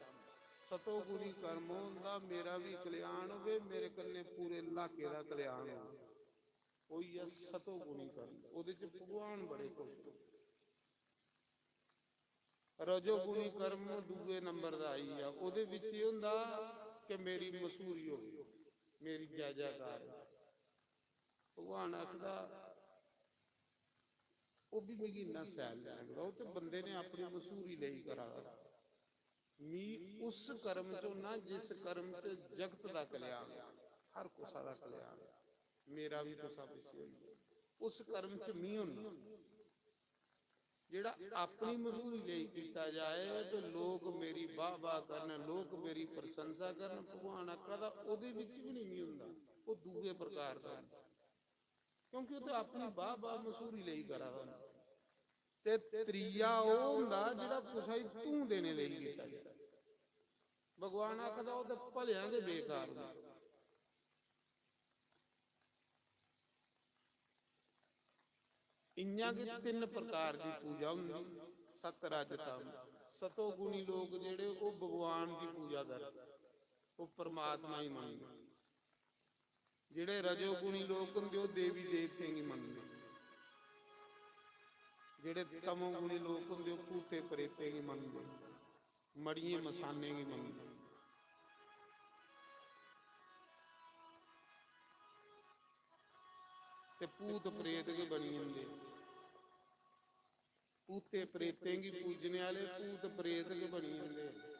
सतोगुणी कर्म होंदा, मेरा बी कल्याण होवे, मेरे कन्नै पूरे लाके दा कल्याण होवे, होई गेआ सतोगुणी कर्म। ओह्दे च भगवान बड़े खुश होंदे। रजोगुणी कर्म दूए नंबर दा आई गेआ। ओह्दे बिच एह् होंदा कि मेरी मशहूरी होवे, मेरी जय जयकार होवे। भगवान आखदा, "ओह् बी मिगी इन्ना शैल निं लगदा, ओह् ते बंदे ने अपनी मशहूरी लेई करा दा। मी उस कर्म च होना जिस कर्म च जगत दा कल्याण, हर कुसा दा कल्याण, मेरा बी कुसा पिच्छे होई जाए, उस कर्म च मी होना।" जेह्ड़ा अपनी मशहूरी लेई कीता जाए ते लोक मेरी वाह वाह करन, लोक मेरी प्रशंसा करन, भगवान आखा दा, "ओह्दे बिच बी नेईं होंदा, ओह् दूए प्रकार दा होंदा।" क्योंकि ओह् ते अपनी वाह वाह मशहूरी लेई करा दा होंदा। ते त्रीया ओह् होंदा जेह्ड़ा कुसै गी धूं देने लेई कीता जाए। भगवान आखदा, "ओह् ते भलेआं गै बेकार होंदा।" इ'यां गै तिन्न प्रकार दी पूजा होंदी, सत, रज, तम। सतोगुणी लोक जेह्ड़े, ओह् भगवान दी पूजा करदे, ओह् परमात्मा गी मनदे। जेह्ड़े रजोगुणी लोक होंदे, ओह् देवी देवतें गी मनदे। जेह्ड़े तमोगुणी लोक होंदे, ओह् भूते प्रेतें गी मनदे, मड़ियें मसानें गी मनदे। ते भूत प्रेत गै बनी जंदे। भूते प्रेतें गी पूजने आह्ले भूत प्रेत गै बनी जंदे।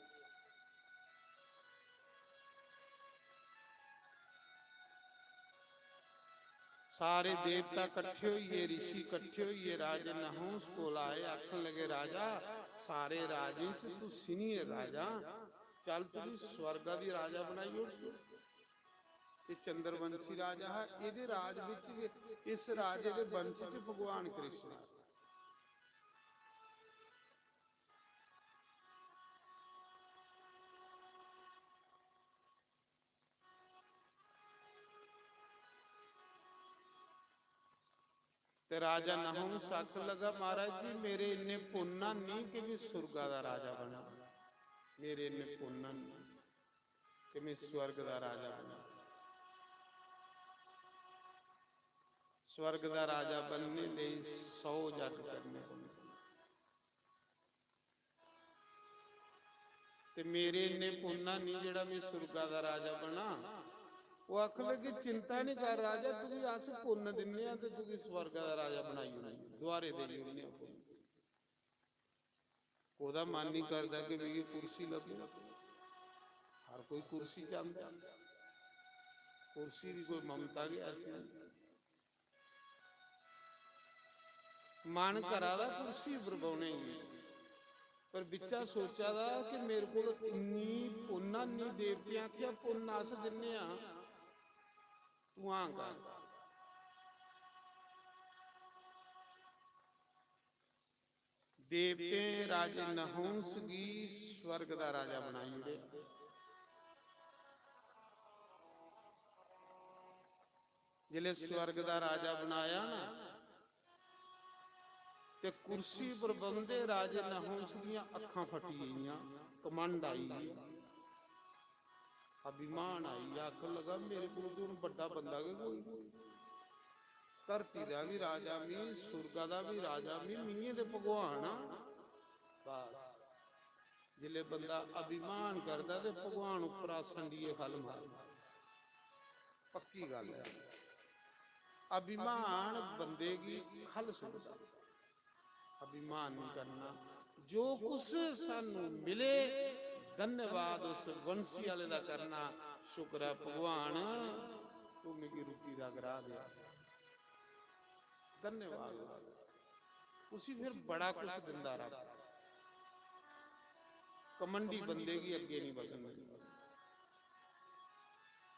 सारे देवता कट्ठे होइयै, ऋषि कट्ठे होइयै राजे नहुंस कोल आए, आखन लगे, "राजा, सारे राजें च तू senior राजा, चल तुगी स्वर्गा दी राजा बनाई ओड़चै।" एह् चंद्रवंशी राजा हा, एह्दे राज बिच गै, इस राजे दे वंश च भगवान कृष्ण। ते राजा नहुंस आखन लगा, "महाराज जी, मेरे इन्ने पुन्न नहीं कि मैं सुर्गा दा राजा बना, मेरे इन्ने पुन्न नहीं कि मैं स्वर्ग दा राजा बना। स्वर्ग दा राजा बनने लेई सौ जग करने पौंदे।" ते मेरे इन्ने पुन्न नहीं जेह्ड़ा मैं सुर्गा दा राजा बना। ओह् आखन लगे, "चिंता नहीं कर राजा, तुगी अस पुन्न दिन्ने आं ते तुगी स्वर्गा दा राजा बनाई ओड़ने, दुआरे देई ओड़ने आं पुन्न।" कोदा मन नहीं करदा कि मिगी कुर्सी लब्भे, हर कोई कुर्सी चांहदा, कुर्सी दी कोई ममता गै ऐसी नहीं। मन करा दा कुर्सी पर बौह्ने गी, पर बिच्चा सोचा दा कि मेरे कोल इन्नी पुन्न, इन्नी देवतें आखेआ पुन्न अस दिन्ने आं, तूं हां कर। देवतें राजे नहुंस गी स्वर्ग दा राजा बनाई ओड़ेआ। जिसलै स्वर्ग दा राजा बनाया ना, ते कुर्सी पर बौंह्दे राजे नहुंस दियां अक्खां फटी गेइयां, घमंड आई गेआ, अभिमान आई गेआ, आखन लगा, "मेरे कोल ते हून बड्डा बंदा गै कोई निं। धरती दा बी राजा मी, सुर्गा दा बी राजा मी, मियें ते भगवान आं।" बस। जिसलै बंदा अभिमान करदा ते भगवान उप्परा संडिये खल मारदा। पक्की गल्ल ऐ, अभिमान बंदे गी खल सुट्टदा। अभिमान नहीं करना। जो कुछ सानू मिले, धन्यवाद उस बंसी आले दा करना। शुक्र ऐ भगवान, तू मिगी रुट्टी दा ग्राह दे। धन्यवाद। उसी फिर बड़ा कुछ दिंदा रब। कमंडी बंदे गी अग्गे नहीं बधन दिंदा।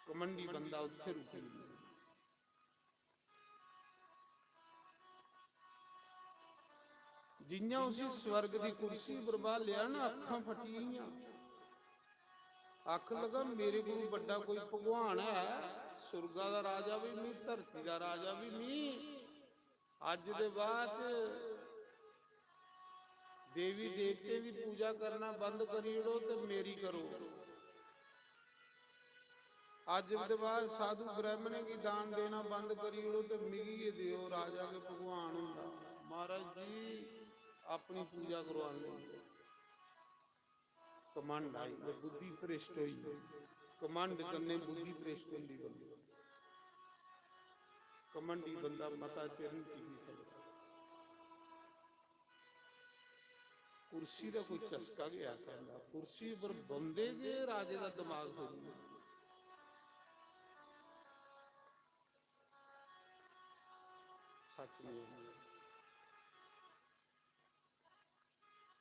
कमंडी बंदा उत्थे रुकी जंदा। जियां उसी स्वर्ग दी कुर्सी पर ब्हालेआ ना, अक्खां फटी गेइयां। आखन लगा, मेरे कोलू बड्डा कोई भगवान है? सुर्गा दा राजा भी मी, धरती दा राजा भी मी। अज्ज दे बाद च देवी देवतें दी पूजा करना बंद करी ओड़ो ते मेरी करो। अज्ज दे बाद साधु ब्राह्मणें गी दान देना बंद करी ओड़ो ते मिगी गै देओ। राजा के भगवान हुंदा, महाराज जी, अपनी पूजा करवाने। घमंड आई ते बुद्धि भ्रष्ट होई। घमंड कन्नै बुद्धि भ्रष्ट होंदी बंदी। घमंडी बंदा मता चिर नहीं टिकी सकदा। कुर्सी दा कोई चस्का गै ऐसा होंदा, कुर्सी पर बंदे गै राजे दा दिमाग फिरी जंदा। सच नहीं होंदा।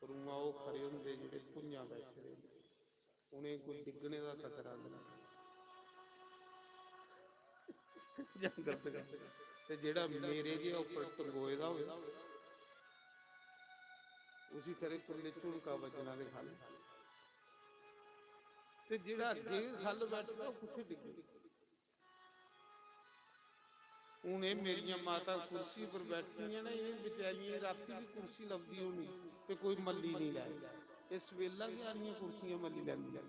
पर उ'आं ओह् खरे होंदे जेह्ड़े भुञां बैठे दे होंदे, उ'नेंगी कोई डिग्गने दा खतरा नेईं। जंगल ते, ते जेह्ड़ा मेरे जेहा उप्पर टंगोए दा होए, उसी खरे कुल्ले झुनका बज्जना दे खल। ते जेह्ड़ा अग्गें गै खल बैठे दा, ओह् कुत्थै डिग्गे? हून एह् मेरियां माता कुर्सी पर बैठी दियां न, इ'नें बेचारियें गी रातीं बी कुर्सी लभदी होनी ते कोई मल्ली निं लै। एह् सवेला गै आनियां कुर्सियां मल्ली लैंदियां।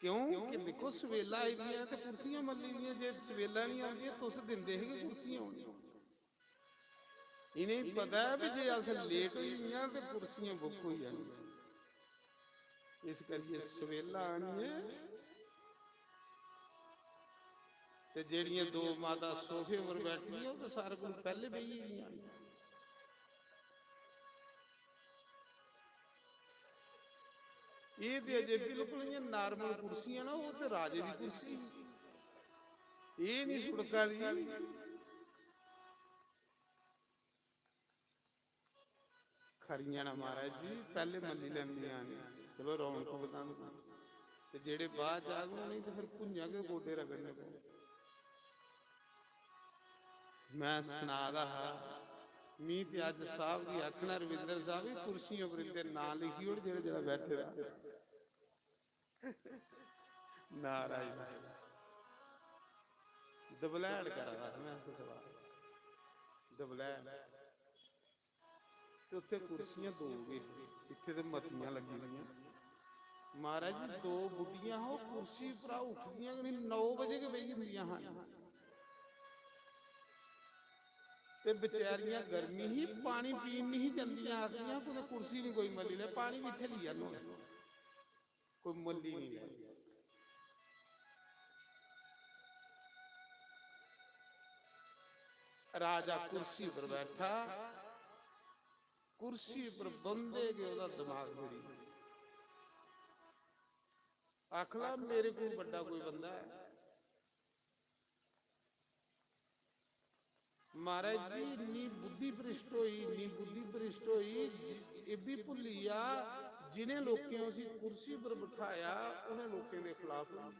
क्यों कि दिक्खो, सवेला आई दियां ते कुर्सियां मल्ली दियां। जे सवेला निं आंदियां, तुस दिंदे हे कि कुर्सियां होनियां। इ'नेंगी पता ऐ भी जे अस लेट होई गेइयां ते कुर्सियां बुक होई जानियां। इस करियै सवेला आनियै ते जेह्ड़ियां दो माता सोफे पर बैठी दियां, ओह् ते सारे कोल पैह्ले बेही गेदियां। एह् ते अजें बिल्कुल इ'यां नार्मल कुर्सियां न, ओह् ते राजे दी कुर्सी। एह् निं सुड़का दी। खरियां न महाराज जी, पैह्ले मल्ली लैंदियां न। चलो, रौनक बधांदियां। ते जेह्ड़े बाद च आगन, उ'नेंगी ते फिर भुञां गै गोडे रगड़ने पौने। मैं सना दा हा, मी ते अज्ज साहब गी आखना, रविंदर साहब, एह् कुर्सियें पर इंदे नांऽ लिखी ओड़, जेह्ड़ा जेह्ड़ा बैठे दा। नाराज, दबलैड़ करा दा हा मैं इस दबार, दबलैड़। ते उत्थै कुर्सियां दो गै, इत्थै ते मतियां लग्गी दियां। महाराज जी, दो बुड्ढियां हा, ओह् कुर्सी परा उठदियां गै निं, नौ बजे गै बेही जंदियां हां। ते बेचारियां, गर्मी ही, पानी पीन निं ही जंदियां, आखदियां, "कुतै कुर्सी निं कोई मल्ली लै, पानी बी इत्थै लेई आनो।" कोई मल्ली निं लै। राजा कुर्सी पर बैठा, कुर्सी पर बंदे गै ओह्दा दमाग फिरी गेआ। आखला, मेरे कोल बड्डा कोई बंदा ऐ? महाराज जी, इन्नी बुद्धि भ्रष्ट होई, इन्नी बुद्धि भ्रष्ट होई, जि-, एह् बी भुल्ली गेआ, जिनें लोकें उसी कुर्सी पर बठाया, उनें लोकें दे खलाफ होई।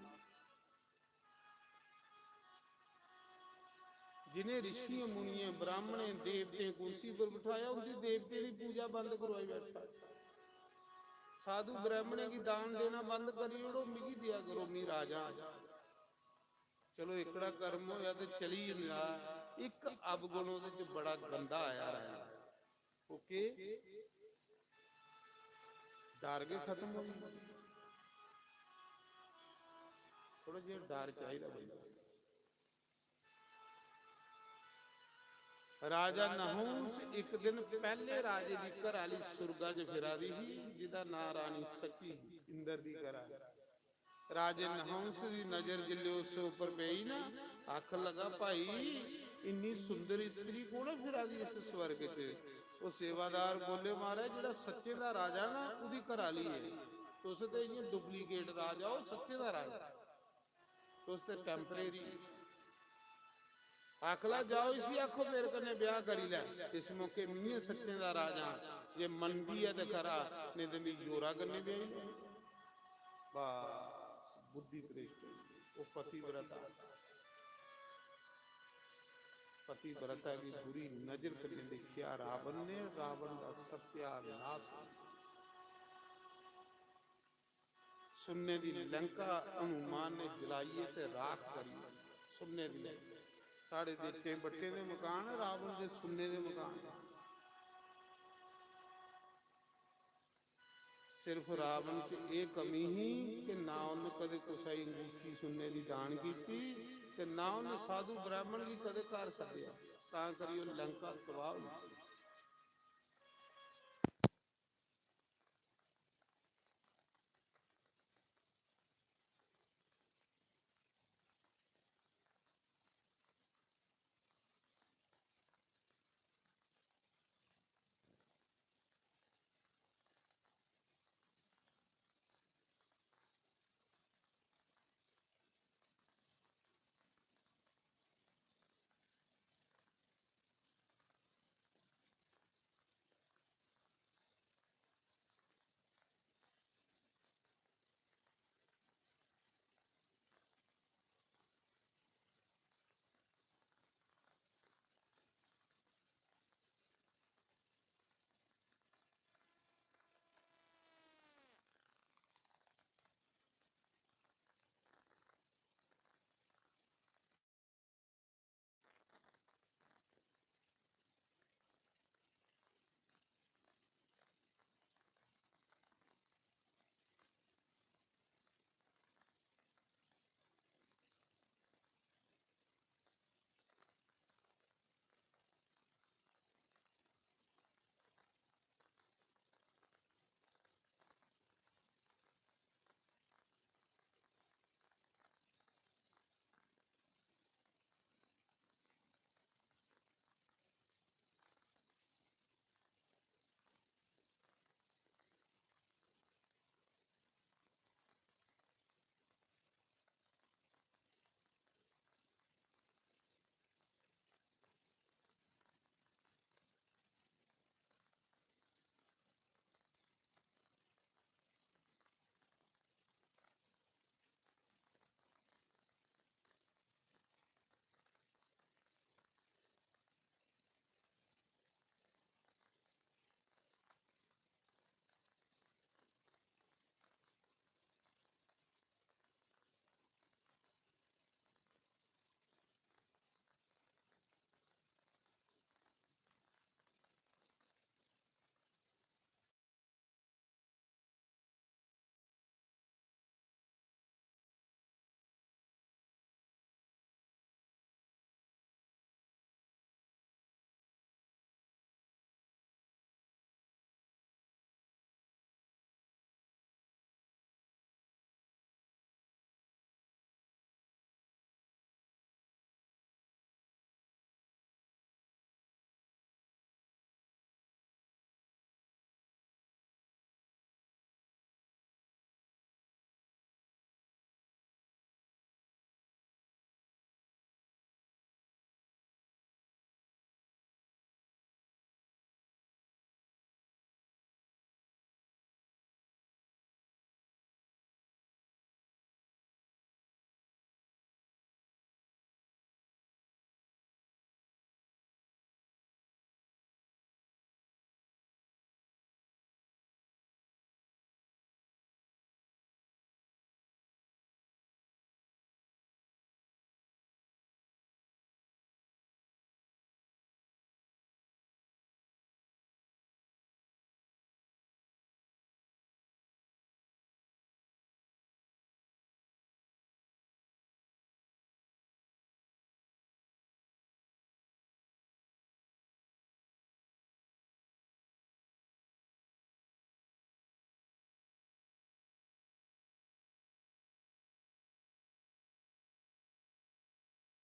जिनें ऋषियें, मुनियें, ब्राह्मणें, देवतें कुर्सी पर बठाया, उंदी देवतें दी पूजा बंद करवाई बैठा। साधु ब्राह्मणें गी दान देना बंद करी ओड़ो, मिगी देआ करो, मी राजा आं। चलो, एकड़ा कर्म होया ते चली जंदा। इक अवगुण ओह्दे च बड़ा गंदा आया राजा। ओह् केह्? डर गै खत्म होई गेआ। थोड़ा जेहा डर चाहिदा बंदा। राजा नहुंस इक दिन पैह्ले राजे दी घरैआह्ली सुरगा च फिरा दी ही, जिदा नांऽ रानी सची ही, इंद्र दी घरैआह्ली। राजे नहुंस दी नजर जिसलै उस उप्पर पेई ना, आखन लगा, "भाई, इन्नी सुंदर स्त्री कु'न ऐ फिरा दी इस स्वर्ग च?" ओह् सेवादार बोले, "महाराज, जेह्ड़ा सच्चें दा राजा ना, ओह्दी घरैआह्ली ऐ। तुस ते इ'यां duplicate राजा ओ, सच्चें दा राजा।" तुस ते temporary। आखला, "जाओ, इसी आखो, मेरे कन्नै ब्याह करी लै। इस मौके में सच्चें दा राजा आं। जे मनदी ऐ ते खरा, नेईं ते मिगी जोरा कन्नै ब्याही लै।" बस, बुद्धि भ्रष्ट होई गेई। ओह् पतिव्रता, पतिव्रता गी बुरी नजर कन्नै दिक्खेआ रावण ने, रावण दा सत्यानाश होई गेआ। सुन्ने दी लंका हनुमान ने जलाई ते राख करी ओड़ी। सुन्ने दी लंका। साढ़े देटें बट्टें दे मकान, रावण दे सुन्ने दे मकान। सिर्फ रावण च एह् कमी ही कि ना उन्न कदें कुसै गी अंगूठी सुन्ने दी दान कीती ते ना उन्न साधु ब्राह्मण गी कदें घर सद्देआ। तां करियै ओह् लंका तबाह होई गेई।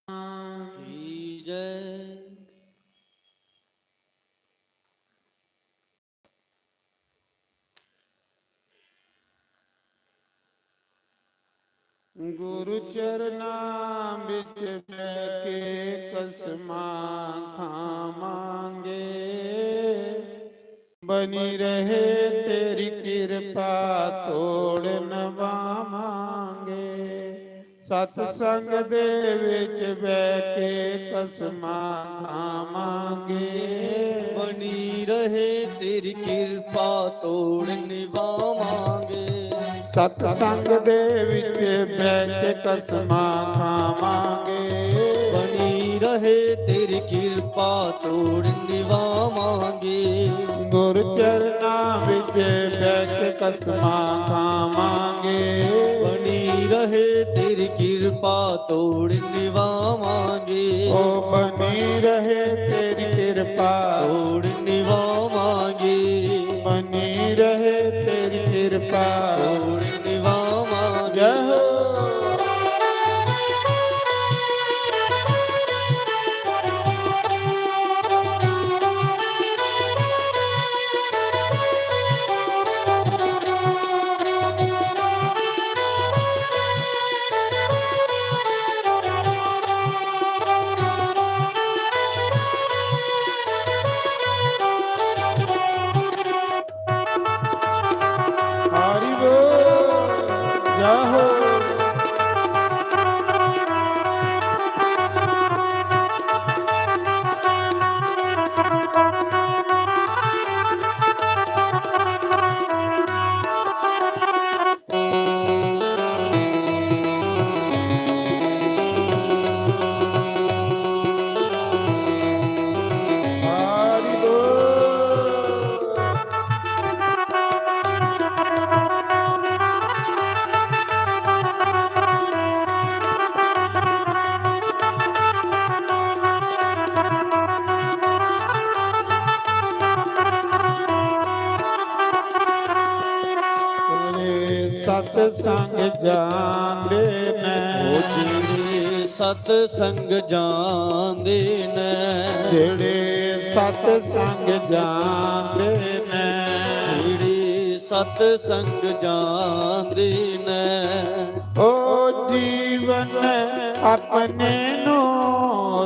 की जय। गुरु चरना बिच बैके कसमां खावांगे। बनी रहे तेरी किरपा, तोड़ निभावांगे। सतसंग दे विच बैके कसमां खावांगे। बनी रहे तेरी किरपा, तोड़ निभावांगे। सतसंग दे विच बैके कसमां खावांगे। बनी रहे तेरी किरपा, तोड़ निभावांगे। गुरु चरना विच बैके कसमां खावांगे। बनी रहे तेरी किरपा, तोड़ निभावांगे। ओ बनी रहे तेरी किरपा। तोड़ निभावांगे। बनी रहे तेरी किरपा। तोड़ निभावांगे। जय हो। हरि बोल, जय हो। सतसंग जांदे न। ओ जेड़े सतसंग जांदे न। जेड़े सतसंग जांदे न। जेड़े सतसंग जांदे न। ओ जीवन अपने नू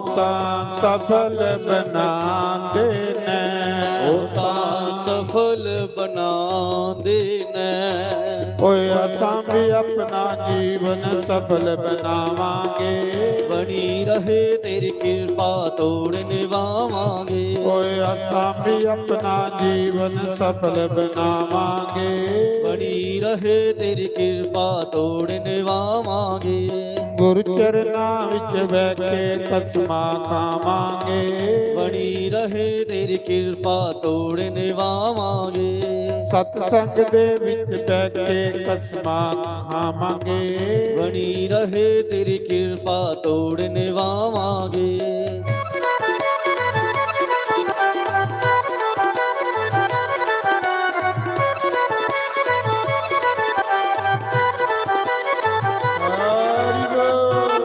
तां सफल बनांदे न। ओ तां सफल बनांदे न। ओए असां भी अपना जीवन सफल बनावांगे। बनी रहे तेरी किरपा, तोड़ निभावांगे। ओए असां भी अपना जीवन सफल बनावांगे। बनी रहे तेरी किरपा, तोड़ निभावांगे। गुरु चरना विच बैके कसमां खावांगे। बनी रहे तेरी किरपा, तोड़ निभावांगे। सतसंग दे विच बैके कसमां खावांगे। बनी रहे तेरी किरपा, तोड़ निभावांगे। हरि बोल।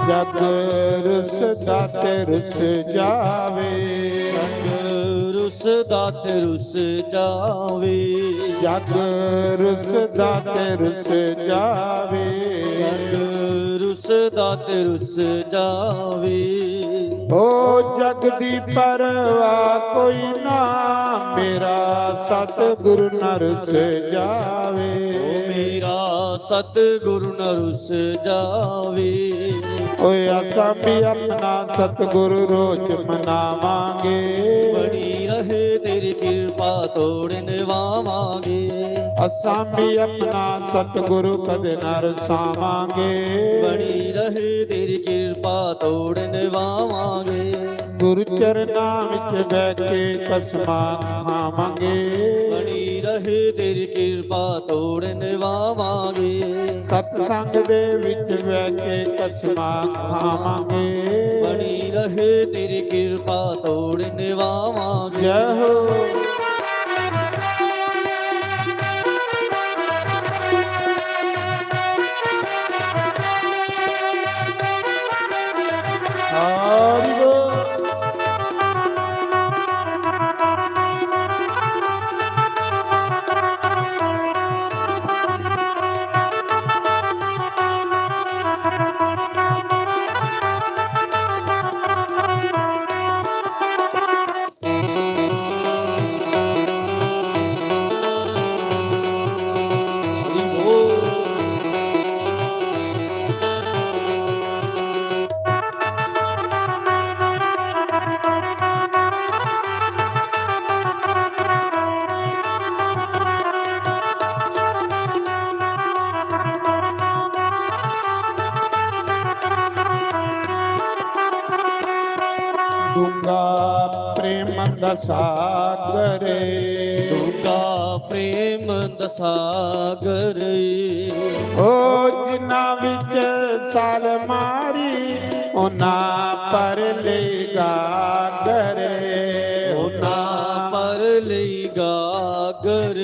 जग रुसदा ते रुस जावे। जग रुसदा ते रुस जावे। जग रुसदा ते रुस जावे। जग रुसदा ते रुस जावे। ओ जग दी परवाह कोई ना, मेरा सतगुरु न रुस जावे। ओ मेरा सतगुरु न रुस जावे। ਓਏ ਅਸਾਂ ਵੀ ਆਪਣਾ ਸਤਿਗੁਰੂ ਰੋਜ਼ ਮਨਾਵਾਂਗੇ। ਬਣੀ ਰਹੇ ਤੇਰੀ ਕਿਰਪਾ, ਤੋੜ ਨਿਵਾਵਾਂਗੇ। ਅਸਾਂ ਵੀ ਆਪਣਾ ਸਤਿਗੁਰੂ ਕਦੇ ਨਾ ਰੁਸਾਵਾਂਗੇ। ਬਣੀ ਰਹੇ ਤੇਰੀ ਕਿਰਪਾ, ਤੋੜ ਨਿਵਾਵਾਂਗੇ। ਗੁਰੂ ਚਰਨਾਂ ਵਿੱਚ ਬਹਿ ਕੇ ਕਸਮਾਂ ਖਾਵਾਂਗੇ। ਬਣੀ ਰਹੇ ਤੇਰੀ ਕਿਰਪਾ, ਤੋੜ ਨਿਵਾਵਾਂਗੇ। ਸਤਸੰਗ ਦੇ ਵਿੱਚ ਬਹਿ ਕੇ ਕਸਮਾਂ ਖਾਵਾਂਗੇ। ਬਣੀ ਰਹੇ ਤੇਰੀ ਕਿਰਪਾ, ਤੋੜ ਨਿਵਾਵਾਂਗੇ। ਜੈ ਹੋ। ਹਰੀ ਬੋਲ। ਡੂੰਘਾ ਪ੍ਰੇਮ ਦਾ ਸਾਗਰ। ਡੂੰਘਾ ਪ੍ਰੇਮ ਦਾ ਸਾਗਰ। ਓ ਜਿਨ੍ਹਾਂ ਵਿੱਚ ਛਾਲ ਮਾਰੀ, ਉਹਨਾਂ ਭਰ ਲਈ ਗਾਗਰ। ਉਹਨਾਂ ਭਰ ਲਈ ਗਾਗਰ।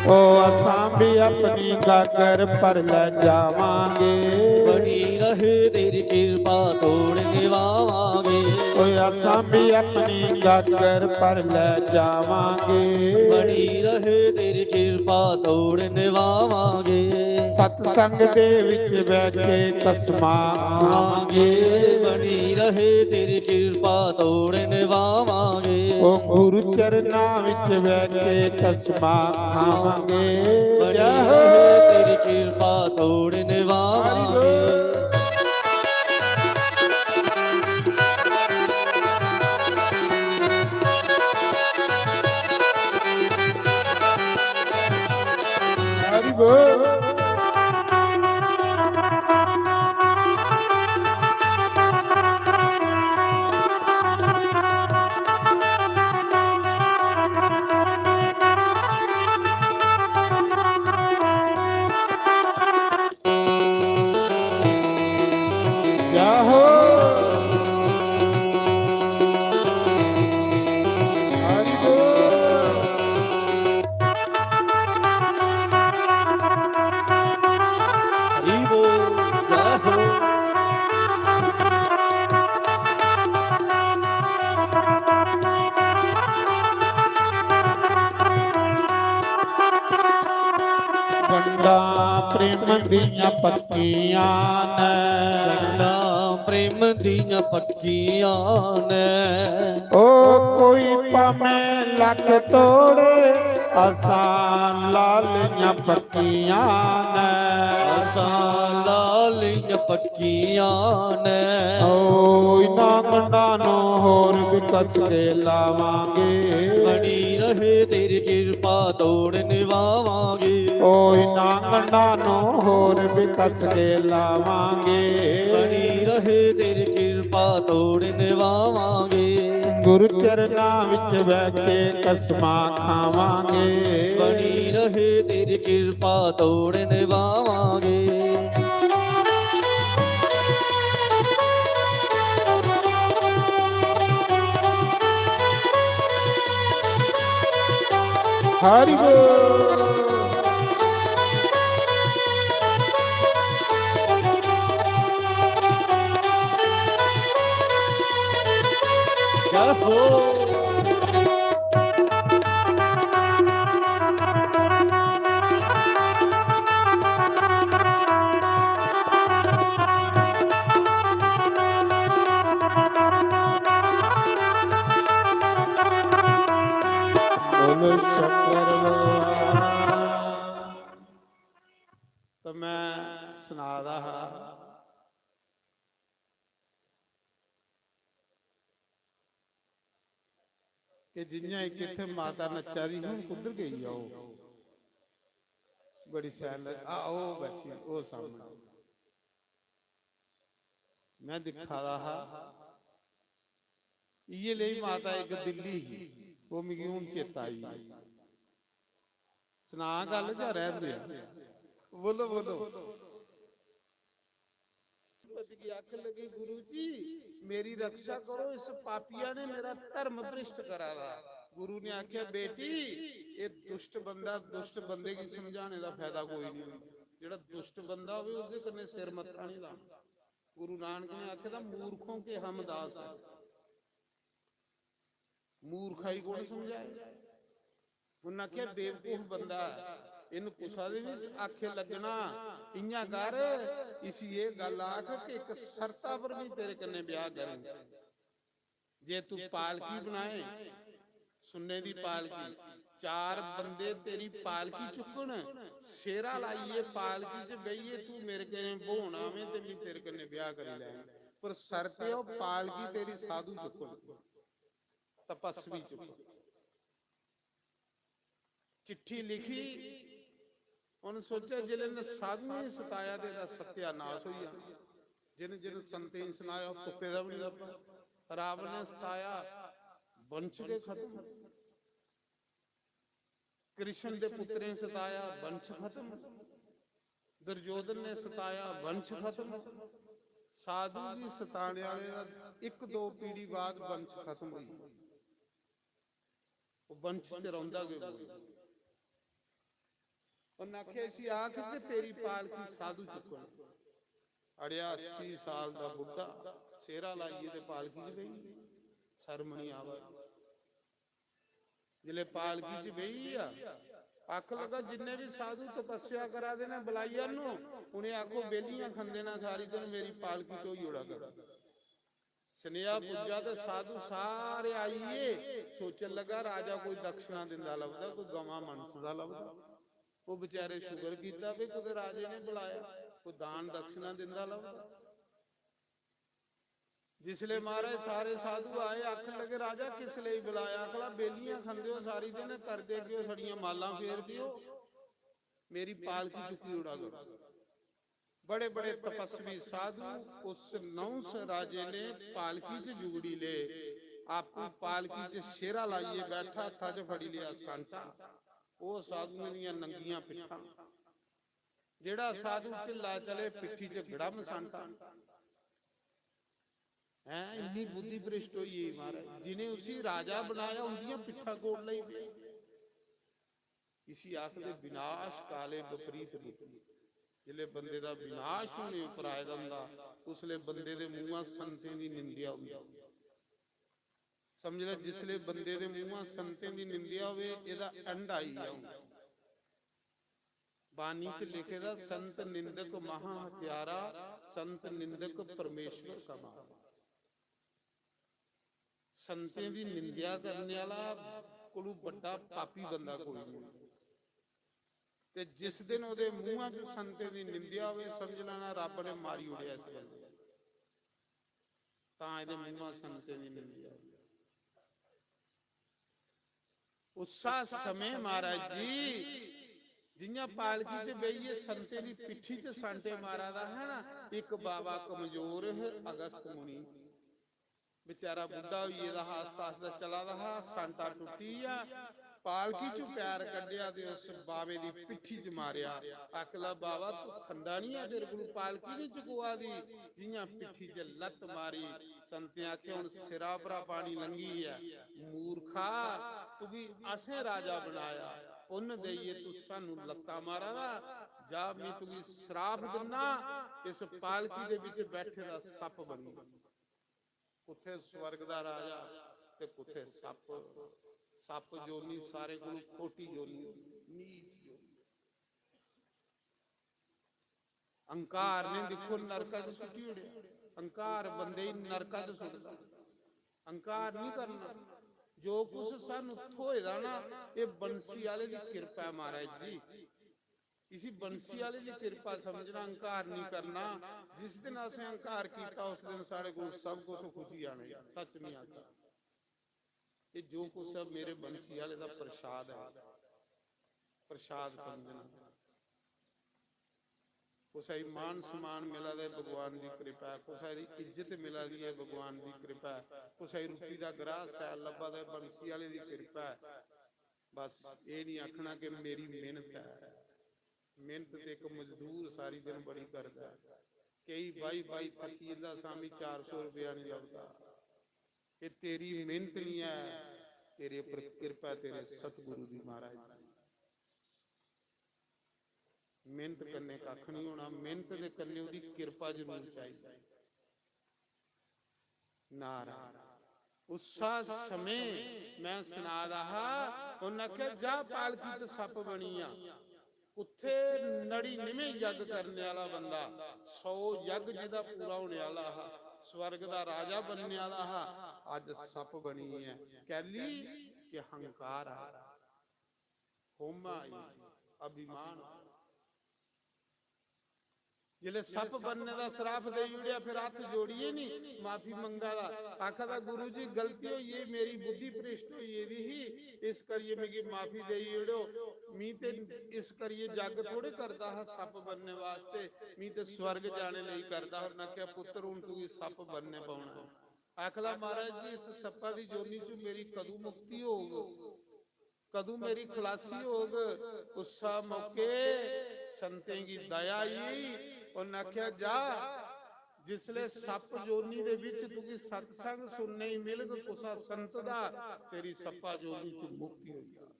ਓ ਅਸਾਂ ਵੀ ਆਪਣੀ ਗਾਗਰ ਭਰ ਲੈ ਜਾਵਾਂਗੇ। ਬਣੀ ਰਹੇ ਤੇਰੀ ਕਿਰਪਾ, ਤੋੜ ਨਿਵਾਵਾਂਗੇ। ਓ ਅਸਾਂ ਵੀ ਆਪਣੀ ਗਾਗਰ ਭਰ ਲੈ ਜਾਵਾਂਗੇ। ਬਣੀ ਰਹੇ ਤੇਰੀ ਕਿਰਪਾ, ਤੋੜ ਨਿਵਾਵਾਂਗੇ। ਸਤਸੰਗ ਦੇ ਵਿੱਚ ਬਹਿ ਕੇ ਕਸਮਾਂ ਖਾਵਾਂਗੇ। ਬਣੀ ਰਹੇ ਤੇਰੀ ਕਿਰਪਾ, ਤੋੜ ਨਿਵਾਵਾਂਗੇ। ਓ ਗੁਰੂ ਚਰਨਾਂ ਵਿੱਚ ਬਹਿ ਕੇ ਕਸਮਾਂ ਖਾਵਾਂਗੇ। ਬਣੀ ਰਹੇ ਤੇਰੀ ਕਿਰਪਾ, ਤੋੜ ਨਿਵਾਵਾਂਗੇ। ਹਰੀ ਬੋਲ। ਜੈ ਹੋ। ਹਰੀ ਬੋਲ। ਹਰੀ ਬੋਲ, ਜੈ ਹੋ। ਗੰਢਾਂ ਪ੍ਰੇਮ ਦੀਆਂ ਪੱਕੀਆਂ ਨੇ। ਗੰਢਾਂ ਪ੍ਰੇਮ ਦੀਆਂ ਪੱਕੀਆਂ ਨੇ। ਓ ਕੋਈ ਭਾਵੇਂ ਲੱਖ ਤੋੜੇ, ਅਸਾਂ ਲਾ ਲਈਆਂ ਪੱਕੀਆਂ ਨੇ। ਅਸਾਂ ਲਾ ਲਈਆਂ ਪੱਕੀਆਂ ਨੇ। ਓ ਇਹਨਾਂ ਗੰਢਾਂ ਨੂੰ ਹੋਰ ਵੀ ਕਸ ਕੇ ਲਾਵਾਂਗੇ। ਬਣੀ ਰਹੇ ਤੇਰੀ ਕਿਰਪਾ, ਤੋੜ ਨਿਵਾਵਾਂਗੇ। ਓ ਇਹਨਾਂ ਗੰਢਾਂ ਨੂੰ ਹੋਰ ਵੀ ਕਸ ਕੇ ਲਾਵਾਂਗੇ। ਬਣੀ ਰਹੇ ਤੇਰੀ ਕਿਰਪਾ, ਤੋੜ ਨਿਵਾਵਾਂਗੇ। ਗੁਰੂ ਚਰਨਾਂ ਵਿੱਚ ਬਹਿ ਕੇ ਕਸਮਾਂ ਖਾਵਾਂਗੇ। ਬਣੀ ਰਹੇ ਤੇਰੀ ਕਿਰਪਾ, ਤੋੜ ਨਿਵਾਵਾਂਗੇ। ਹਰੀ ਬੋਲ। ਜੈ ਹੋ। ਬੋਲੋ ਸ਼ੰਕਰ ਭਗਵਾਨ। सना दा हा कि जि'यां इक इत्थै माता नच्चा दी ही, हून कुद्धर गेई ऐ ओह्? बड़ी सैल लग-, आ, ओह् बैठी, ओह् सामनै। में दिक्खा दा हा, इ'यै लेई माता इक दिल्ली ही, ओह् मिगी हून चेता आई। सना गल्ल जां रैह्न दे? बोलो, बोलो। पति गी आखन लगी, "गुरु जी, मेरी रक्षा करो, इस पापिया ने मेरा धर्म भ्रष्ट करा दा।" गुरु ने आख्या, "बेटी, ये दुष्ट बंदा, दुष्ट बंदे गी समझाने दा फायदा कोई नहीं। जेह्ड़ा दुष्ट बंदा होवे, ओह्दे कन्नै सिर मत्था नहीं लाना।" गुरु नानक ने आखे दा, "मूर्खों के हम दास हैं।" मूर्खा गी कौन समझाए? उन्नै आखेआ, "बेवकूफ बंदा ऐ, इन्न कुसा दे बी आखे लग्गना, इ'यां कर, इसी एह् गल्ल आख कि इक शर्ता पर में तेरे कन्नै ब्याह करङ। जे तू पालकी बनाए, सुन्ने दी पालकी, चार बंदे तेरी पालकी चुक्कन, सेरा लाइयै पालकी च बेहियै तू मेरे कन्नै ब्होन आवें ते में तेरे कन्नै ब्याह करी लैङ, पर शर्त एह्, ओह् पालकी तेरी साधु चुक्कन।" तपस्वी च चिट्ठी लिखी। उ'न्न सोचेआ, जिसलै इ'न्न साधुएं गी सताया ते एह्दा सत्यानाश होई जाना। जिन जिन संतें गी सनाया, ओह् तुप्पे दा बी निं लब्भा। रावण ने सताया, वंश गै खत्म। कृष्ण दे पुत्तरें सताया, वंश खत्म। दुर्योधन ने सताया, वंश खत्म। साधु गी सताने आह्ले दा इक दो पीढ़ी बाद वंश खत्म होई। ओह् वंश च रौंह्दा गै कोई। उन्नै आखेआ, "इसी आख कि तेरी पालकी साधु चुक्कन।" अड़ेआ, अस्सी साल दा बुड्ढा सेरा लाइयै ते पालकी च बेही, शर्म निं आवा दी। जिसलै पालकी च बेही गेआ, आखन लगा, "जिन्ने बी साधु तपस्या करा दे न, बलाई आह्नो, उ'नें आखो, बेलियां खंदे न सारी दिन, मेरी पालकी ढोई ओड़ा करो।" सनेहा पुज्जा ते साधु सारे आई गे। सोचन लगा, राजा कोई दक्षिणा दिंदा लभदा, कोई गवां मनसदा लभदा। ओह् बेचारे शुकर कीता भई कुतै राजे ने बलाया, कोई दान दक्षिणा दिंदा लभदा। जिसले महाराज सारे साधु आए, आखन लगे, "राजा, किस लेई बलाया?" आखला, "बेलियां खंदे ओ सारी दिन, करदे केह् ओ, साढ़ियां मालां फेरदे ओ, मेरी पालकी चुक्की ओड़ा करो।" बड़े बड़े तपस्वी साधु उस नहुस राजे ने पालकी च जुगड़ी ले। आपू पालकी च सेरा लाइयै बैठा, हत्था च फड़ी लेआ सांटा। ओह् साधुएं दियां नंगियां पिट्ठां। जेह्ड़ा साधु ढिल्ला चले, पिट्ठी च गड़म सांटा। हैं, इन्नी बुद्धि भ्रष्ट होई गेई महाराज। जिनें उसी राजा बनाया, उंदियां पिट्ठां कोट लेई पे। इसी आखदे विनाश काले विपरीत बुद्धि। जिसले बंदे दा विनाश होने उप्पर आए दा होंदा, उसले बंदे दे मुंहा संतें दी निंदेआ होंदी। समझ लै, जिसले बंदे दे मुंहा संतें दी निंदेआ होवे, एह्दा end आई गेआ होंदा। बाणी च लिखे दा, "संत निंदक महा हत्यारा, संत निंदक परमेश्वर का मारा।" संतें दी निंदेआ करने आह्ला कोलू बड्डा पापी बंदा कोई नहीं। ते जिस दिन ओह्दे मुंहा च संतें दी निंदेआ होवे, समझ लैना रब ने मारी ओड़ेआ इस बंदे गी। तां एह्दे मुंहा संतें दी निंदेआ होवे। उस्सा समें महाराज जी, जि'यां पालकी च बेहियै संतें दी पिट्ठी च सांटे मारा दा हा ना, इक बाबा कमजोर हे अगस्त मुनि, बेचारा बुड्ढा होई गेदा हा, आस्ता आस्ता चला दा हा, सांटा टुट्टी गेआ, पालकी चू पैर कड्ढेआ ते उस बाबे दी पिट्ठी च मारेआ। आखला, "बाबा, तू खंदा निं ऐ, तेरे कोलू पालकी निं चकोआ दी।" जि'यां पिट्ठी च लत्त मारी, संतें आखेआ, "हुन सिरा परा पानी लंघी गेआ। मूर्खा, तुगी असें राजा बनाया, पुन्न देइयै तू सानू लत्तां मारा दा। जा, में तुगी श्राप दिन्ना, इस पालकी दे बिच बैठे दा सप्प बनी जा।" कुत्थै स्वर्ग दा राजा ते कुत्थै सप्प। सप्प जोनी सारे कोलू खोटी जोनी, नीच जोनी। अहंकार ने दिक्खो नरका च सुट्टी ओड़ेआ। अहंकार बंदे गी नरका च सुट्टदा। अहंकार नहीं करना। जो कुछ सानू थ्होए दा ना, एह् बंसी आह्ले दी किरपा ऐ महाराज जी। इसी बंसी आह्ले दी किरपा समझना, अहंकार नहीं करना। जिस दिन असें अहंकार कीता, उस दिन साढ़े कोल सब कुछ खुजी आने। सच नहीं आखा। ये जो कुछ है, मेरे बंसी आह्ले दा प्रसाद है, प्रसाद समझना। कुसै गी मान सम्मान मिला दा ऐ, भगवान दी किरपा ऐ। कुसै दी इज्जत मिला दी ऐ, भगवान दी किरपा ऐ। कुसै गी रुट्टी दा ग्राह शैल लब्भा दा ऐ, बंसी आह्ले दी किरपा ऐ। बस एह् निं आखना कि मेरी मेह्नत ऐ। मेह्नत ते इक मजदूर सारी दिन बड़ी करदा ऐ। केई बाही बाही थक्की जंदा, सामी चार सौ रपेआ निं लभदा। एह् तेरी मेह्नत निं ऐ, तेरे पर किरपा ऐ तेरे सतगुरु दी, महाराज जी। मेह्नत कन्नै कक्ख निं होना, मेह्नत दे कन्नै ओह्दी किरपा जरूर चाहिदी। नारायण। उस्सा समें मैं सना दा हा, उन्न आखेआ, "जा पालकी च सप्प बनी जा, उत्थे नड़िनमें यज्ञ करने आह्ला बंदा, सौ यज्ञ जेह्दा पूरा होने आह्ला हा, स्वर्ग दा राजा बनने आह्ला हा, अज्ज सप्प बनी गेआ।" कैली? कि हंकार आ, होमा आई, अभिमान। जिसलै सप्प बनने दा सराप देई ओड़ेआ, फिर हत्थ जोड़ियै नी माफी मंगा दा, आखा दा, "गुरु जी, गलती होई गेई, मेरी बुद्धि भ्रष्ट होई गेदी ही, इस करियै मिगी माफी देई ओड़ो। मी ते इस करियै जग थोड़े करदा हा सप्प बनने वास्ते, मी ते स्वर्ग जाने लेई करदा हा।" उन्नै आखेआ, "पुत्तर, हून तुगी सप्प बनने पौना ऐ।" आखदा, "महाराज जी, इस सप्पा दी जोनी चों मेरी कदूं मुक्ति होग?" कदूं मेरी खलासी होग? उस्सा मौके संतें गी दया आई, उन्न आखेआ, "जा, जिसले सप्प जोनी दे बिच तुगी सत्संग सुनने गी मिलग कुसा संत दा, तेरी सप्पा जोनी च मुक्ति होई जाग।"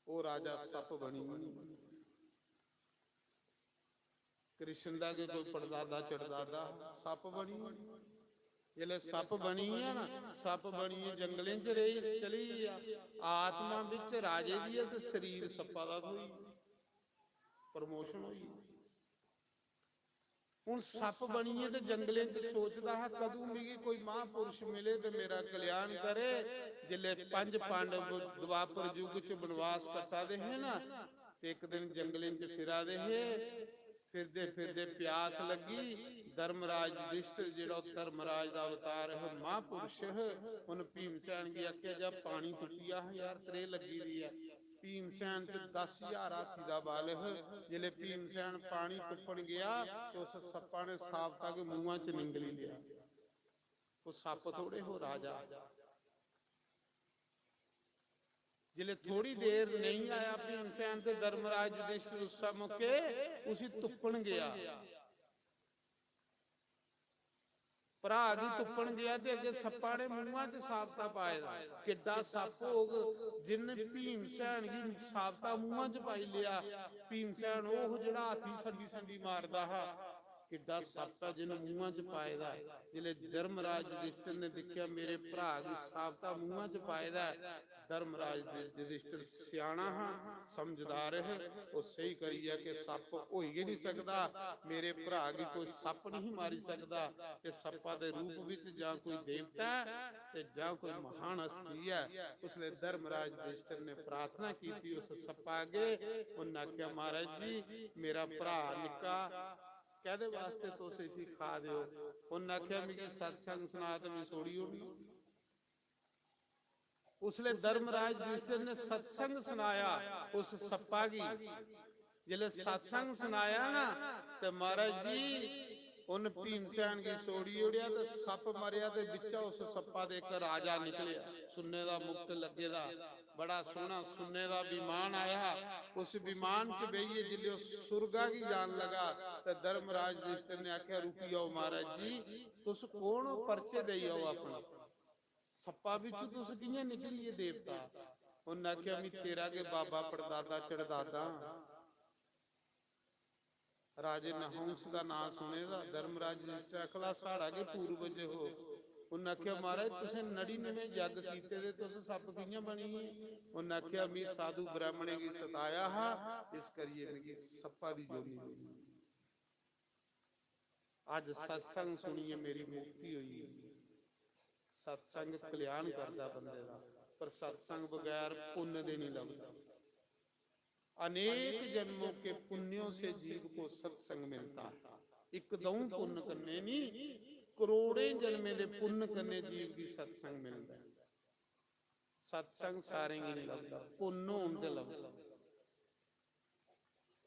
ओह् राजा सप्प बनी। कृष्ण दा गै कोई पड़दादा चड़दादा सप्प बनी। जिसलै सप्प बनी गेआ ना, सप्प बनियै जंगलें च रेही चली गेआ। आत्मा बिच राजे दी ऐ ते शरीर सप्पा दा थ्होई, प्रमोशन होई। हून सप्प बनियै ते जंगलें च सोचदा हा, "कदूं मिगी कोई महापुरुष मिले ते मेरा कल्याण करे।" जिसलै पंज पांडव द्वापर युग च बनवास कट्टा दे हे ना, ते इक दिन जंगलें च फिरा दे हे, फिरदे फिरदे प्यास लग्गी। धर्मराज युधिष्ठिर, जेह्ड़ा ओह् धर्मराज दा अवतार है, महापुरुष है, उन्न भीमसेन गी आखेआ, "जा पानी तुप्पी आ, यार, त्रेह् लग्गी दी ऐ।" भीमसेन च दस ज्हार हाथी दा बल है। जिसलै भीमसेन पानी तुप्पन गेआ ते उस सप्पा ने साबता गी मुंहा च निंगली लेआ। ओह् सप्प थोड़े हो राजा। जिसलै थोड़ी देर नेईं आया भीमसेन ते धर्मराज युधिष्ठिर उस्सै मौके उसी तुप्पन गेआ। भ्राऽ गी तुप्पन गेआ ते अग्गें सप्पा ने मुंहा च साबता पाए दा। किड्डा सप्प होग जिन्न भीमसेन गी साबता मुंहा च पाई लेआ। भीमसेन ओह् जेह्ड़ा हाथी संडी संडी मारदा हा, किड्डा सप्प ऐ जिन्न मुंहा च पाए दा ऐ। जिसलै धर्मराज युधिष्ठिर ने दिक्खेआ, "मेरे भ्राऽ गी साबता मुंहा च पाए दा ऐ।" धर्मराज युधिष्ठिर स्याना हा, समझदार है, ओह् स्हेई करियै कि सप्प होई गै निं सकदा, मेरे भ्राऽ गी कोई सप्प निं मारी सकदा। ते सप्पा दे रूप बिच जां कोई देवता ऐ ते जां कोई महान हस्ती ऐ। उसलै धर्मराज युधिष्ठिर ने प्रार्थना कीती उस सप्पा अग्गें, उन्न आखेआ, "महाराज जी, मेरा भ्राऽ निक्का, कैह्दे वास्ते तुस इसी खा दे ओ?" उन्न आखेआ, "मिगी सत्संग सना ते में छोड़ी ओड़नी।" उसलै धर्मराज युधिष्ठिर ने सत्संग सनाया उस सप्पा गी। जिसलै सत्संग सनाया ना, ते महाराज जी, उन्न भीमसेन गी छोड़ी ओड़ेआ ते सप्प मरेआ ते बिच्चा उस सप्पा दे इक राजा निकलेआ, सुन्ने दा मुकुट लग्गे दा, बड़ा सोह्ना सुन्ने दा विमान आया। उस विमान च बेहियै जिसलै ओह् सुरगा गी जान लगा, ते धर्मराज युधिष्ठिर ने आखेआ, "रुकी जाओ महाराज जी, तुस कौन ओ? परिचय देई आओ अपना। सप्पा बिच्चू तुस कि'यां निकलियै देवता?" उन्न आखेआ, "मी तेरा गै बाबा पड़दादा चढ़दादा आं।" राजे ने हंस दा नांऽ सुने दा, धर्मराज युधिष्ठिर आखला, "साढ़ा गै पूर्वज हो।" उन्न आखेआ, "महाराज, तुसें नड़िनमें जग कीते दे, तुस सप्प कि'यां बनी गे?" उन्न आखेआ, "मी साधु ब्राह्मणें गी सताया हा, इस करियै मिगी सप्पा दी जोनी पेई।" अज्ज सत्संग सुनियै मेरी मुक्ति होई गेई। सत्संग कल्याण करदा बंदे दा, पर सत्संग बगैर पुन्न दे नहीं लभदा। अनेक जन्मों के पुण्यों से जीव को सत्संग मिलता है। इक दऊं पुन्न कन्नै नहीं, करोड़ें जन्में दे पुन्न कन्नै जीव गी सत्संग मिलदा है। सत्संग सारें गी नहीं लभदा, पुन्न होन ते लभदा।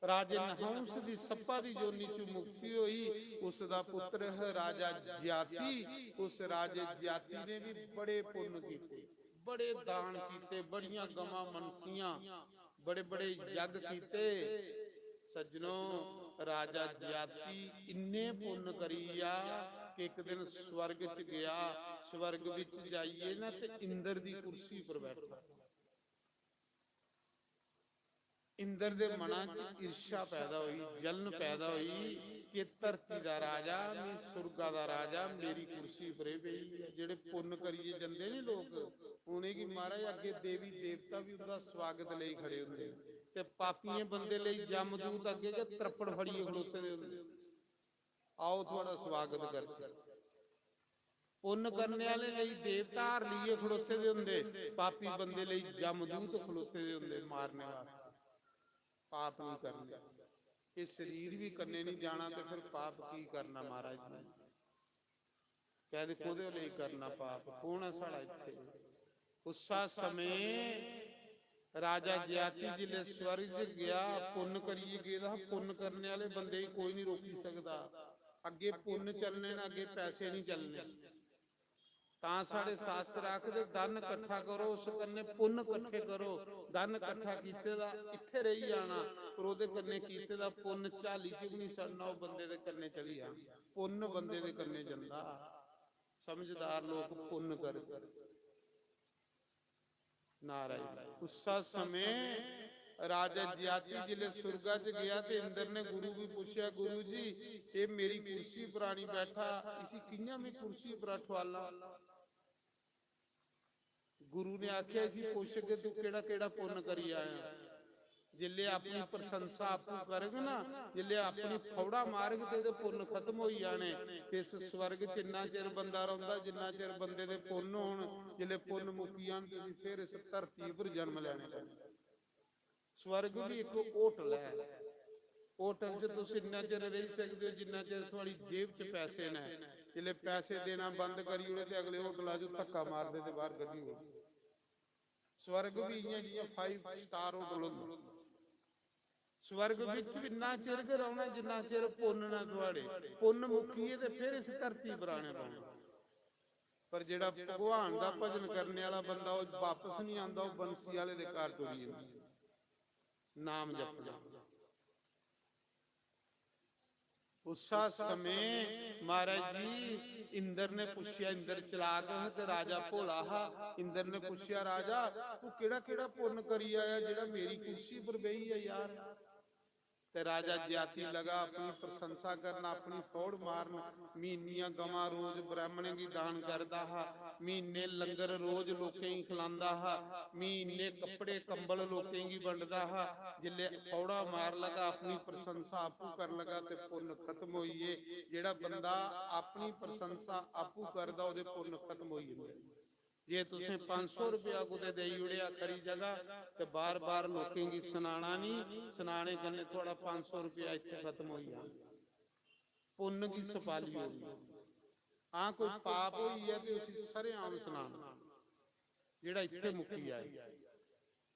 राजे नहुंस दी सप्पा दी योनि चों मुक्ति होई, उसदा पुत्र है राजा ज्याति। उस राजे ज्याति ने भी बड़े पुन्न कीते, बड़े दान कीते, बड़ियां गवां मनसियां, बड़े बड़े यज्ञ कीते। सज्जनो, राजा ज्याति इन्ने पुन्न करी गेआ कि इक दिन स्वर्ग च गया। स्वर्ग बिच जाइयै ना ते इंद्र दी कुर्सी पर बैठा। इंद्र दे मना च ईर्ष्या पैदा होई, जलन पैदा होई कि धरती दा राजा, मैं सुर्गा दा राजा, मेरी कुर्सी पर एह् बेही गेआ। जेह्ड़े पुन्न करियै जंदे नी लोक, उ'नेंगी महाराज अग्गें देवी देवता बी उं'दा स्वागत लेई खड़े होंदे, ते पापियें बंदे लेई जमदूत अग्गें गै त्रप्पड़ फड़ियै खड़ोते दे होंदे, आओ थुआढ़ा स्वागत करचै। पुन्न करने आह्ले लेई देवता हार लेइयै खड़ोते दे होंदे, पापी बंदे लेई जमदूत खड़ोते दे होंदे मारने वास्तै। पाप नहीं करने, एह् शरीर बी कन्नै नहीं जाना ते फिर पाप की करना महाराज जी? कहदे कोह्दे लेई करना पाप? कौन ऐ साढ़ा इत्थै? उस्सा समें राजा ज्याति जिसलै स्वर्ग च गेआ, पुन्न करियै गेदा हा, पुन्न करने आह्ले बंदे गी कोई नहीं रोकी सकदा। अग्गें पुन्न चलने न, अग्गें पैसे नहीं चलने। तां साढ़े शास्त्र आखदे, धन कट्ठा करो, उस कन्नै पुन्न कट्ठे करो। धन कट्ठा कीते दा इत्थै रेही जाना, पर ओह्दे कन्नै कीते दा पुन्न झाली च बी नहीं सड़ना, ओह् बंदे दे कन्नै चली जाना। पुन्न बंदे दे कन्नै जंदा। समझदार लोक पुन्न करदे। नारायण। उस्सा समें राजा ज्याति जिसलै सुरगा च गेआ ते इंद्र ने गुरु गी पुच्छेआ, "गुरु जी, एह् मेरी कुर्सी पर आनी बैठा, इसी कि'यां में कुर्सी पर ठुआलां?" गुरु ने आखेआ, "इसी पुच्छगे तू केह्ड़ा केह्ड़ा पुन्न करी आया।" जिसलै अपनी प्रशंसा आपूं करग ना, जिसलै अपनी फौड़ा मारग ते एह्दे पुन्न खत्म होई जाने। ते इस स्वर्ग च इन्ना चिर बंदा रौंह्दा जिन्ना चिर बंदे दे पुन्न होन। जिसलै पुन्न मुक्की जान ते उसी फिर इस धरती उप्पर जन्म लैने पौंदा। स्वर्ग बी इक होटल ऐ। होटल च तुस इन्ना चिर रेही सकदे ओ जिन्ना चिर थुआढ़ी जेब च पैसे न। जिसलै पैसे देना बंद करी ओड़े ते अगले होटला च धक्का मारदे ते बाहर कड्ढी ओड़दे। स्वर्ग बी इ'यां जि'यां five star होटल होंदा। स्वर्ग बिच बी इन्ना चिर गै रौह्ना जिन्ना चिर पुन्न न थुआढ़े। पुन्न मुक्कियै ते फिर इस धरती पर आने पौना। पर जेह्ड़ा भगवान दा भजन करने आह्ला बंदा, ओह् बापस निं आंदा, ओह् बंसी आह्ले दे घर टुरी जंदा, नाम जपना। उस्सा समें महाराज जी इंद्र ने पुच्छेआ, इंद्र चलाक हा ते राजा भोला हा। इंद्र ने पुच्छेआ, "राजा, तू केह्ड़ा केह्ड़ा पुन्न करी आया जेह्ड़ा मेरी कुर्सी पर बेही ऐ यार?" ते राजा ज्याति लगा अपनी प्रशंसा करना, अपनी फौड़ मारन। "मी इन्नियां गवां रोज ब्राह्मणें गी दान करदा हा, मी इन्ने लंगर रोज लोकें गी खलांदा हा, मी इन्ने कपड़े कंबल लोकें गी बंडदा हा।" जिसलै फौड़ा मार लगा, अपनी प्रशंसा आपूं कर लगा ते पुन्न खत्म होई गे। जेह्ड़ा बंदा अपनी प्रशंसा आपूं करदा, ओह्दे पुन्न खत्म होई जंदे। जे तुसें पंज सौ रपेआ कुतै देई ओड़ेआ खरी जगह ते बार-बार लोकें गी सनाना निं, सनाने कन्नै थुआढ़ा पंज सौ रपेआ इत्थै खत्म होई जाना। पुन्न गी सपाली ओड़ना। हां, कोई पाप होई गेआ ते उसी सरेआम सनाना, जेह्ड़ा इत्थै मुक्की जाए।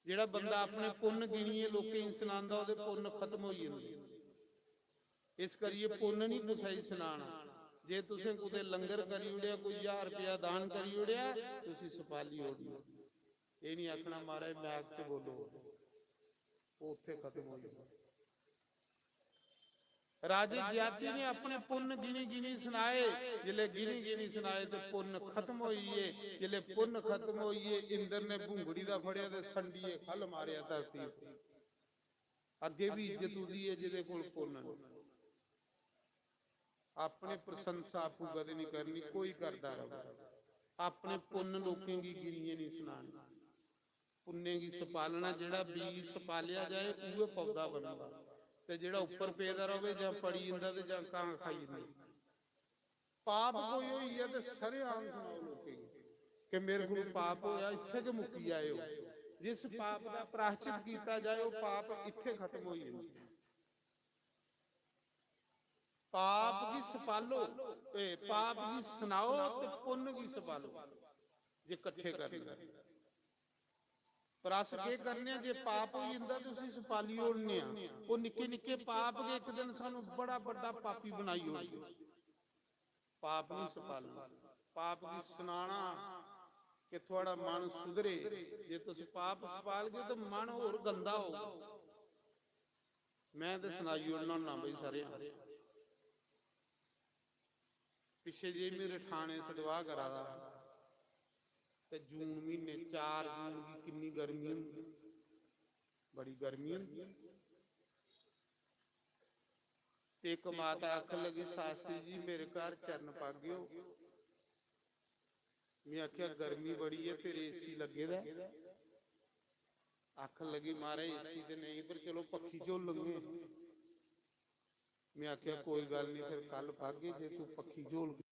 जेह्ड़ा बंदा अपने पुन्न गिनियै लोकें गी सनांदा, ओह्दे पुन्न खत्म होई जंदे। इस करियै पुन्न निं कुसै गी सनाना। जे तुसें कुतै लंगर करी ओड़ेआ, कोई ज्हार रपेआ दान करी ओड़ेआ, ते उसी सपाली ओड़ना। एह् निं आखना, "महाराज, मैक च बोलो," ओह् उत्थै खत्म होई जाना। राजे ज्याति ने अपने पुन्न गिनी गिनी सनाए। जिसलै गिनी गिनी सनाए ते पुन्न खत्म होई गे। जिसलै पुन्न खत्म होई गे, इंद्र ने भुंगड़ी दा फड़ेआ ते संडियै ख'ल्ल मारेआ धरती पर। अग्गें बी इज्जत उदी ऐ जेह्दे कोल पुन्न न। अपने प्रशंसा आपूं कदें निं करनी, कोई करदा र'वै। अपने पुन्न लोकें गी गिनियै निं सनाने। पुन्नें गी सपालना, जेह्ड़ा बीऽ सपालेआ जाए, उ'ऐ पौधा बनदा। ते जेह्ड़ा उप्पर पेदा र'वै, जां पड़ी जंदा ते जां कां खाई जंदे। पाप कोई होई गेआ ते सरेआम सनाओ लोकें गी कि मेरे कोल पाप होआ, इत्थै गै मुक्की जाएओ। जिस पाप दा प्रायश्चित कीता जाए, ओह् पाप इत्थै खत्म होई जंदा। पाप गी सपालो, ए, पाप गी सनाओ ते पुन्न गी सपालो, जे कट्ठे करने। पर अस केह् करने आं, जे पाप होई जंदा ते उसी सपाली ओड़ने आं। ओह् निक्के निक्के पाप गै इक दिन सानू बड़ा बड्डा पापी बनाई ओड़दे। पाप गी सपालो, पाप गी सनाना कि थुआढ़ा मन सुधरे। जे तुस पाप सपालगे ते मन होर गंदा होग। मैं ते सनाई ओड़ना होन्ना बई सारे, पिच्छे जे मेरे ठाणे सदवाह करा दा हा, ते जून म्हीने, चार जून गी किन्नी गर्मी होंदी, बड़ी गर्मी होंदी। ते इक माता आखन लगी, "शास्त्री जी, मेरे घर चरण पागेओ।" मैं आखेआ, "गर्मी बड़ी ऐ, तेरे एसी लग्गे दा ऐ?" आखन लगी, "महाराज, एसी ते नेईं, पर चलो, पक्खी झोलगे।" मैं आखेआ, "कोई गल्ल निं, फिर कल पागे, जे तू पक्खी झोलगे।"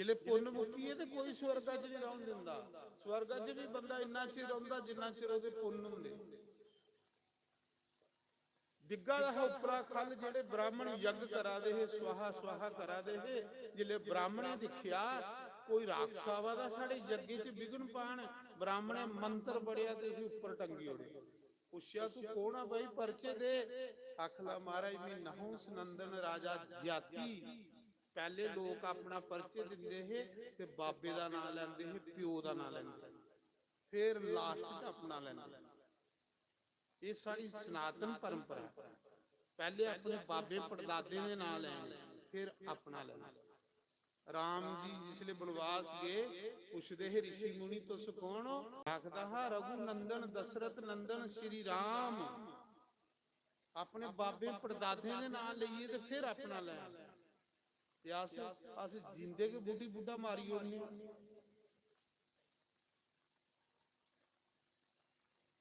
जिसले पुन्न मुक्की गे ते कोई स्वर्गा च नहीं रौहन दिंदा। स्वर्गा च भी बंदा इन्ना चिर रौंहदा जिन्ना चिर ओहदे पुन्न होंदे। डिग्गा दा हा उप्परा खल, जेहड़े ब्राह्मण यज्ञ करा दे हे, स्वाहा स्वाहा करा दे हे, जिसले ब्राह्मणें दिक्खेआ कोई राक्षस आवा दा साढ़े यज्ञ च विघ्न पान, ब्राह्मणें मंत्र पढ़ेआ ते उसी उप्पर टंगी ओड़े। पुच्छेआ, "तू कौन आ भाई, परिचय दे।" आखला, "महाराज, मी नहुंस नंदन राजा ज्याति।" पैहले लोक अपना परिचय दिंदे हे ते बाबे दा नां लैंदे हे, प्यो दा नां लैंदे हे, फिर लास्ट च अपना लैंदे। एह् साढ़ी सनातन परंपरा ऐ। पैहले अपने बाबे पड़दादे दे नां लैंदे, फिर अपना लैंदे। राम जी जिसले बनवास गए, पुछदे हे, "ऋषि मुनि तुस कौन हो?" आखदा हा, "रघु नंदन दशरथ नंदन श्री राम।" अपने बाबे पड़दादे दे नां लेइयै ते फिर अपना लैन। ते अस, अस जींदे गै बुड्ढी बुड्ढा मारी ओड़ने।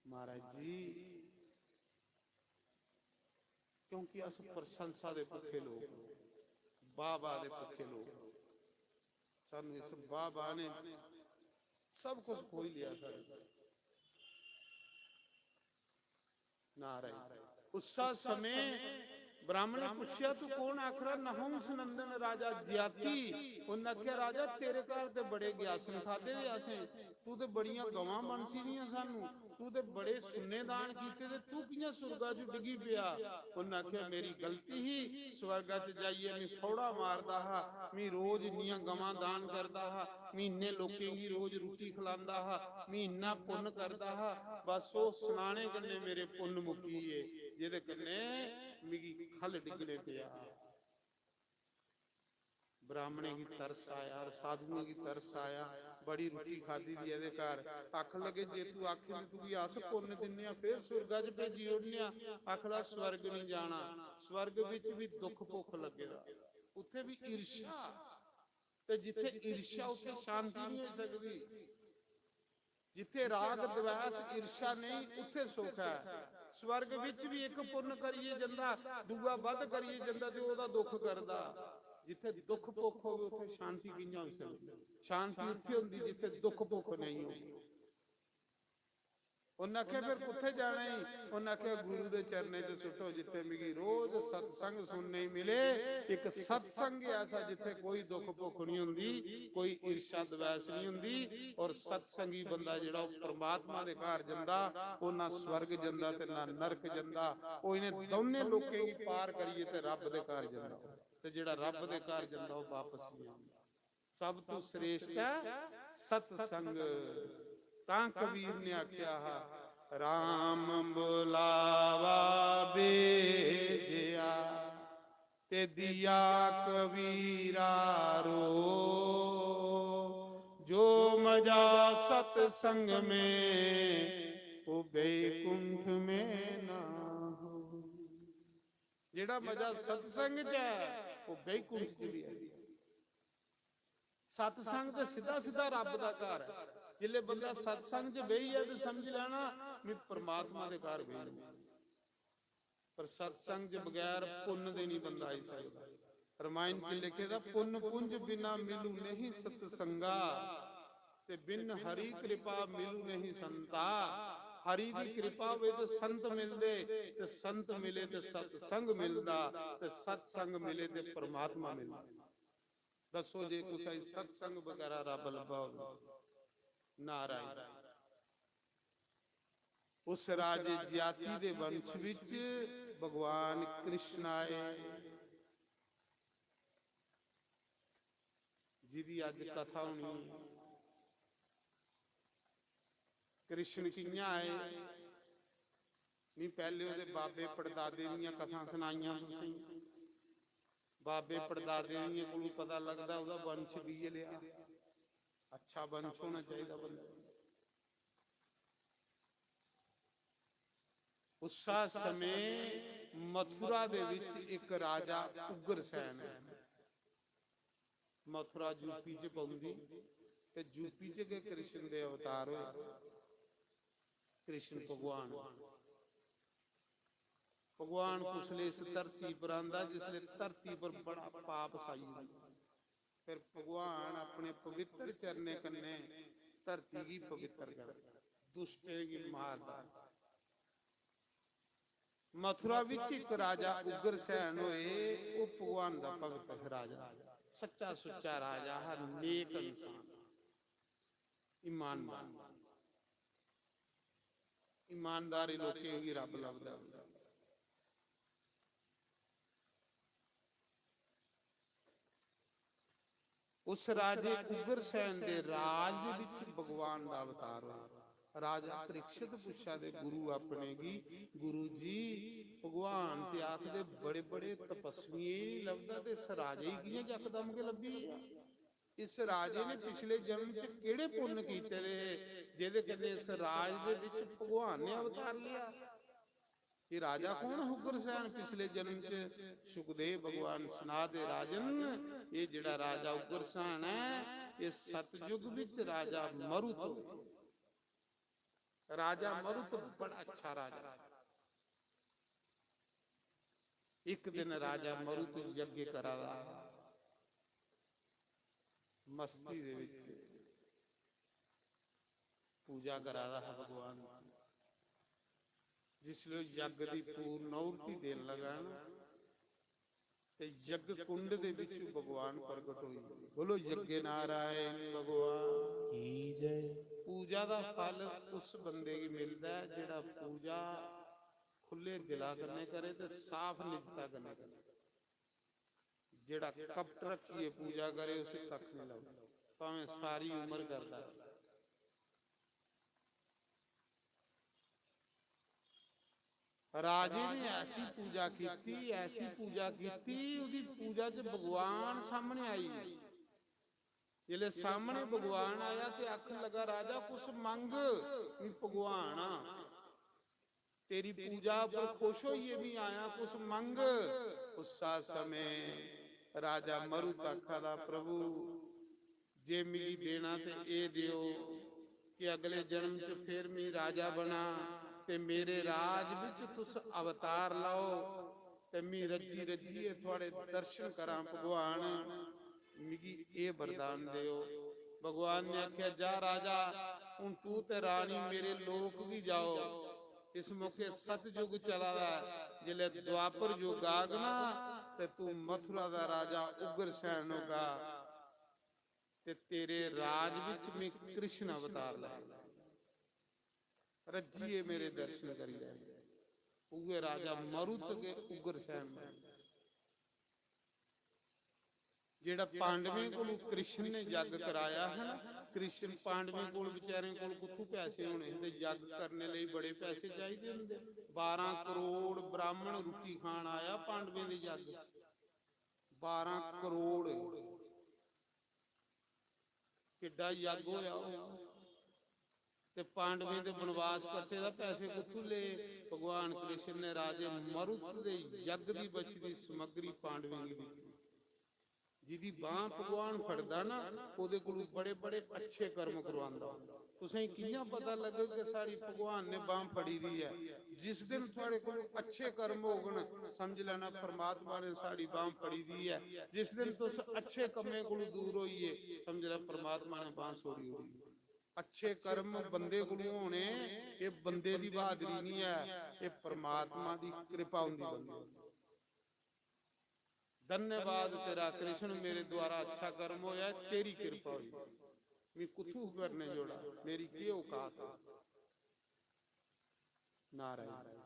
महाराज जी, क्योंकि अस प्रशंसा दे भुक्खे लोक, बाबा दे भुक्खे लोक। सानू इस बाबा ने सब कुछ खोई लिया साढ़े। नारायण। उस्सा समय ब्राह्मण ने पुछेआ, "तू कौन?" आखरा, "नहुंस नंदन राजा ज्याति।" उन्नै आखेआ, "राजा, तेरे घर ते बड़े ग्यासन खादे दे असें, तू ते बड़ियां गवां बनसी दियां सानू, तू ते बड़े सुन्ने दान कीते ते तू कि'यां सुरगा च डिग्गी पेआ?" उन्नै आखेआ, "मेरी गलती ही, स्वर्गा च जाइयै मी फौड़ा मारदा हा, मी रोज इन्नियां गवां दान करदा हा, मी इन्ने लोकें गी रोज रुट्टी खलांदा हा, मी इन्ना पुन्न करदा हा, बस ओह् सनाने कन्नै मेरे पुन्न मुक्की गे, जेह्दे कन्नै मिगी खल डिग्गने पेआ।" ब्राह्मणें गी तरस आया और साधुएं गी तरस आया, बड़ी रुट्टी खादी दी एह्दे घर। आखन लगे, "जे तू आखे ते तुगी अस पुन्न दिन्ने आं, फिर स्वर्गा च भेजी ओड़ने आं।" आखदा, "स्वर्ग नहीं जाना, स्वर्ग बिच भी दुख भुख लगे दा, उत्थे भी ईर्ष्या, ते जिथे ईर्ष्या उत्थे शांति नहीं हो सकती।" जिथे राग, द्वेष, ईर्ष्या नहीं, उत्थे सुख है। स्वर्ग विच भी एक पुण्य करिए जंदा, दूआ वध करिए जंदा ते ओहदा दुख करदा। जिथे दुख भुख होवे, उत्थे शांति कियां होई सकदी? शांति उत्थे होंदी जिथे दुख भुख नहीं होंदी। उन्हें आख्या, "फिर कुत्थे जाना ही?" उन्हें आख्या, "गुरु दे चरणें च सुट्टो, जिथे मिगी रोज सत्संग सुनने ही मिले।" एक सत्संग ऐसा जिथे कोई दुख भुख नहीं होंदी, कोई ईर्ष्या द्वेष नहीं होंदी, और सत्संगी बंदा जेड़ा ओह परमात्मा दे घर जंदा, ओह ना स्वर्ग जंदा ते ना नरक जंदा। ओह इन्हें दोने लोकें गी पार करिए ते रब दे घर जंदा, ते जेड़ा रब दे घर जंदा, ओह वापस नहीं आंदा। सब तो श्रेष्ठ है सत्संग। तां कबीर ने आख्या हा, "राम बुलावा भेजया, ते दिया कबीरा रो, जो मजा सत्संग में, वो बैकुंठ में ना हो।" जेड़ा मजा सत्संग च है, वो बैकुंठ च भी है। सत्संग ते सीधा सीधा रब दा घर है। जिसले बंदा सत्संग च बेही जाए ते समझ लेना, मैं परमात्मा दे घर बेही जाना। पर सत्संग च बगैर पुन्न दे नहीं बंदा आई सकदा। रामायण च लिखे दा, "पुन्न पुंज बिना मिलू नहीं सत्संगा, ते बिन हरि कृपा मिलू नहीं संता।" हरि दी कृपा होवे ते संत मिलदे, ते संत मिले ते सत्संग मिलदा, ते सत्संग मिले ते परमात्मा मिलदा। दसो, जे कुसै गी सत्संग बगैरा रब लब्भा होवे? नारायण। उस राजे ज्याति दे वंश विच भगवान कृष्ण आए, जिदी अज कथा होनी। कृष्ण कियां आए? मी पैहले ओहदे बाबे पड़दादे दियां कथां सुनाइयां तुसें। बाबे पड़दादे दियां कोलू पता लगदा ओहदा वंश बी इयै लेआ। अच्छा वंश होना चाहिदा बंदे दा। उस्सा समय मथुरा दे विच इक राजा उग्रसेन है। मथुरा यूपी च पौंदी ते यूपी च गै कृष्ण दे अवतार होए। कृष्ण भगवान, भगवान कुसले इस धरती पर आंदा जिसले धरती पर बड़ा पाप छाई जंदा। फिर भगवान अपने पवित्र चरणें कन्नै धरती गी पवित्र करदा, दुष्टें गी मारदा। मथुरा बिच इक राजा उग्रसेन होए, ओह् भगवान दा भगत हा राजा, सच्चा सुच्चा राजा हा, नेक इंसान, ईमानदार। ईमानदारी लोकें गी रब लभदा। उस राजे उग्रसेन दे राज दे विच भगवान दा अवतार होया। राजा परीक्षित पुच्छा दे गुरु अपने गी, "गुरु जी, भगवान ते आखदे बड़े बड़े तपस्वियें गी लभदा, ते इस राजे गी कियां यकदम गै लब्भी गेआ? इस राजे ने पिछले जन्म च केड़े पुन्न कीते दे हे, जेदे कन्नै इस राज दे विच भगवान ने अवतार लिया?" ये राजा कौन? उग्रसेन। पिछले जन्म च सुखदेव भगवान सना दे, "राजन, ये जेड़ा राजा उग्रसेन है, ये सतयुग विच राजा मरुत।" राजा मरुत बड़ा अच्छा राजा। एक दिन राजा मरुत यज्ञ करा दा, मस्ती दे विच पूजा करा दा हा भगवान दी। जिसलै यज्ञ दी पूर्ण आहुति देन लगा ना, ते यज्ञ कुंड दे विच भगवान प्रगट होई। बोलो, यज्ञ नारायण भगवान की जय। पूजा दा फल उस बंदे गी मिलदा है जेड़ा पूजा खुले दिला कन्नै करे ते साफ निजता कन्नै करे। जेड़ा कपट रखिए पूजा करे, उसी कख नहीं लगदा, भावें सारी उम्र करदा। राजे ने ऐसी पूजा कीती, ऐसी पूजा कीती, उदी पूजा च भगवान सामने आई। जिसले सामने भगवान आया ते आखन लगा, "राजा, कुछ मंग, मैं भगवान हां, तेरी पूजा पर खुश होइए भी आया, कुछ मंग।" उस समय राजा मरुत आखा दा, "प्रभु, जे मिगी देना ते एह् देओ कि अगले जन्म च फिर मी राजा बना ते मेरे राज बिच तुस अवतार लाओ ते मी रज्जी रज्जियै थुआड़े दर्शन करां भगवान, मिगी एह् वरदान देओ।" भगवान ने आखेआ, "जा राजा, हून तू ते रानी मेरे लोक गी जाओ।" इस मौके सतयुग चला दा ऐ, जिसलै द्वापर युग आग ना, ते तू मथुरा दा राजा उग्रसेन होगा। ते तेरे राज विच में कृष्ण अवतार लैगा। रज्जिए मेरे दर्शन करी लै। उए राजा मरुत के उग्रसेन बने। जेड़ा पांडवें कोल कृष्ण ने जग कराया है ना, कृष्ण पांडवें कोल बेचारें कोल कुत्थू पैसे होने हे? ते जग करने लेई बड़े पैसे चाहिदे होंदे। बारां करोड़ ब्राह्मण रुट्टी खान आया पांडवें दे जग च। बारां करोड़। किड्डा यज्ञ होया होग। ते पांडवें दे बनवास कट्टे दा पैसे कुत्थू ले? भगवान कृष्ण ने राजे मरुत दे यज्ञ दी बची दी समग्री पांडवें गी दित्ती। जिदी बांह भगवान फड़दा ना, ओदे कोलू बड़े-बड़े अच्छे कर्म करवांदा। तुसें कियां पता लग्गग कि साढ़ी भगवान ने बांह फड़ी दी ऐ? जिस दिन थुआड़े कोलू अच्छे कर्म होगन, समझ लैना परमात्मा ने साढ़ी बांह फड़ी दी ऐ। जिस दिन तुस अच्छे कम्में कोलू दूर होइए, समझ लै परमात्मा ने बांह छोड़ी ओड़ी। अच्छे कर्म बंदे कोलू होने, एह् बंदे दी बहादरी नहीं ऐ, एह् परमात्मा दी कृपा होंदी बंदे। धन्यवाद तेरा कृष्ण, मेरे द्वारा अच्छा कर्म होया, तेरी कृपा हुई। मैं कुत्थू करने जोड़ा, मेरी के औकात है? नारायण।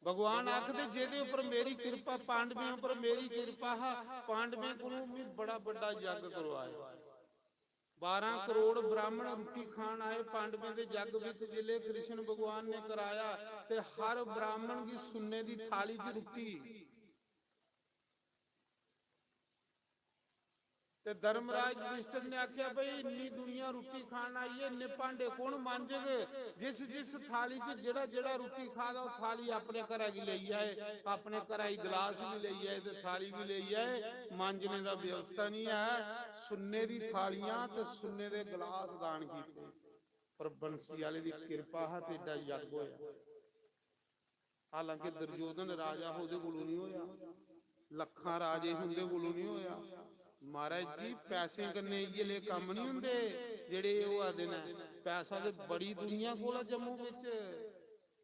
भगवान आखदे, जेदे उपर मेरी कृपा, पांडवें उपर मेरी कृपा हा, पांडवें कोलों मैं बड़ा बड़ा यज्ञ करवाया। बारां करोड़ ब्राह्मण रुट्टी खान आए पांडवें दे जग विच, जिले कृष्ण भगवान ने कराया, ते हर ब्राह्मण गी सुन्ने दी थाली च रुट्टी। ते धर्मराज युधिष्ठिर ने आख्या, "भाई, इन्नी दुनिया रुट्टी खान आई है, इन्ने भांडे कौन मांजग?" जिस जिस थाली च जेड़ा जेड़ा रुट्टी खा दा, ओह् थाली अपने घरा गी लेई आए, अपने घरा गी गलास भी लेई आए ते थाली भी लेई आए। मांजने दा व्यवस्था नहीं है। सुन्ने दी थालियां ते सुन्ने दे गलास दान कीते। पर बंसी आले दी किरपा हा ते एड्डा यज्ञ होया। हालांकि दुर्योधन राजा हा, ओहदे कोलों नहीं होया। लक्खां राज एह् उं'दे कोलों निं होआ। महाराज जी, पैसें कन्नै इ'यै लेह् कम्म निं होंदे जेह्ड़े एह् होआ दे न। पैसा ते बड़ी दुनिया कोल ऐ जम्मू बिच।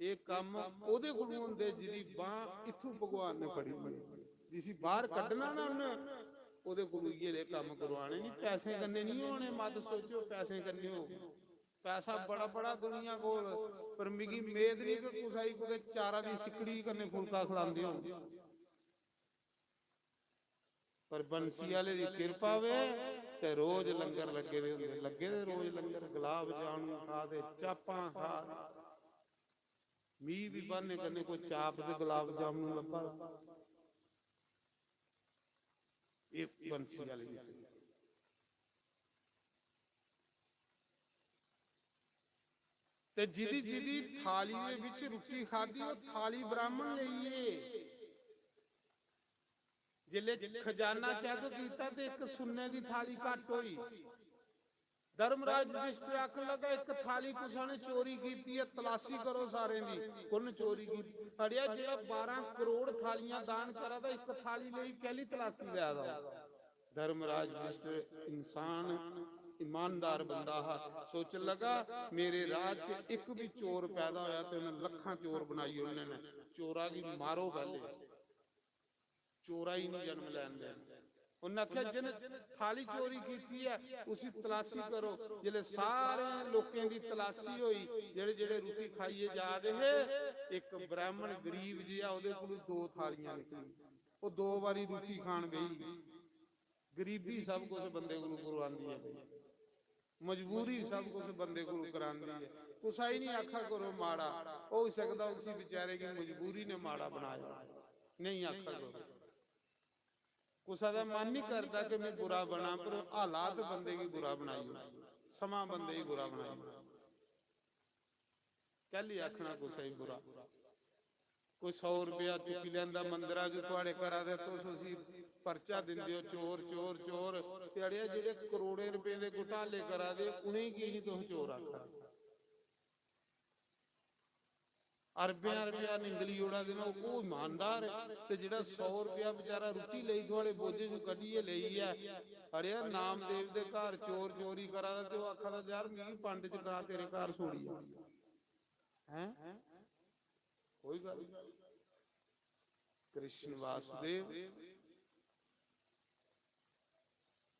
एह् कम्म ओह्दे कोलों होंदे जिदी बांह् इत्थूं भगवान ने फड़ी दी ऐ। जिसी बाह्र कड्ढना ना उन्नै, ओह्दे कोलों इ'यै लेह् कम्म करोआने निं, पैसें कन्नै निं होने। मत सोचो पैसें कन्नै होग। पैसा बड़ा बड़ा दुनिया कोल, पर मिगी मेद निं कि कुसै गी कुतै चारा दी सिक्कड़ी कन्नै फुलका खलांदे होन। पर बंसी आह्ले दी किरपा होवे ते रोज लंगर लग्गे दे होंदे, लग्गे दे रोज लंगर, गुलाब जामुन खा दे, चापां खा दे। मी बी ब्हाने कन्नै कोई चाप ते गुलाब जामुन लब्भा दा। एह् बंसी आह्ले दी किरपा। ते जिदी जिदी थाली दे बिच रुट्टी खादी, ओह् थाली ब्राह्मण लेई गे। जिसलै खजाना चैक कीता ते इक सुन्ने दी थाली घट्ट होई। धर्मराज युधिष्ठिर आखन लगा, "इक थाली कुसै ने चोरी कीती ऐ, तलाशी करो सारें दी, कु'न चोरी कीती?" अड़ेआ, जेह्ड़ा बारां करोड़ थालियां दान करा दा, इक थाली लेई कैह्ली तलाशी लै दा? धर्मराज युधिष्ठिर इंसान, ईमानदार बंदा हा, सोचन लगा, "मेरे राज च इक बी चोर पैदा होया ते उ'नें लक्खां चोर बनाई ओड़ने न, चोरा गी मारो पैह्ले।" चोरा ही नहीं जन्म लैन देना। उन्नै आखेआ, "जिन थाली चोरी कीती ऐ, उसी तलाशी करो।" जिसलै सारे लोकें दी तलाशी होई, जेह्ड़े जेह्ड़े रुट्टी खाइयै जा दे हे, इक ब्राह्मण गरीब जेहा, ओह्दे कोलू दो थालियां निकली। ओह् दो बारी रुट्टी खान बेही। गरीबी सब कुछ बंदे कोलू करवांदी ऐ भाई। मजबूरी सब कुछ बंदे कोलू करांदी ऐ। कुसै गी निं आखा करो माड़ा, होई सकदा उसी बेचारे गी मजबूरी ने माड़ा बनाया, नेईं आखा करो। कुसै दा मन निं करदा कि में बुरा बनां, पर हालात बंदे गी बुरा बनाई ओड़दे, समां बंदे गी बुरा बनाई ओड़दा। कैह्ली आखना कुसै गी बुरा? कोई सौ रपेआ चुक्की लैंदा मंदरा च, थुआढ़े घरा दे, तुस उसी पर्चा दिंदे ओ, "चोर, चोर, चोर।" ते अड़ेआ, जेह्ड़े करोड़ें रपें दे घोटाले करा दे, उ'नेंगी की निं तुस चोर आखा दे? अरबें रपेआ निंगली ओड़ा दे न, ओह् ईमानदार ऐ। ते जेह्ड़ा सौ रपेआ बेचारा रुट्टी लेई थुआढ़े बोझे चों कड्ढियै लेई ऐ, अड़ेआ, नामदेव दे घर चोर चोरी करा दा, ते ओह् आखा दा, "यार, मिगी पंड चका, तेरे घर छोड़ी आ।" हैं? कोई गल्ल नहीं। कृष्ण वासुदेव।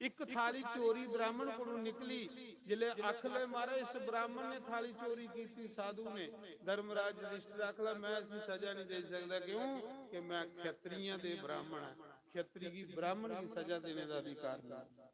इक थाली चोरी ब्राह्मण कोलों निकली, जिसलै आख ले, "महाराज, इस ब्राह्मण ने थाली चोरी कीती, साधु ने।" धर्मराज युधिष्ठिर आख ला, "मैं इसी सजा नहीं दे सकदा, क्यों कि मैं क्षत्रियां दे ब्राह्मण आं, क्षत्री गी ब्राह्मण गी सजा देने दा अधिकार नहीं।"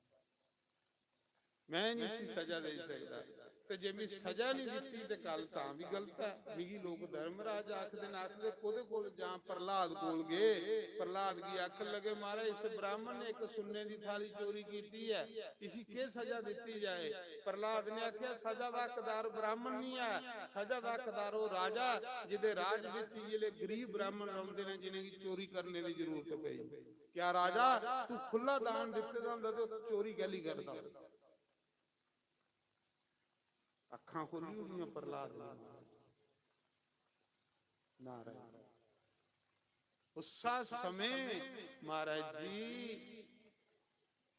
मैं नहीं इसी सजा दे सकदा। ते जे मैं सजा नहीं दित्ती ते गल्ल तां भी गलत ऐ। मिगी लोक धर्मराज आखदे न, आखदे, "कोदे कोल जां?" प्रहलाद कोल गए। प्रहलाद गी आखन लगे, "महाराज, इस ब्राह्मण ने इक सुन्ने दी थाली चोरी कीती ऐ, इसी केह् सजा दित्ती जाए?" प्रहलाद ने आखेआ, "सजा दा हकदार ब्राह्मण नहीं ऐ, सजा दा हकदार ओह् राजा, जिदे राज बिच इ'यै ले गरीब ब्राह्मण रौंदे ने, जिनेंगी चोरी करने दी जरूरत पई।" क्या राजा, तू खु'ल्ला दान दित्ते दा होंदा ते चोरी कैह्ली करदा? अक्खां खोह्ल्ली ओड़ियां प्रहलाद ने। नारायण। उस्सा समें महाराज जी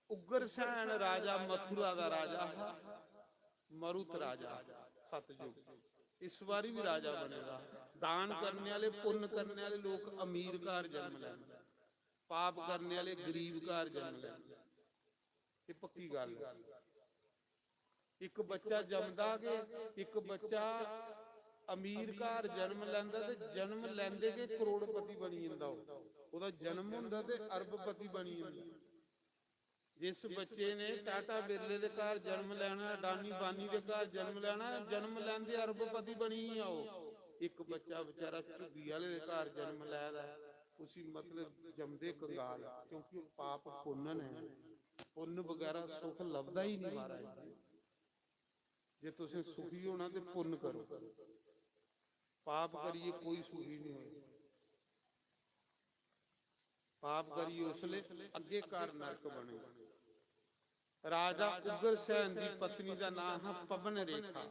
उग्रसेन राजा मथुरा दा राजा हा, मरुत राजा, सतयुग। इस बारी भी राजा बने दा। दान करने आह्ले, पुन्न करने आह्ले लोक अमीर घर जन्म लैंदे। पाप करने आह्ले गरीब घर जन्म लैंदे। एह् पक्की गल्ल ऐ। इक बच्चा जमदा गै, इक बच्चा अमीर घर जन्म लैंदा ते जन्म लैंदे गै करोड़पति बनी जंदा। ओह्, ओह्दा जन्म होंदा ते अरबपति बनी जंदा। जिस बच्चे ने टाटा बिरले दे घर जन्म लैना, अडानी बानी दे घर जन्म लैना, जन्म लैंदे अरबपति बनी गै ओह्। इक बच्चा बेचारा झुग्गी आह्ले दे घर जन्म लै दा ऐ, उसी मतलब जमदे कंगाल, क्योंकि ओह् पाप पुन्न न। पुन्न बगैरा सुख लभदा ही नहीं महाराज। जे तुसें सुखी होना ते पुन्न करो, पाप करियै कोई सुखी नहीं होए। पाप करियै उसले अग्गे घर नरक बने। राजा उग्रसेन दी पत्नी दा नाम हा पवन रेखा।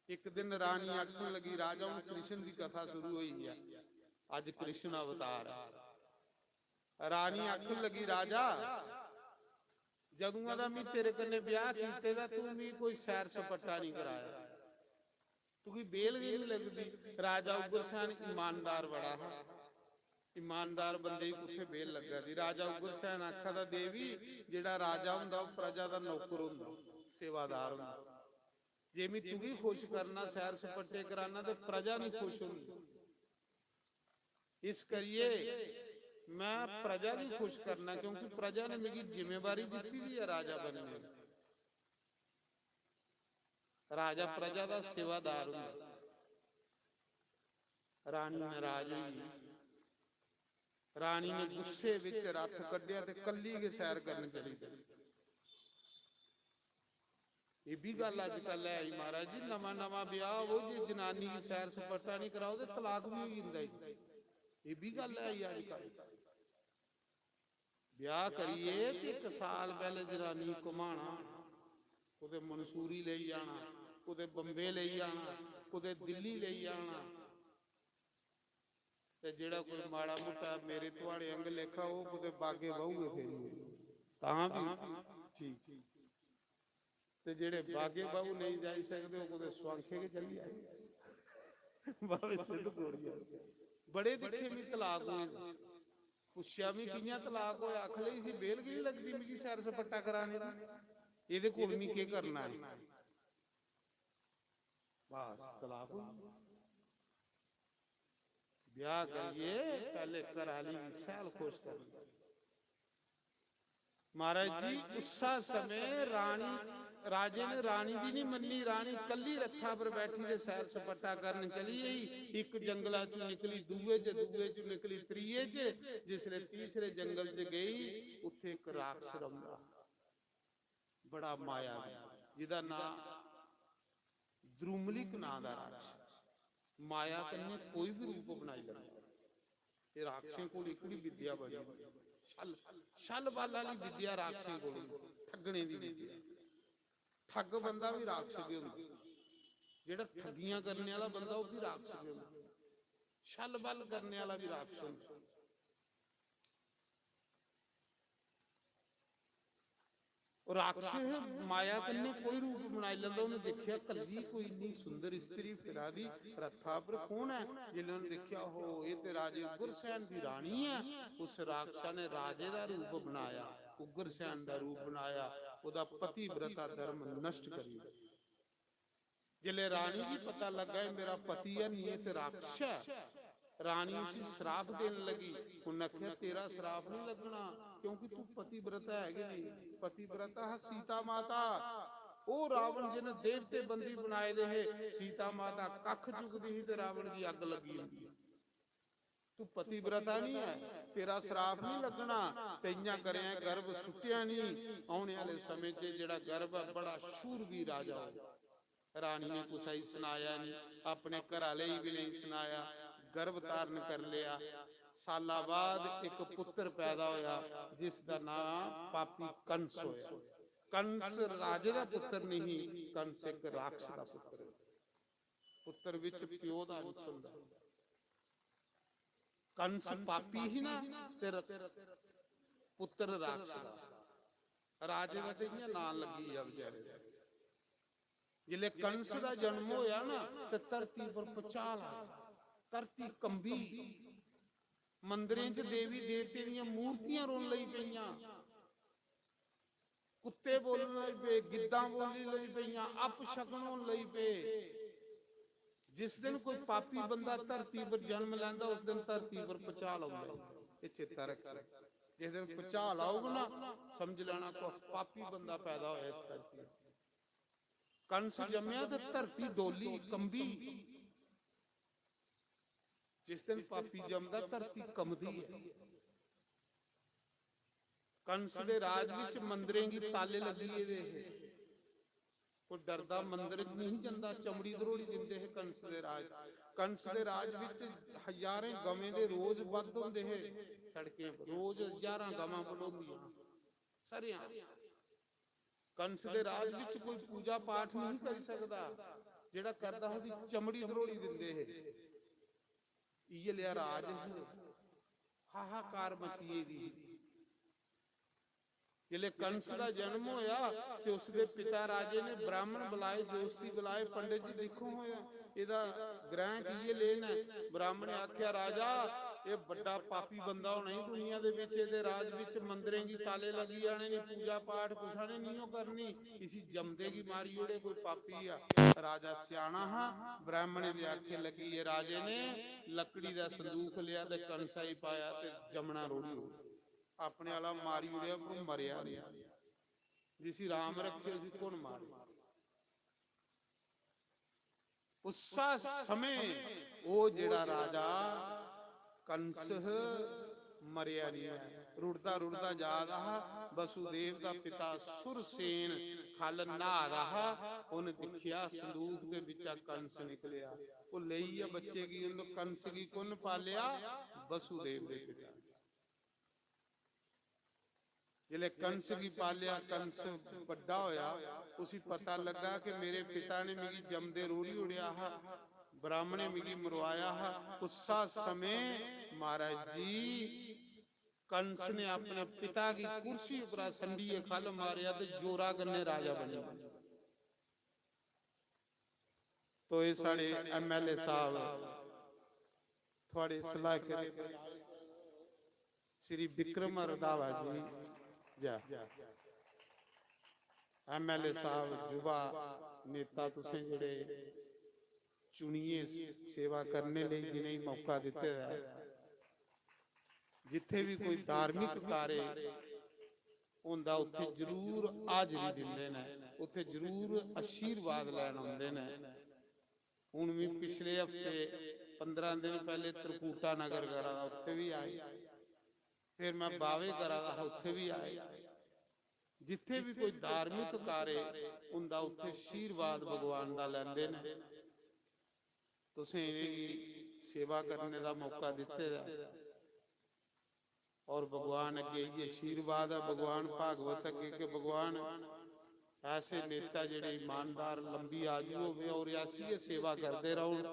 एक दिन रानी आखन लगी, "राजा, हुन कृष्ण दी कथा शुरू होई ऐ, अज कृष्ण अवतार ऐ।" रानी आखन लगी, "राजा, जदुआं दा मी तेरे कन्नै ब्याह कीते दा, तू मी कोई सैर सपाटा नहीं कराया, तुगी बेल गै नहीं लगदी।" राजा उग्रसेन ईमानदार बड़ा हा, ईमानदार बंदे गी कुत्थै बेल लग्गा दी? राजा उग्रसेन आखा दा, "देवी, जेड़ा राजा हुंदा, ओह प्रजा दा नौकर हुंदा, सेवादार हुंदा। जे मी तुगी खुश करना, सैर सपाटे कराना, ते प्रजा नहीं खुश होंदी। इस करिए मैं प्रजा गी खुश करना, क्योंकि प्रजा ने मिगी जिम्मेवारी दित्ती दी ऐ राजा बनने दी।" राजा प्रजा दा सेवादार हुंदा। रानी नाराज होई गेई। रानी ने गुस्से विच रथ कड्ढेआ ते कल्ली गै सैर करन चली पेई। एह् बी गल्ल अजकल है आई महाराज जी, नमां नमां ब्याह होवो, जे जनानी गी सैर सपाटा नहीं कराओ ते तलाक भी होई जंदा जी। एह् बी गल्ल है आई अजकल। ब्याह करियै ते इक साल पैह्ले जनानी गी घुमाना, कुतै मंसूरी लेई जाना, कुतै बम्बे लेई जाना, कुतै दिल्ली लेई जाना। ते जेड़ा कोई माड़ा मुट्टा मेरे थुआड़े अंग लेखा, ओह कुतै बागे बाहू गै फेरी ओड़े, तां बी ठीक। ते जेड़े बागे बाहू नेईं जाई सकदे, ओह कुतै सुआंखे गै चली जाए। बाबे सिद्ध गोड़िया बड़े दिक्खे मी तलाक होए दे। पुच्छेआ, "मी कि'यां तलाक होआ?" आखन लगी, "इसी बेल गै निं लगदी मिगी सैर सपाटा कराने दी, एह्दे कोल मी केह् करना ऐ?" बस, तलाक होई गेआ। ब्याह करियै पैह्ले घर आह्ली गी सैल खुश करनी। महाराज जी, उस्सा समें रानी, राजे ने रानी दी नहीं मन्नी। रानी कल्ली रथा पर बैठी ते सैर सपाटा करन चली गई। इक जंगला चों निकली, दूए च, दूए च निकली, त्रिये च, जिसले तीसरे जंगल च गई, उत्थे इक राक्षस रौंदा, बड़ा मायावी, जिदा नां द्रुमलिक नां दा राक्षस। माया कन्नै कोई भी रूप बनाई लैंदा। ते राक्षसें कोल इकड़ी विद्या बड़ी, छल, छल बल आह्ली विद्या राक्षसें कोल, ठगने दी विद्या। ठग बंदा भी राक्षस गै होंदा, जेह्ड़ा ठगियां करने आह्ला बंदा, ओह् भी राक्षस गै होंदा, छल बल करने आह्ला भी राक्षस होंदा। राक्षस माया कन्नै कोई रूप बनाई लैंदा। उन्हें दिक्खेआ, कल्ली कोई इन्नी सुंदर स्त्री फिरा दी रथा पर, कौन ऐ? जिसलै उन्हें दिक्खेआ, "हो, एह् ते राजे उग्रसेन दी रानी ऐ।" उस राक्षसा ने राजे दा रूप बनाया, उग्रसेन दा रूप बनाया, ओह्दा पतिव्रता धर्म नष्ट करी ओड़ेआ। जिसलै रानी गी पता लग्गा, "एह् मेरा पति ऐ, निं एह् ते राक्षस ऐ," रानी उसी श्राप देन लगी। उन्नै आखेआ, "तेरा श्राप निं लग्गना, क्योंकि तू पतिव्रता है गै नेईं।" पतिव्रता हा सीता माता। ओह् रावण जिन्न देवते बंदी बनाए दे हे, सीता माता कक्ख चुकदी ही ते रावण गी अग्ग लग्गी जंदी। "तू पतिव्रता नहीं है, तेरा श्राप नहीं लगना।" ते इयां करें गर्भ सुट्टेआ नहीं। औने आह्ले समें च जेह्ड़ा गर्भ ऐ, बड़ा शूरवीर राजा होग। रानी ने कुसै गी सनाया नहीं, अपने घर आह्ले गी भी नहीं सनाया, गर्भ धारण कर लिया। साला बाद इक पुत्र पैदा होया, जिसदा नां पापी कंस होया। कंस राजे दा पुत्र नहीं, कंस इक राक्षस दा पुत्र। पुत्र विच प्यो दा अंश हुंदा। कंस पापी ही ना, ते र-, पुत्र राक्षस दा। राजे दा ते इ'यां नां लग्गी गेआ बेचारे दा। जिसलै कंस दा जन्म होया ना, ते धरती पर भुचाल आया, धरती कंबी। मंदिरें च देवी देवतें दियां मूर्तियां रोन लगी पेइयां। कुत्ते बोलन लगी पे, गिद्दां बोलन लगी पेइयां, अपशकन होन लगी पे। जिस दिन कोई पापी बंदा धरती पर जन्म लैंदा, उस दिन धरती पर भुचाल औंदा। एह् चेता रक्खो, जिस दिन भुचाल औग ना, समझ लैना कोई पापी बंदा पैदा होया इस धरती पर। कंस जम्मेआ ते धरती डोली, कंबी। जिस दिन पापी जमदा, धरती कंबदी ऐ। कंस दे राज विच मंदिरें गी ताले लग्गी गेदे हे। कोई डरदा मंदिर च नहीं जंदा, चमड़ी दरोड़ी दिंदे हे कंस दे राज। कंस दे राज विच हजारें गवें दे रोज बद्ध होंदे हे सड़कें पर, रोज हजारां गवां बलोंदियां। सरेआं। कंस दे राज विच कोई पूजा पाठ नहीं करी सकदा, जेड़ा करदा हा, ओदी चमड़ी दरोड़ी दिंदे हे। इयै लेआ राज हा। हाहाकार मची गेदी ही। जिसलै कंस दा जन्म होया ते उसदे पिता राजे ने ब्राह्मण बुलाए, जोशी बुलाए, "पंडित जी, दिक्खो हां, एह्दा ग्रैह् कि'यै लेन ऐ?" ब्राह्मण ने आखेआ, "राजा, एह् बड्डा पापी बंदा होना ही दुनिया दे बिच, एह्दे राज बिच मंदरें गी ताले लगी जाने नी, पूजा पाठ कुसै ने निं ओह् करनी, इसी जमदे गी मारी ओड़े, कोई पापी आ।" राजा स्याना हा, ब्राह्मणे दे आखे लगी, एह् राजे ने लकड़ी दा संदूख लेआ ते कंसा गी पाया ते जमना रोड़ी ओड़ेआ। अपने आह्ला मारी ओड़ेआ, पर मरेआ नेईं। जिसी राम रक्खे, उसी कु'न मारे? उस्सा समें ओह् जेह्ड़ा राजा कंस ह, मरेआ नेईं ऐ, रुढ़दा रुढ़दा जा दा हा। वसुदेव दा पिता सुरसेन ख'ल्ल न्हा दा हा, उन्न दिक्खेआ संदूख दे बिच्चा कंस निकलेआ। ओह् लेइयै बच्चे गी, उन्न कंस गी कु'न पालेआ? वसुदेव दे पिता ने। जिसलै कंस गी पालेआ, कंस बड्डा होया, उसी पता लग्गा कि मेरे पिता ने मिगी जमदे रोड़ी ओड़ेआ हा, ब्राह्मणे मिगी मरवाया हा। उस्सा समें महाराज जी, कंस ने अपने पिता गी कुर्सी उप्परा संडियै ख'ल्ल मारेआ ते जोरा कन्नै राजा बनी गेआ। तो एह् साढ़े एमएलए साहब, थुआढ़े इस इलाके दे श्री विक्रम रंधावा जी, जै। एमएलए साहब, युवा नेता, तुसें जेह्ड़े चुनियै सेवा करने लेई जिनेंगी मौका दित्ते दा ऐ, जित्थै बी कोई धार्मिक कार्य होंदा, उत्थै जरूर हाजरी दिंदे न, उत्थै जरूर आशीर्वाद लैन औंदे न। हून मी पिछले हफ्ते, पंदरां दिन पैह्ले, त्रिकूटा नगर गेआ हा, उत्थै बी आए। फिर में बावे गेआ हा, उत्थै बी आए। जित्थै बी कोई धार्मिक कार्य होंदा, उत्थै आशीर्वाद भगवान दा लैंदे न। तुसें इ'नेंगी सेवा करने दा मौका दित्ते दा ऐ। और भगवान अग्गें इ'यै आशीर्वाद ऐ, भगवान भागवत अग्गें कि भगवान ऐसे नेता जेह्ड़े ईमानदार, लंबी आयु होवे और ऐसी गै सेवा करदे रौह्न।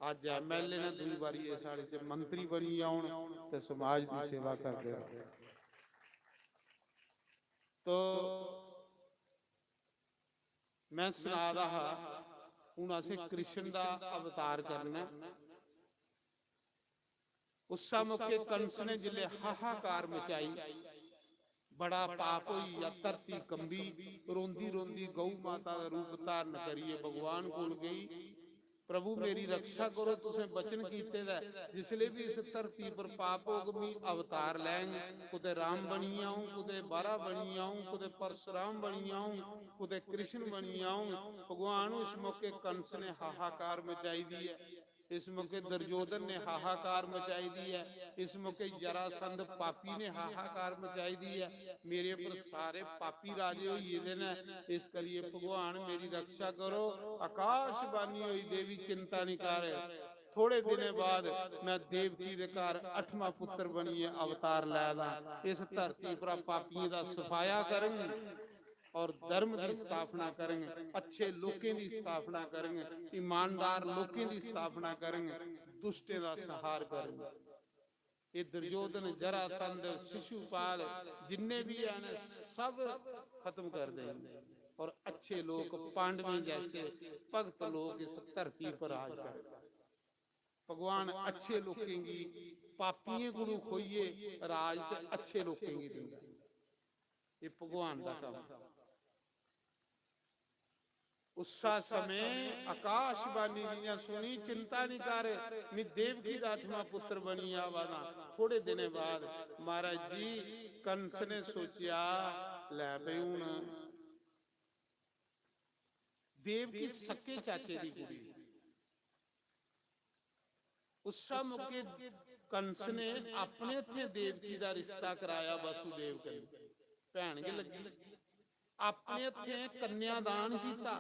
अज्ज एमएलए न, दूई बारी एह् साढ़े च मंत्री बनी जान ते समाज दी सेवा करदे रौह्न। तो मैं सना दा हा, हून असें कृष्ण दा अवतार करना ऐ। उस्सा मौके कंस ने जिसलै हाहाकार मचाई, बड़ा पाप होई गेआ, धरती कंबी, रोंदी रोंदी गौ माता दा रूप धारण करियै भगवान कोल गेई, "प्रभु, मेरी रक्षा करो, तुसें वचन कीते दा ऐ, जिसलै बी इस धरती पर पाप होग, मी अवतार लैंग, कुतै राम बनी आऊं, कुतै बारा बनी आऊं, कुतै परशुराम बनी आऊं, कुतै कृष्ण बनी आऊं।" भगवान, उस मौके कंस ने हाहाकार मचाई दी ऐ, इस मौके दुर्योधन ने हाहाकार मचाई दी ऐ, इस मौके जरासंध पापी ने हाहाकार मचाई दी ऐ, "मेरे पर सारे पापी राजे होई गेदे न, इस करियै भगवान मेरी रक्षा करो।" आकाशवाणी होई, "देवी चिंता निं कर, थोड़े दिनें बाद मैं देवकी दे घर अठवां पुत्र बनियै अवतार लै दा, इस धरती परा पापियें दा सफाया करङ और धर्म दी स्थापना करङ, अच्छे लोकें दी स्थापना करङ, ईमानदार लोकें दी स्थापना करङ, दुष्टें दा संहार करङ।" एह् दुर्योधन, जरासंध, शिशुपाल, जिन्ने बी हैन, सब खत्म कर देंगे और अच्छे लोक, पांडवें जैसे भक्त लोक इस धरती पर राज करें। भगवान अच्छे लोकें गी, पापियें कोलू खोइयै राज ते अच्छे लोकें गी दिंदा। एह् भगवान दा कम्म। उस्सा समें आकाशवाणी जियां सुनी, "चिंता निं कर, मैं देवकी दा अठवां पुत्र बनियै आवा दा।" थोड़े दिनें बाद महाराज जी, कंस ने सोचेआ, "लै भई, हून देवकी सक्के चाचे दी कुड़ी।" उस्सा मौके कंस ने अपने हत्थें देवकी दा रिश्ता कराया वसुदेव कन्नै, भैन गै लग्गी। अपने हत्थें कन्यादान कीता।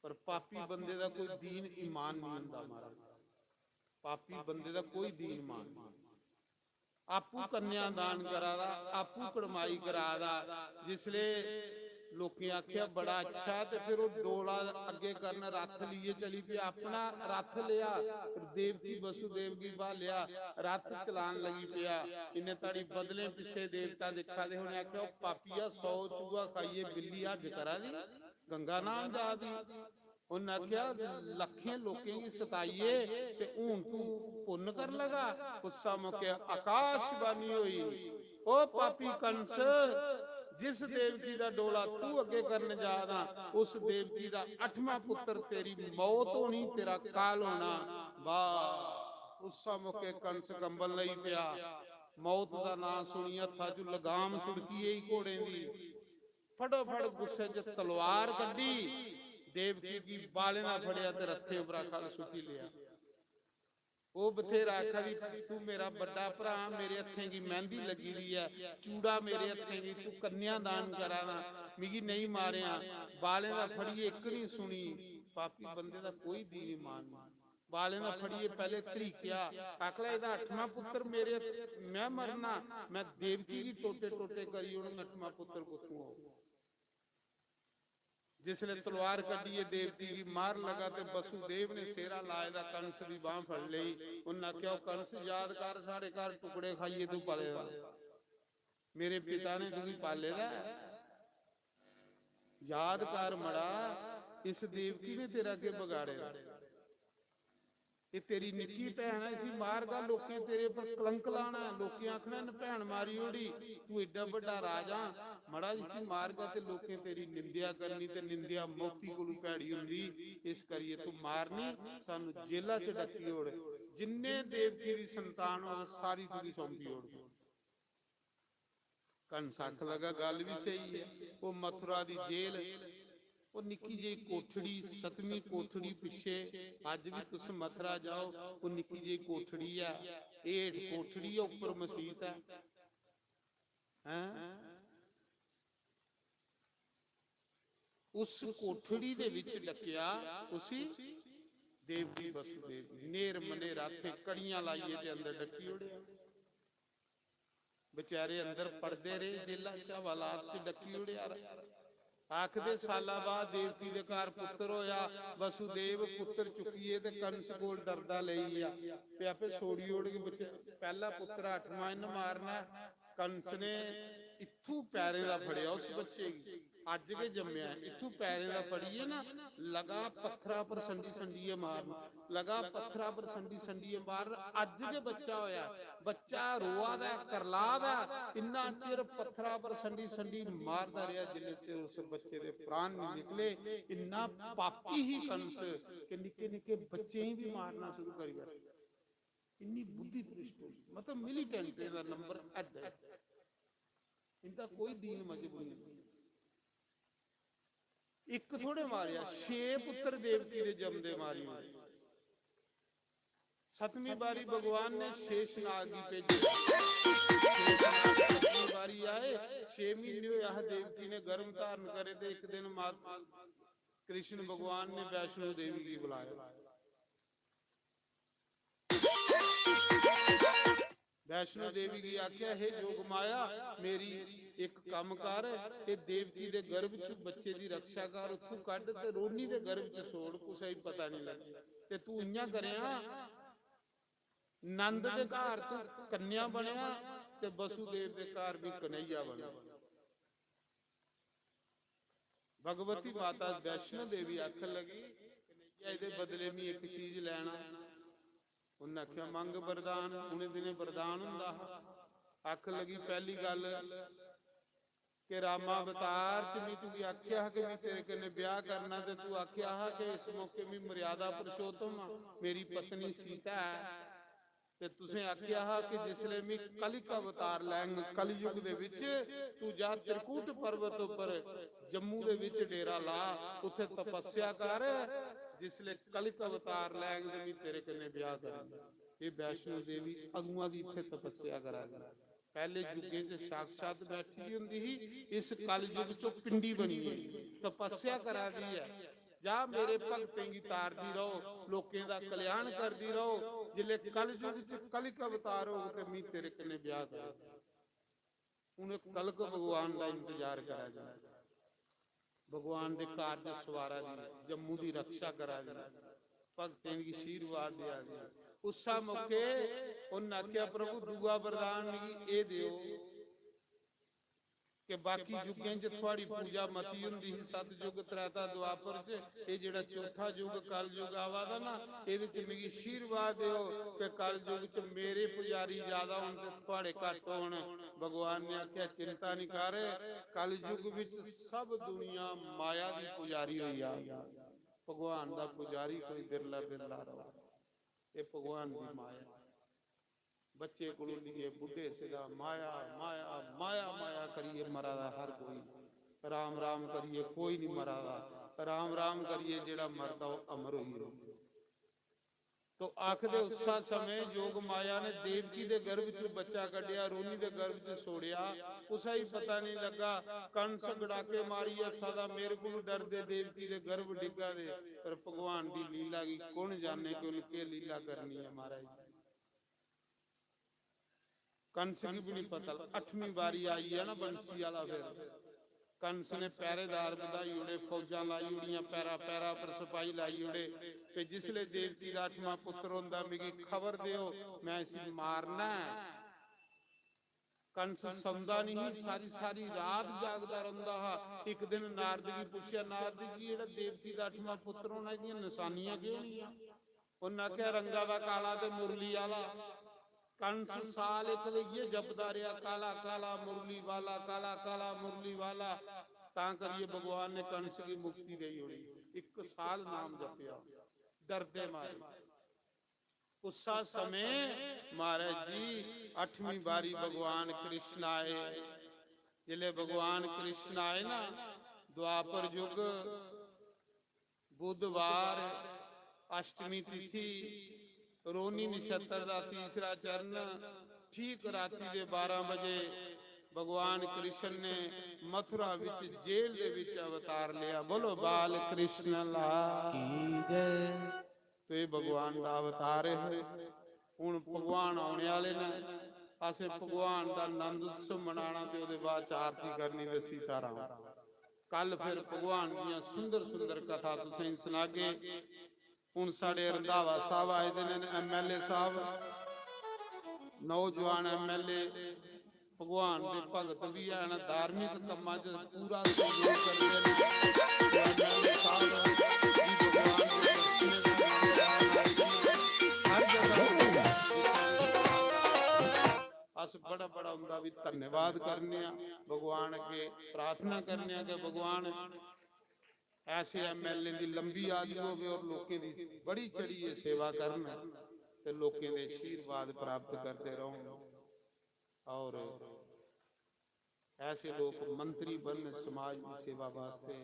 पर पापी बंदे दा कोई दीन ईमान नहीं होंदा महाराज, पापी बंदे दा कोई दीन ईमान नहीं। आपूं कन्यादान करा दा, आपूं कड़माई करा दा। जिसले लोकें आखेआ, "बड़ा अच्छा।" ते फिर ओह् डोला अग्गें करन रथ लेइयै चली पेआ, अपना रथ लेआ, देवकी वसुदेव गी ब्हालेआ, रथ चलान लगी पेआ। इन्ने धड़ी बदलें पिच्छे देवता दिक्खा दे, उ'नें आखेआ, "ओह् पापिया, सौ चूहा खाइयै बिल्ली हज करा दी, गंगा न्हान जा दी।" उन्न आखेआ, "लक्खें लोकें गी सताइयै ते हून तू पुन्न कर लगा?" उस्सा मौके आकाशवाणी होई, "ओ पापी कंस, जिस देवकी दा डोला तू अग्गे करन जा दा, उस देवकी दा अठवां पुत्र तेरी मौत होनी, तेरा काल होना।" वाह! उस्सा मौके कंस कंबन लगी पेआ। मौत दा नांऽ सुनियै हत्था चों लगाम छुड़की गेई घोड़ें दी। फटोफट गुस्से च तलवार कड्ढी, देवकी गी बालें दा फड़ेआ ते रथें उप्परा ख'ल्ल सुट्टी लेआ। ओह् बथेरा आखा दी, "तू मेरा बड्डा भ्राऽ, मेरे हत्थें गी मैंह्दी लग्गी दी ऐ, चूड़ा मेरे हत्थें गी, तू कन्यादान करा ना, मिगी नेईं मारेआं।" बालें दा फड़ियै इक निं सुनी, पापी बंदे दा कोई दीन ईमान निं। बालें दा फड़ियै पैह्ले धरीकेआ, आखला, "एह्दा अठमां पुत्तर मेरे, में मरना, में देवकी गी टोटे टोटे करी ओड़ङ, अठमां पुत्तर कुत्थुं औग?" जिसलै तलवार कड्ढियै देवकी गी मार लगा ते वसुदेव ने सेह्रा लाए दा कंस दी बांह् फड़ी लेई। उन्न आखेआ, "ओ कंस, याद कर, साढ़े घर टुकड़े खाइयै तूं पले दा, मेरे पिता ने तुगी पाले दा ऐ। याद कर मड़ा, इस देवकी ने तेरा केह् बगाड़े दा? एह् तेरी निक्की भैन ऐ, इसी मारगा, लोकें तेरे पर कलंक लाना ऐ, लोकें आखना, 'इन्न भैन मारी ओड़ी, तू एड्डा बड्डा राजा, मड़ा, इसी मारगा ते लोकें तेरी निंदेआ करनी, ते निंदेआ मौती कोलू भैड़ी होंदी, इस करियै तू मारनी, सानू जेला च डक्की ओड़, जिन्ने देवकी दी संतान होग, सारी तुगी सौंपी ओड़गे।'" कंस आखन लगा, "गल्ल बी स्हेई ऐ।" ओह् मथुरा दी जेल, ओह् निक्की जेही कोठड़ी, सतमीं कोठड़ी पिच्छे, अज्ज बी तुस मथुरा जाओ, ओह् निक्की जेही कोठड़ी ऐ, हेठ कोठड़ी ऐ, उप्पर मसीत ऐ। हैं? उस कोठड़ी दे विच डकेआ उसी देवकी वसुदेव गी। न्हेर मन्हेरा, हत्थें कड़ियां लाइयै ते अंदर डकी ओड़ेआ। बेचारे अंदर पड़दे रेह्, जेला च, हवालात च डक्की ओड़ेआ। आखदे साला बाद देवकी दे घर पुत्तर होया, वसुदेव पुत्तर चुक्कियै ते कंस कोल डरदा लेई गेआ, ते आपे छोड़ी ओड़ग बच्चे। पैह्ला पुत्तर अठमां इन्न मारना ऐ। कंस ने इत्थू पैरें दा फड़ेआ उस बच्चे गी, अज्ज गै जम्मेआ ऐ, इत्थू पैरें दा फड़ियै ना लगा पत्थरा पर संडी संडियै मारना, लगा पत्थरा पर संडी संडियै मारना। अज्ज गै बच्चा होया, बच्चा रोआ दा ऐ, करला दा ऐ, इन्ना चिर पत्थरा पर संडी संडी मारदा रेहा, जिन्ने चिर उस बच्चे दे प्राण निं निकले। इन्ना पापी ही कंस कि निक्के निक्के बच्चें गी बी मारना शुरू करी बैठा। इन्नी बुद्धि भ्रष्ट होई, मतलब मिलिटेंटें दा नंबर हैड ऐ। इंदा कोई दीन मजहब नहीं। इक थोड़े मारेआ, छे पुत्र देवकी दे जमदे मारी ओड़े। सतवीं बारी भगवान ने शेषनाग गी भेजेआ। शेषनाग सतवीं बारी आए, छे म्हीने होए हा देवकी ने गर्भ धारण करे, ते इक दिन माता कृष्ण भगवान ने वैष्णो देवी गी बुलाया। वैष्णो देवी गी आखेआ, "हे जोग माया, मेरी इक कम्म कर, ते देवकी दे गर्भ च बच्चे दी रक्षा कर, उत्थूं कड्ढ ते रोहिणी दे गर्भ च छोड़, कुसै गी पता नहीं लग्गे। ते तू इ'यां करेआं, नंद दे घर तू कन्या बनेआं ते वसुदेव दे घर भी कन्हैया बनेआं।" भगवती माता वैष्णो देवी आखन लगी, "कन्हैया, एह्दे बदले मी इक चीज लैना।" उन्नै आखेआ, "मंग वरदान।" उ'नें दिनें वरदान होंदा हा। आखन लगी, "पैह्ली गल्ल के रामावतार च मी तुगी आखेआ हा कि मी तेरे कन्नै ब्याह करना, ते तू आखेआ हा कि इस मौके मी मर्यादा पुरुषोत्तम आं, मेरी पत्नी सीता ऐ।" ते तुसें आखेआ हा कि जिसलै में कलिक अवतार लैंग, कलयुग दे विच, तू जा त्रिकूट पर्वत उप्पर, जम्मू दे विच डेरा ला, उत्थे तपस्या कर, जिसलै कलिक अवतार लैंग ते में तेरे कन्नै ब्याह करङ। एह् वैष्णो देवी अगुआं दी इत्थे तपस्या करा दी। पैह्ले युगें च साक्षात बैठी दी होंदी ही, इस कलयुग च पिंडी बनी गेई, तपस्या करा दी ऐ। जा, मेरे भगतें गी तारदी रहो, लोकें दा कल्याण करदी रहो। जिसलै कलयुग च कलिक अवतार होग ते मी तेरे कन्नै ब्याह करङ। हून एह् कलिक भगवान दा इंतजार करा दे। भगवान दे कारज सवारा दी, जम्मू दी रक्षा करा दी, भगतें गी आशीर्वाद देआ दी। उस्सै मौके उन्न आखेआ, "प्रभु, दूआ वरदान मिगी एह् देओ कि बाकी युगें च थुआड़ी पूजा मती होंदी ही, सतयुग, त्रेता, द्वापर च, एह् जेह्ड़ा चौथा युग, कल युग आवा दा ना, एह्दे च मिगी आशीर्वाद देओ कि कल युग च मेरे पुजारी ज्यादा होन ते थुआड़े घट्ट होन।" भगवान ने आखेआ, "चिंता निं कर, कल युग बिच सब दुनिया माया दी पुजारी होई जाग। भगवान दा पुजारी कोई बिरला बिरला र'वै। एह् भगवान दी माया।" बच्चे कोलू लेइयै बुड्ढे सिरा माया, माया, माया, माया करियै मरा दा हर कोई। राम राम करियै कोई निं मरा दा। राम राम करियै जेह्ड़ा मरदा, ओह् अमर होई जंदा। तो आखदे, उस्सा समें जोग माया ने देवकी दे गर्भ च बच्चा कड्ढेआ, रोनी दे गर्भ च छोड़ेआ, कुसै गी पता नेईं लग्गा। कंस गड़ाके मारियै सदा मेरे कोल डरदे देवकी दे गर्भ डिग्गा दे, पर भगवान दी लीला गी कु'न जाने कि उ'न्न केह् लीला करनी ऐ महाराज। कंस गी बी निं पता। अठमीं बारी आई गेआ ना बंसी आह्ला, फिर कंस ने पैह्रेदार बधाई ओड़े, फौजां लाई ओड़ियां, पैरा पैरा पर सपाही लाई ओड़े। ते जिसलै देवकी दा अठमां पुत्तर होंदा, "मिगी खबर देओ, में इसी मारना ऐ।" कंस सौंदा निं ही, सारी सारी रात जागदा रौंह्दा हा। इक दिन नारद गी पुच्छेआ, "नारद जी, जेह्ड़ा देवकी दा अठमां पुत्तर होना, एह्दियां नशानियां केह् होनियां?" उन्न आखेआ, "रंगा दा काला ते मुरली आह्ला।" कंस साल इक लेइयै जपदा रेहा, "काला काला मुरली वाला, काला काला मुरली वाला।" तां करियै भगवान ने कंस गी मुक्ति देई ओड़ी। इक साल नाम जपेआ, डरदे मारे। उस्सा समें महाराज जी अठमीं बारी भगवान कृष्ण आए। जिसलै भगवान कृष्ण आए ना, द्वापर युग, बुधवार, अष्टमी तिथि, रोहिणी नक्षत्र दा तीसरा चरण, ठीक राती दे बारां बजे भगवान कृष्ण ने मथुरा विच जेल दे विच अवतार लिया। बोलो बाल कृष्ण लाल की जय। तो ये भगवान दा अवतार है। हुन भगवान औने आह्ले न, असें भगवान दा नंद उत्सव मनाना ते ओह्दे बाद च आरती करनी ते सीताराम। कल फिर भगवान दियां सुंदर सुंदर कथा तुसेंगी सनागे। हुन साढ़े रंधावा साहब आए दे न, एमएलए साहब, नौजवान एमएलए, भगवान दे भगत भी हैन, धार्मिक कम्मां च पूरा सहयोग करदे न। एमएलए साहब जी भगवान दे दर्शनें दा हर जगह अस बड़ा बड़ा उंदा भी धन्यवाद करने आं, भगवान अग्गे प्रार्थना करने आं कि भगवान ऐसे एमएलए दी लंबी आयु होवे और लोकें दी बड़ी चढ़ियै सेवा करन ते लोकें दे आशीर्वाद प्राप्त करदे रौहन और ऐसे लोक मंत्री बनन समाज दी सेवा वास्ते।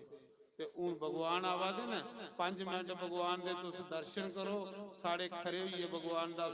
ते हुन भगवान आवा दे न, पंज मिंट भगवान दे तुस दर्शन करो, सारे खरे होइयै भगवान दा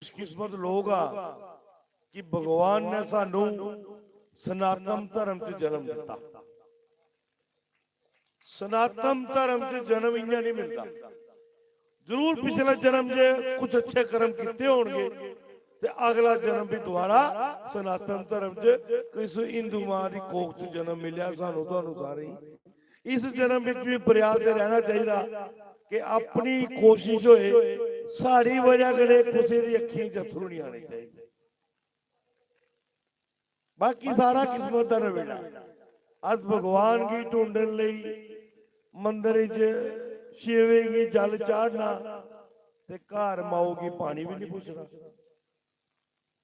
खुशकिस्मत लोग आ कि भगवान ने सानू सनातन धर्म च जन्म दिता। सनातन धर्म च जन्म इयां नहीं मिलता। जरूर पिछले जन्म च कुछ अच्छे कर्म किते होंगे ते अगला जन्म भी दोबारा सनातन धर्म च किसी हिंदू मां दी कोख च जन्म मिलया सानू, तुहानू सारे ही। इस जन्म विच भी प्रयास एह् रहना चाहिए कि अपनी कोशिश होए, साड़ी वजह कन्नै कुसै दी अक्खीं च अत्थरू नहीं आने चाहिए। बाकी सारा किस्मत दा नवेड़ा। अस भगवान गी ढूंढन लेई मंदर च शिवें गी जल चाढ़ना ते घर माऊ गी पानी भी नहीं पुच्छना।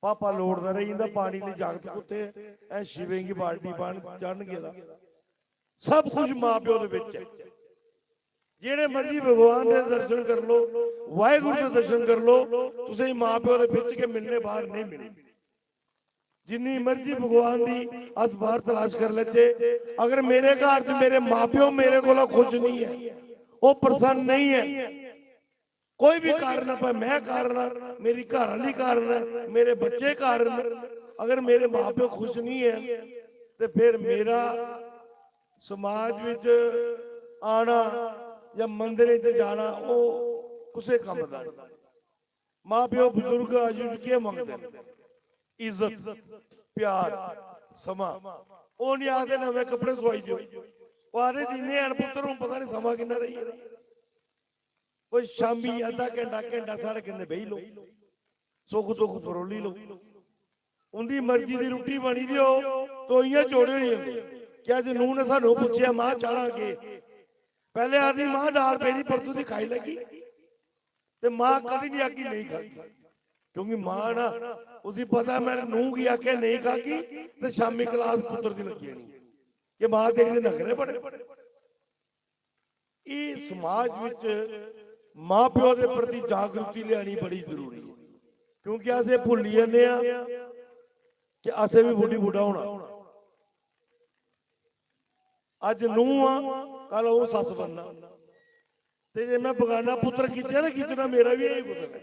पापा लोड़दा रेही जंदा, पानी लेई जागत कुत्थे ऐ, शिवें गी बाल्टी पान चढ़न गेदा। सब कुछ मां प्यो दे बिच ऐ। जेड़े मर्जी भगवान दे दर्शन कर लो, वाहेगुरु दे दर्शन कर लो, तुसें मां प्यो दे बिच गै मिलने, बाहर नहीं मिलने। जिन्नी मर्जी भगवान दी अस बाहर तलाश कर लेचे, अगर मेरे घर च मेरे मां प्यो मेरे कोला खुश नहीं है, वो प्रसन्न नहीं है, कोई भी कारण है, भाई मैं कारण है, मेरी घर वाली कारण है, मेरे बच्चे कारण है, अगर मेरे मां प्यो खुश नहीं है तो फिर मेरा समाज विच आना या मंदिर च जाना, वो कुसे काम का नहीं। मां प्यो बुजुर्ग आयु च केह् मंगदे न? इज्जत, प्यार, समां। ओह् नहीं आखदे नमें कपड़े सुआई देओ। ओह् आखदे जिन्ने हैन पुत्तर, हून पता नहीं समां किन्ना रेही गेदा। कोई शामी अद्धा घैंटा, घैंटा साढ़े कन्नै बेही लो, सुख दुख फरोली लो। उंदी मर्जी दी रुट्टी बनी दी हो तो इ'यां जोड़े होई जंदे। कि अज्ज नूंह ने सानू पुच्छेआ, "मां चाढ़ां केह्?" पैह्ले आखदी, "मां दाल पेदी परसों दी खाई लैगी।" ते मां कदी नहीं आखी नहीं खागी, क्योंकि मां ना उसी पता मैं नूंह गी आख्या नहीं खागी ते शामी क्लास पुत्र दी लगी जानी कि मां तेरी दे नखरे बड़े। इस समाज विच मां प्यो दे प्रति जागृति लियानी बड़ी जरूरी है, क्योंकि अस एह् भुल्ली जन्ने आं कि असें भी बुड्ढी बुड्ढा होना। अज्ज नूंह आ, कल ओह् सस बनना। ते जे मैं बगाना पुत्र खिच्चेआ ना, खिच्चना मेरा भी यही पुत्र है।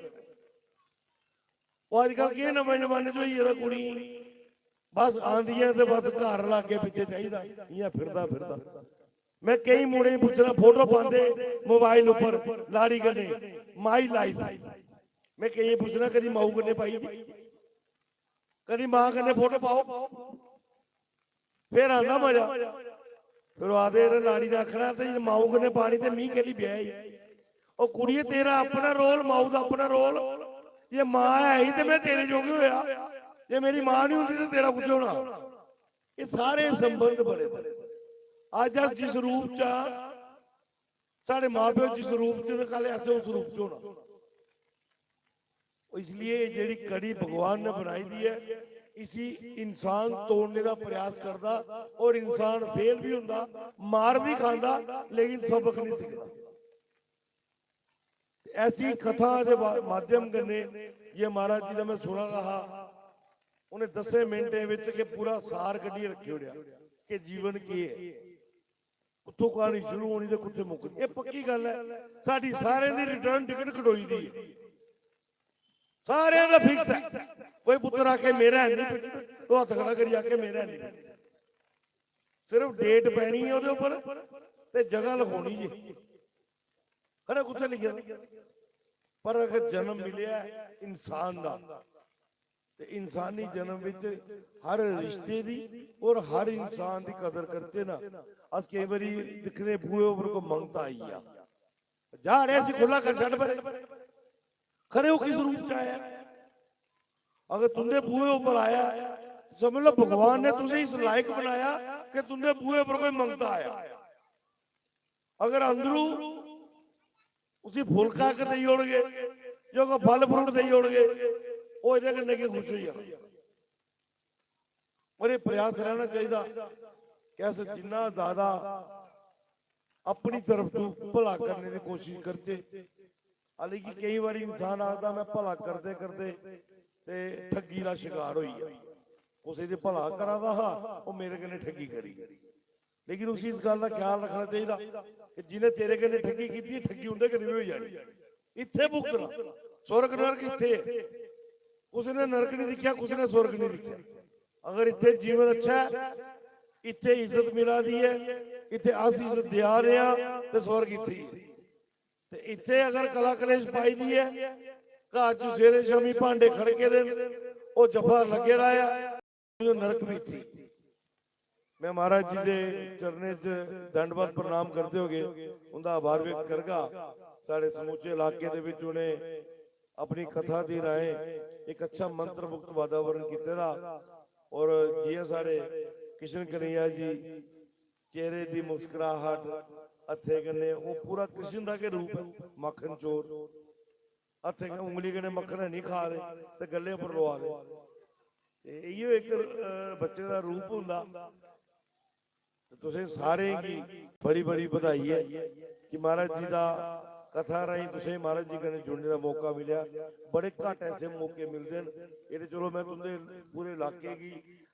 ओह् अजकल केह् नमें जमाने च होई गेदा, कुड़ी बस आंदियां ते बस घर लाग्गे पिच्छे चाहिदा, इ'यां फिरदा फिरदा। मैं केई मुड़े गी पुच्छना, फोटो पांदे मोबाइल उप्पर लाड़ी कन्नै, my life। मैं केई पुच्छना, "कदी माऊ कन्नै पाई दी? कदी मां कन्नै फोटो पाओ।" फिर आंदा मजा। फिर ओह् आखदे, "यरा, लाड़ी ने आखना ते जे माऊ कन्नै पानी ते मी कैह्ली ब्याही?" ओ कुड़िये, तेरा अपना रोल, माऊ दा अपना रोल। जे मां है ही ते मैं तेरे जोगी होया, जे मेरी मां नहीं होंदी ते तेरा कुत्थे होना? ये सारे संबंध बने दे। अज्ज अस जिस रूप च आ, साढ़े मां प्यो जिस रूप च न, कल असें उस रूप च होना। इसलिए जेह्ड़ी कड़ी भगवान ने बनाई दी है, इसी इंसान तोड़ने का प्रयास करदा और इंसान फेल भी होंदा, मार भी खांदा, लेकिन सबक नहीं सीखदा। ऐसी कथा दे मा-, माध्यम कन्नै ये महाराज जी दा मैं सुना दा हा, उन्हें दसें मिनटें विच के पूरा सार कड्ढियै रक्खी ओड़ेआ कि जीवन केह् ऐ, कुत्थों कहानी शुरू होनी ते कुत्थै मुक्कनी। एह् पक्की गल्ल ऐ, साढ़ी सारें दी रिटर्न टिकट कटोई दी ऐ, सारें दा फिक्स ऐ। कोई पुत्तर आखे मेरा है नहीं फिक्स, तो हत्थ खड़ा करियै आखे मेरा है नहीं फिक्स। सिर्फ डेट पैनी है ओह्दे उप्पर ते जगह लखोनी जी, खरे कुत्थै लिखे दा? पर अगर जन्म मिलेआ ऐ इंसान दा, ते इंसानी जन्म विच हर रिश्ते दी और हर इंसान दी कदर करचै ना। अस केई बारी दिक्खने बूहे उप्पर कोई मंगता आई गेआ, जा अड़े, इसी खु'ल्ला कर छड्ड परे। खरे ओह् किस रूप च आया? अगर तुंदे बूहे उप्पर आया, समझ लो भगवान ने तुसें इस लायक बनाया कि तुंदे बूहे उप्पर कोई मंगता आया। अगर अंदरू उसी फुलका इक देई ओड़गे, जो कोई फल फ्रूट देई ओड़गे, ओह् एह्दे कन्नै गै खुश होई जाना। और एह् प्रयास रहना चाहिदा कि अस जिन्ना ज्यादा अपनी तरफ तू भला करने दी कोशिश करचै। हालांकि केई बारी इंसान आखदा, "मैं भला करदे करदे ते ठगी दा शिकार होई गेआ।" कुसै दे भला करा दा हा, ओह् मेरे कन्नै ठगी करी गेआ। लेकिन उसी इस गल्ल दा ख्याल रखना चाहिदा कि जिन्हें तेरे कन्नै ठगी कीती, ठगी उंदे कन्नै बी होई जानी। इत्थै भुगतना, स्वर्ग नरक इत्थै ऐ। कुसै ने नरक नहीं दिक्खेआ, कुसै ने स्वर्ग नहीं दिक्खेआ। अगर इत्थे जीवन अच्छा है, इत्थे इज्जत मिला दी है, इत्थे अस इज्जत देआ रहे हां, ते स्वर्ग इत्थे ही है। ते इत्थे अगर कला कलेश पाई दी है, घर च सवेरे शामी भांडे खड़के दे न, ओह जफा लग्गे दा ऐ, नरक भी इत्थे ही। मैं महाराज जी दे चरणें च दंडवत प्रणाम करदे होगे उंदा आभार व्यक्त करगा। साढ़े समूचे इलाके दे विच उ'नें अपनी कथा दी राहें इक अच्छा मंत्रमुक्त वातावरण कीते दा। और जियां साढ़े कृष्ण कन्हैया जी चेहरे दी मुस्कुराहट, हत्थे कन्नै, ओह पूरा कृष्ण दा गै रूप ऐ, मक्खन चोर। हत्थे कन्नै, उंगली कन्नै मक्खन नहीं खा दे ते गल्ले पर लुआ दे। ते इयो इक, अ, बच्चे दा रूप होंदा। ते तुसें सारें गी बड़ी बड़ी बधाई ऐ कि महाराज जी दा कथा राहीं तुसें महाराज जी कन्नै जुड़ने दा मौका मिलेआ। बड़े घट्ट ऐसे मौके मिलदे न। एह् ते चलो मैं तुंदे पूरे इलाके गी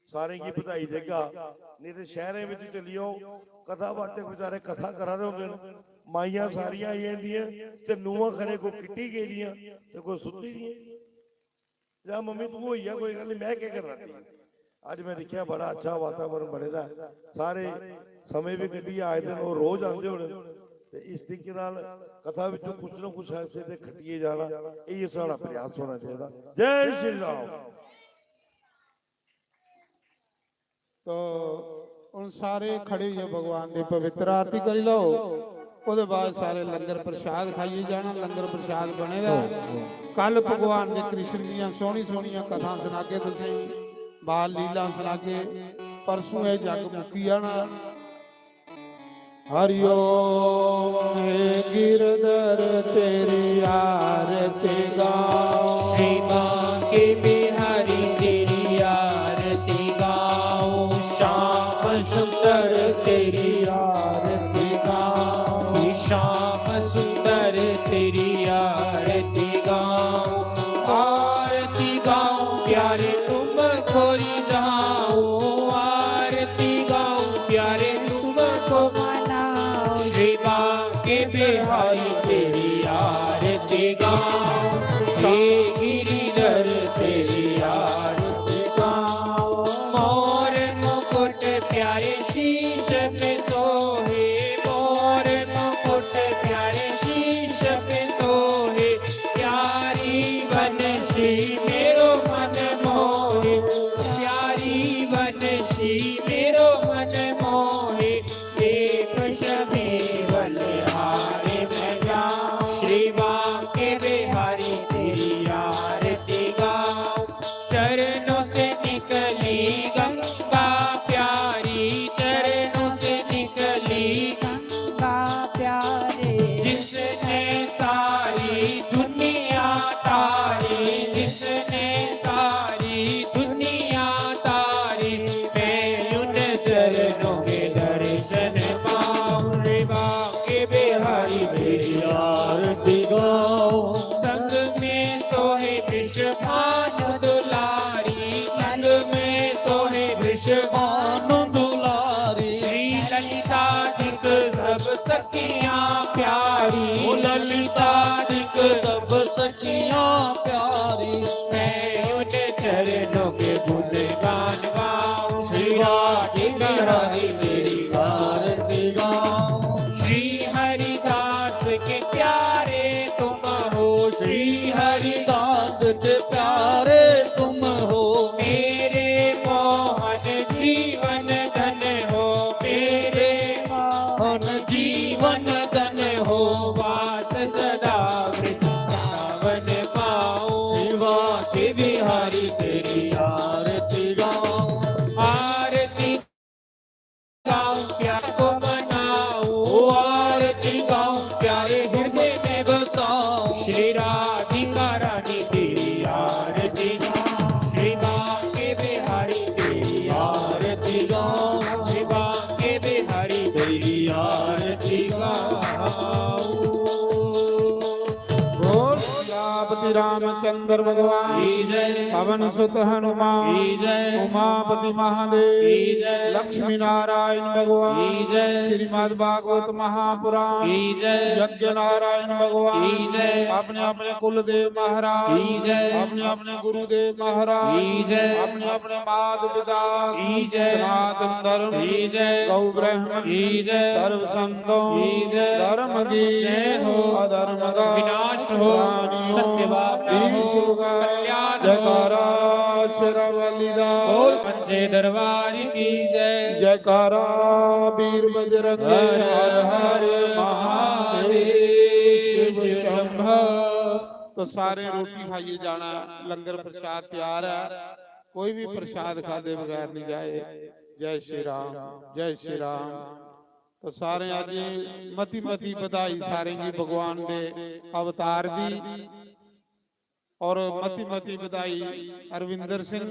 सारें गी बधाई देगा, नेईं ते शैह्रें बिच चली जाओ, कथावाचक बेचारे कथा करा दे होंदे न, माइयां सारियां आई जंदियां ते नूंहां खरे कोई किट्टी गेदियां ते कोई सुत्ती दियां। जा मम्मी तू होई जा, कोई गल्ल नहीं, मैं केह् करना? अज्ज मैं दिक्खेआ बड़ा अच्छा वातावरण बने दा ऐ, सारे समें भी कड्ढियै आए दे न, ओह् रोज आंदे होने न। ते इस तरीके नाल कथा विचों कुछ ना कुछ ऐसे ते खट्टियै जाना, इ'यै साढ़ा प्रयास होना चाहिदा। जय श्री राम। तो हुन सारे खड़े होइयै भगवान दी पवित्र आरती करी लैओ। ओह्दे बाद सारे लंगर प्रसाद खाइयै जाना, लंगर प्रसाद बने दा ऐ। कल भगवान दे कृष्ण दियां सोहनी सोहनियां कथां सनागे तुसेंगी, बाल लीला सनागे। परसों एह् जग मुक्की जाना। हरिओम। हे गिरधर तेरी आरती गाओ। श्री बांके बिहारी तेरी आरती गाओ। श्याम सुंदर तेरी आरती गाओ। श्याम सुंदर तेरी आरती गाओ। आरती गाओ प्यारे तुमको रिझाओ। आरती गाओ प्यारे तुमको मनाओ। श्री बांके बिहारी तेरी आरती गाओ। हे गिरिधर तेरी आरती गाओ। मोर मुकुट प्यारे शीश पे सोहे। मोर मुकुट प्यारे शीश पे सोहे। प्यारी बनशी मेरो मन मोहे। प्यारी बनशी मेरो मन मोहे। देख शबे बलिहारे मैं जाऊं। श्री बांके बिहारी तेरी आरती गाऊं। चरणों से निकली गंगा प्यारी। चरणों से निकली गंगा प्यारी। जिसने सारी दुनिया तारी। जिसने सारी दुनिया तारी। मैं उन चरणों के दर्शन पाऊं। श्री बांके बिहारी तेरी आरती गाओ। संग में सोहे वृषभानु दुलारी। संग में सोहे वृषभानु दुलारी। श्री ललितादिक सब सखियां प्यारी। ओ ललितादिक सब सखियां प्यारी। मैं उन चरणों के गुणगान गाऊं। श्री बांके बिहारी तेरी आरती गाऊं। श्री हरिदास के प्यारे तुम हो। श्री हरिदास के प्यारे तुम हो। मेरे मोहन जीवन धन हो। मेरे मोहन जीवन धन हो। वास सदा वृंदावन पाऊं। श्री बांके बिहारी तेरी आरती गाऊं। आरती गाऊं प्यार को मनाऊं। ओ आरती गाऊं प्यारे हृदय में बसाऊं। श्री राधिका रानी तेरी आरती गाऊं। श्री बांके बिहारी तेरी आरती गाऊं। श्री बांके बिहारी तेरी आरती गाऊं। बोल श्री रामचंद्र भगवान की जय। पवन सुत हनुमान की जय। उमापति महादेव की जय। लक्ष्मी नारायण भगवान की जय। श्रीमद् भागवत महापुराण की जय। यज्ञ नारायण भगवान की जय। अपने अपने कुलदेव महाराज की जय। अपने अपने गुरुदेव महाराज की जय। अपने अपने माता पिता की जय। सनातन धर्म की जय। गौ ब्राह्मण की जय। सर्व संतों की जय। धर्म की जय हो। अधर्म का विनाश हो। प्राणियों सत्य भावना की हो। शुभ का कल्याण हो। जयकारा शेरां वाली दा। बोल सच्चे दरबार की जय। जयकारा वीर बजरंग हर हर महादेव शिव शंभो। तो सारे रोटी खाइए जाना, लंगर प्रसाद तैयार है, कोई भी प्रसाद खादे बगैर नहीं जाए। जय श्री राम, जय श्री राम। तो सारे अज मती मती बधाई सारें गी भगवान दे अवतार दी, और मती मती बधाई अरविंदर सिंह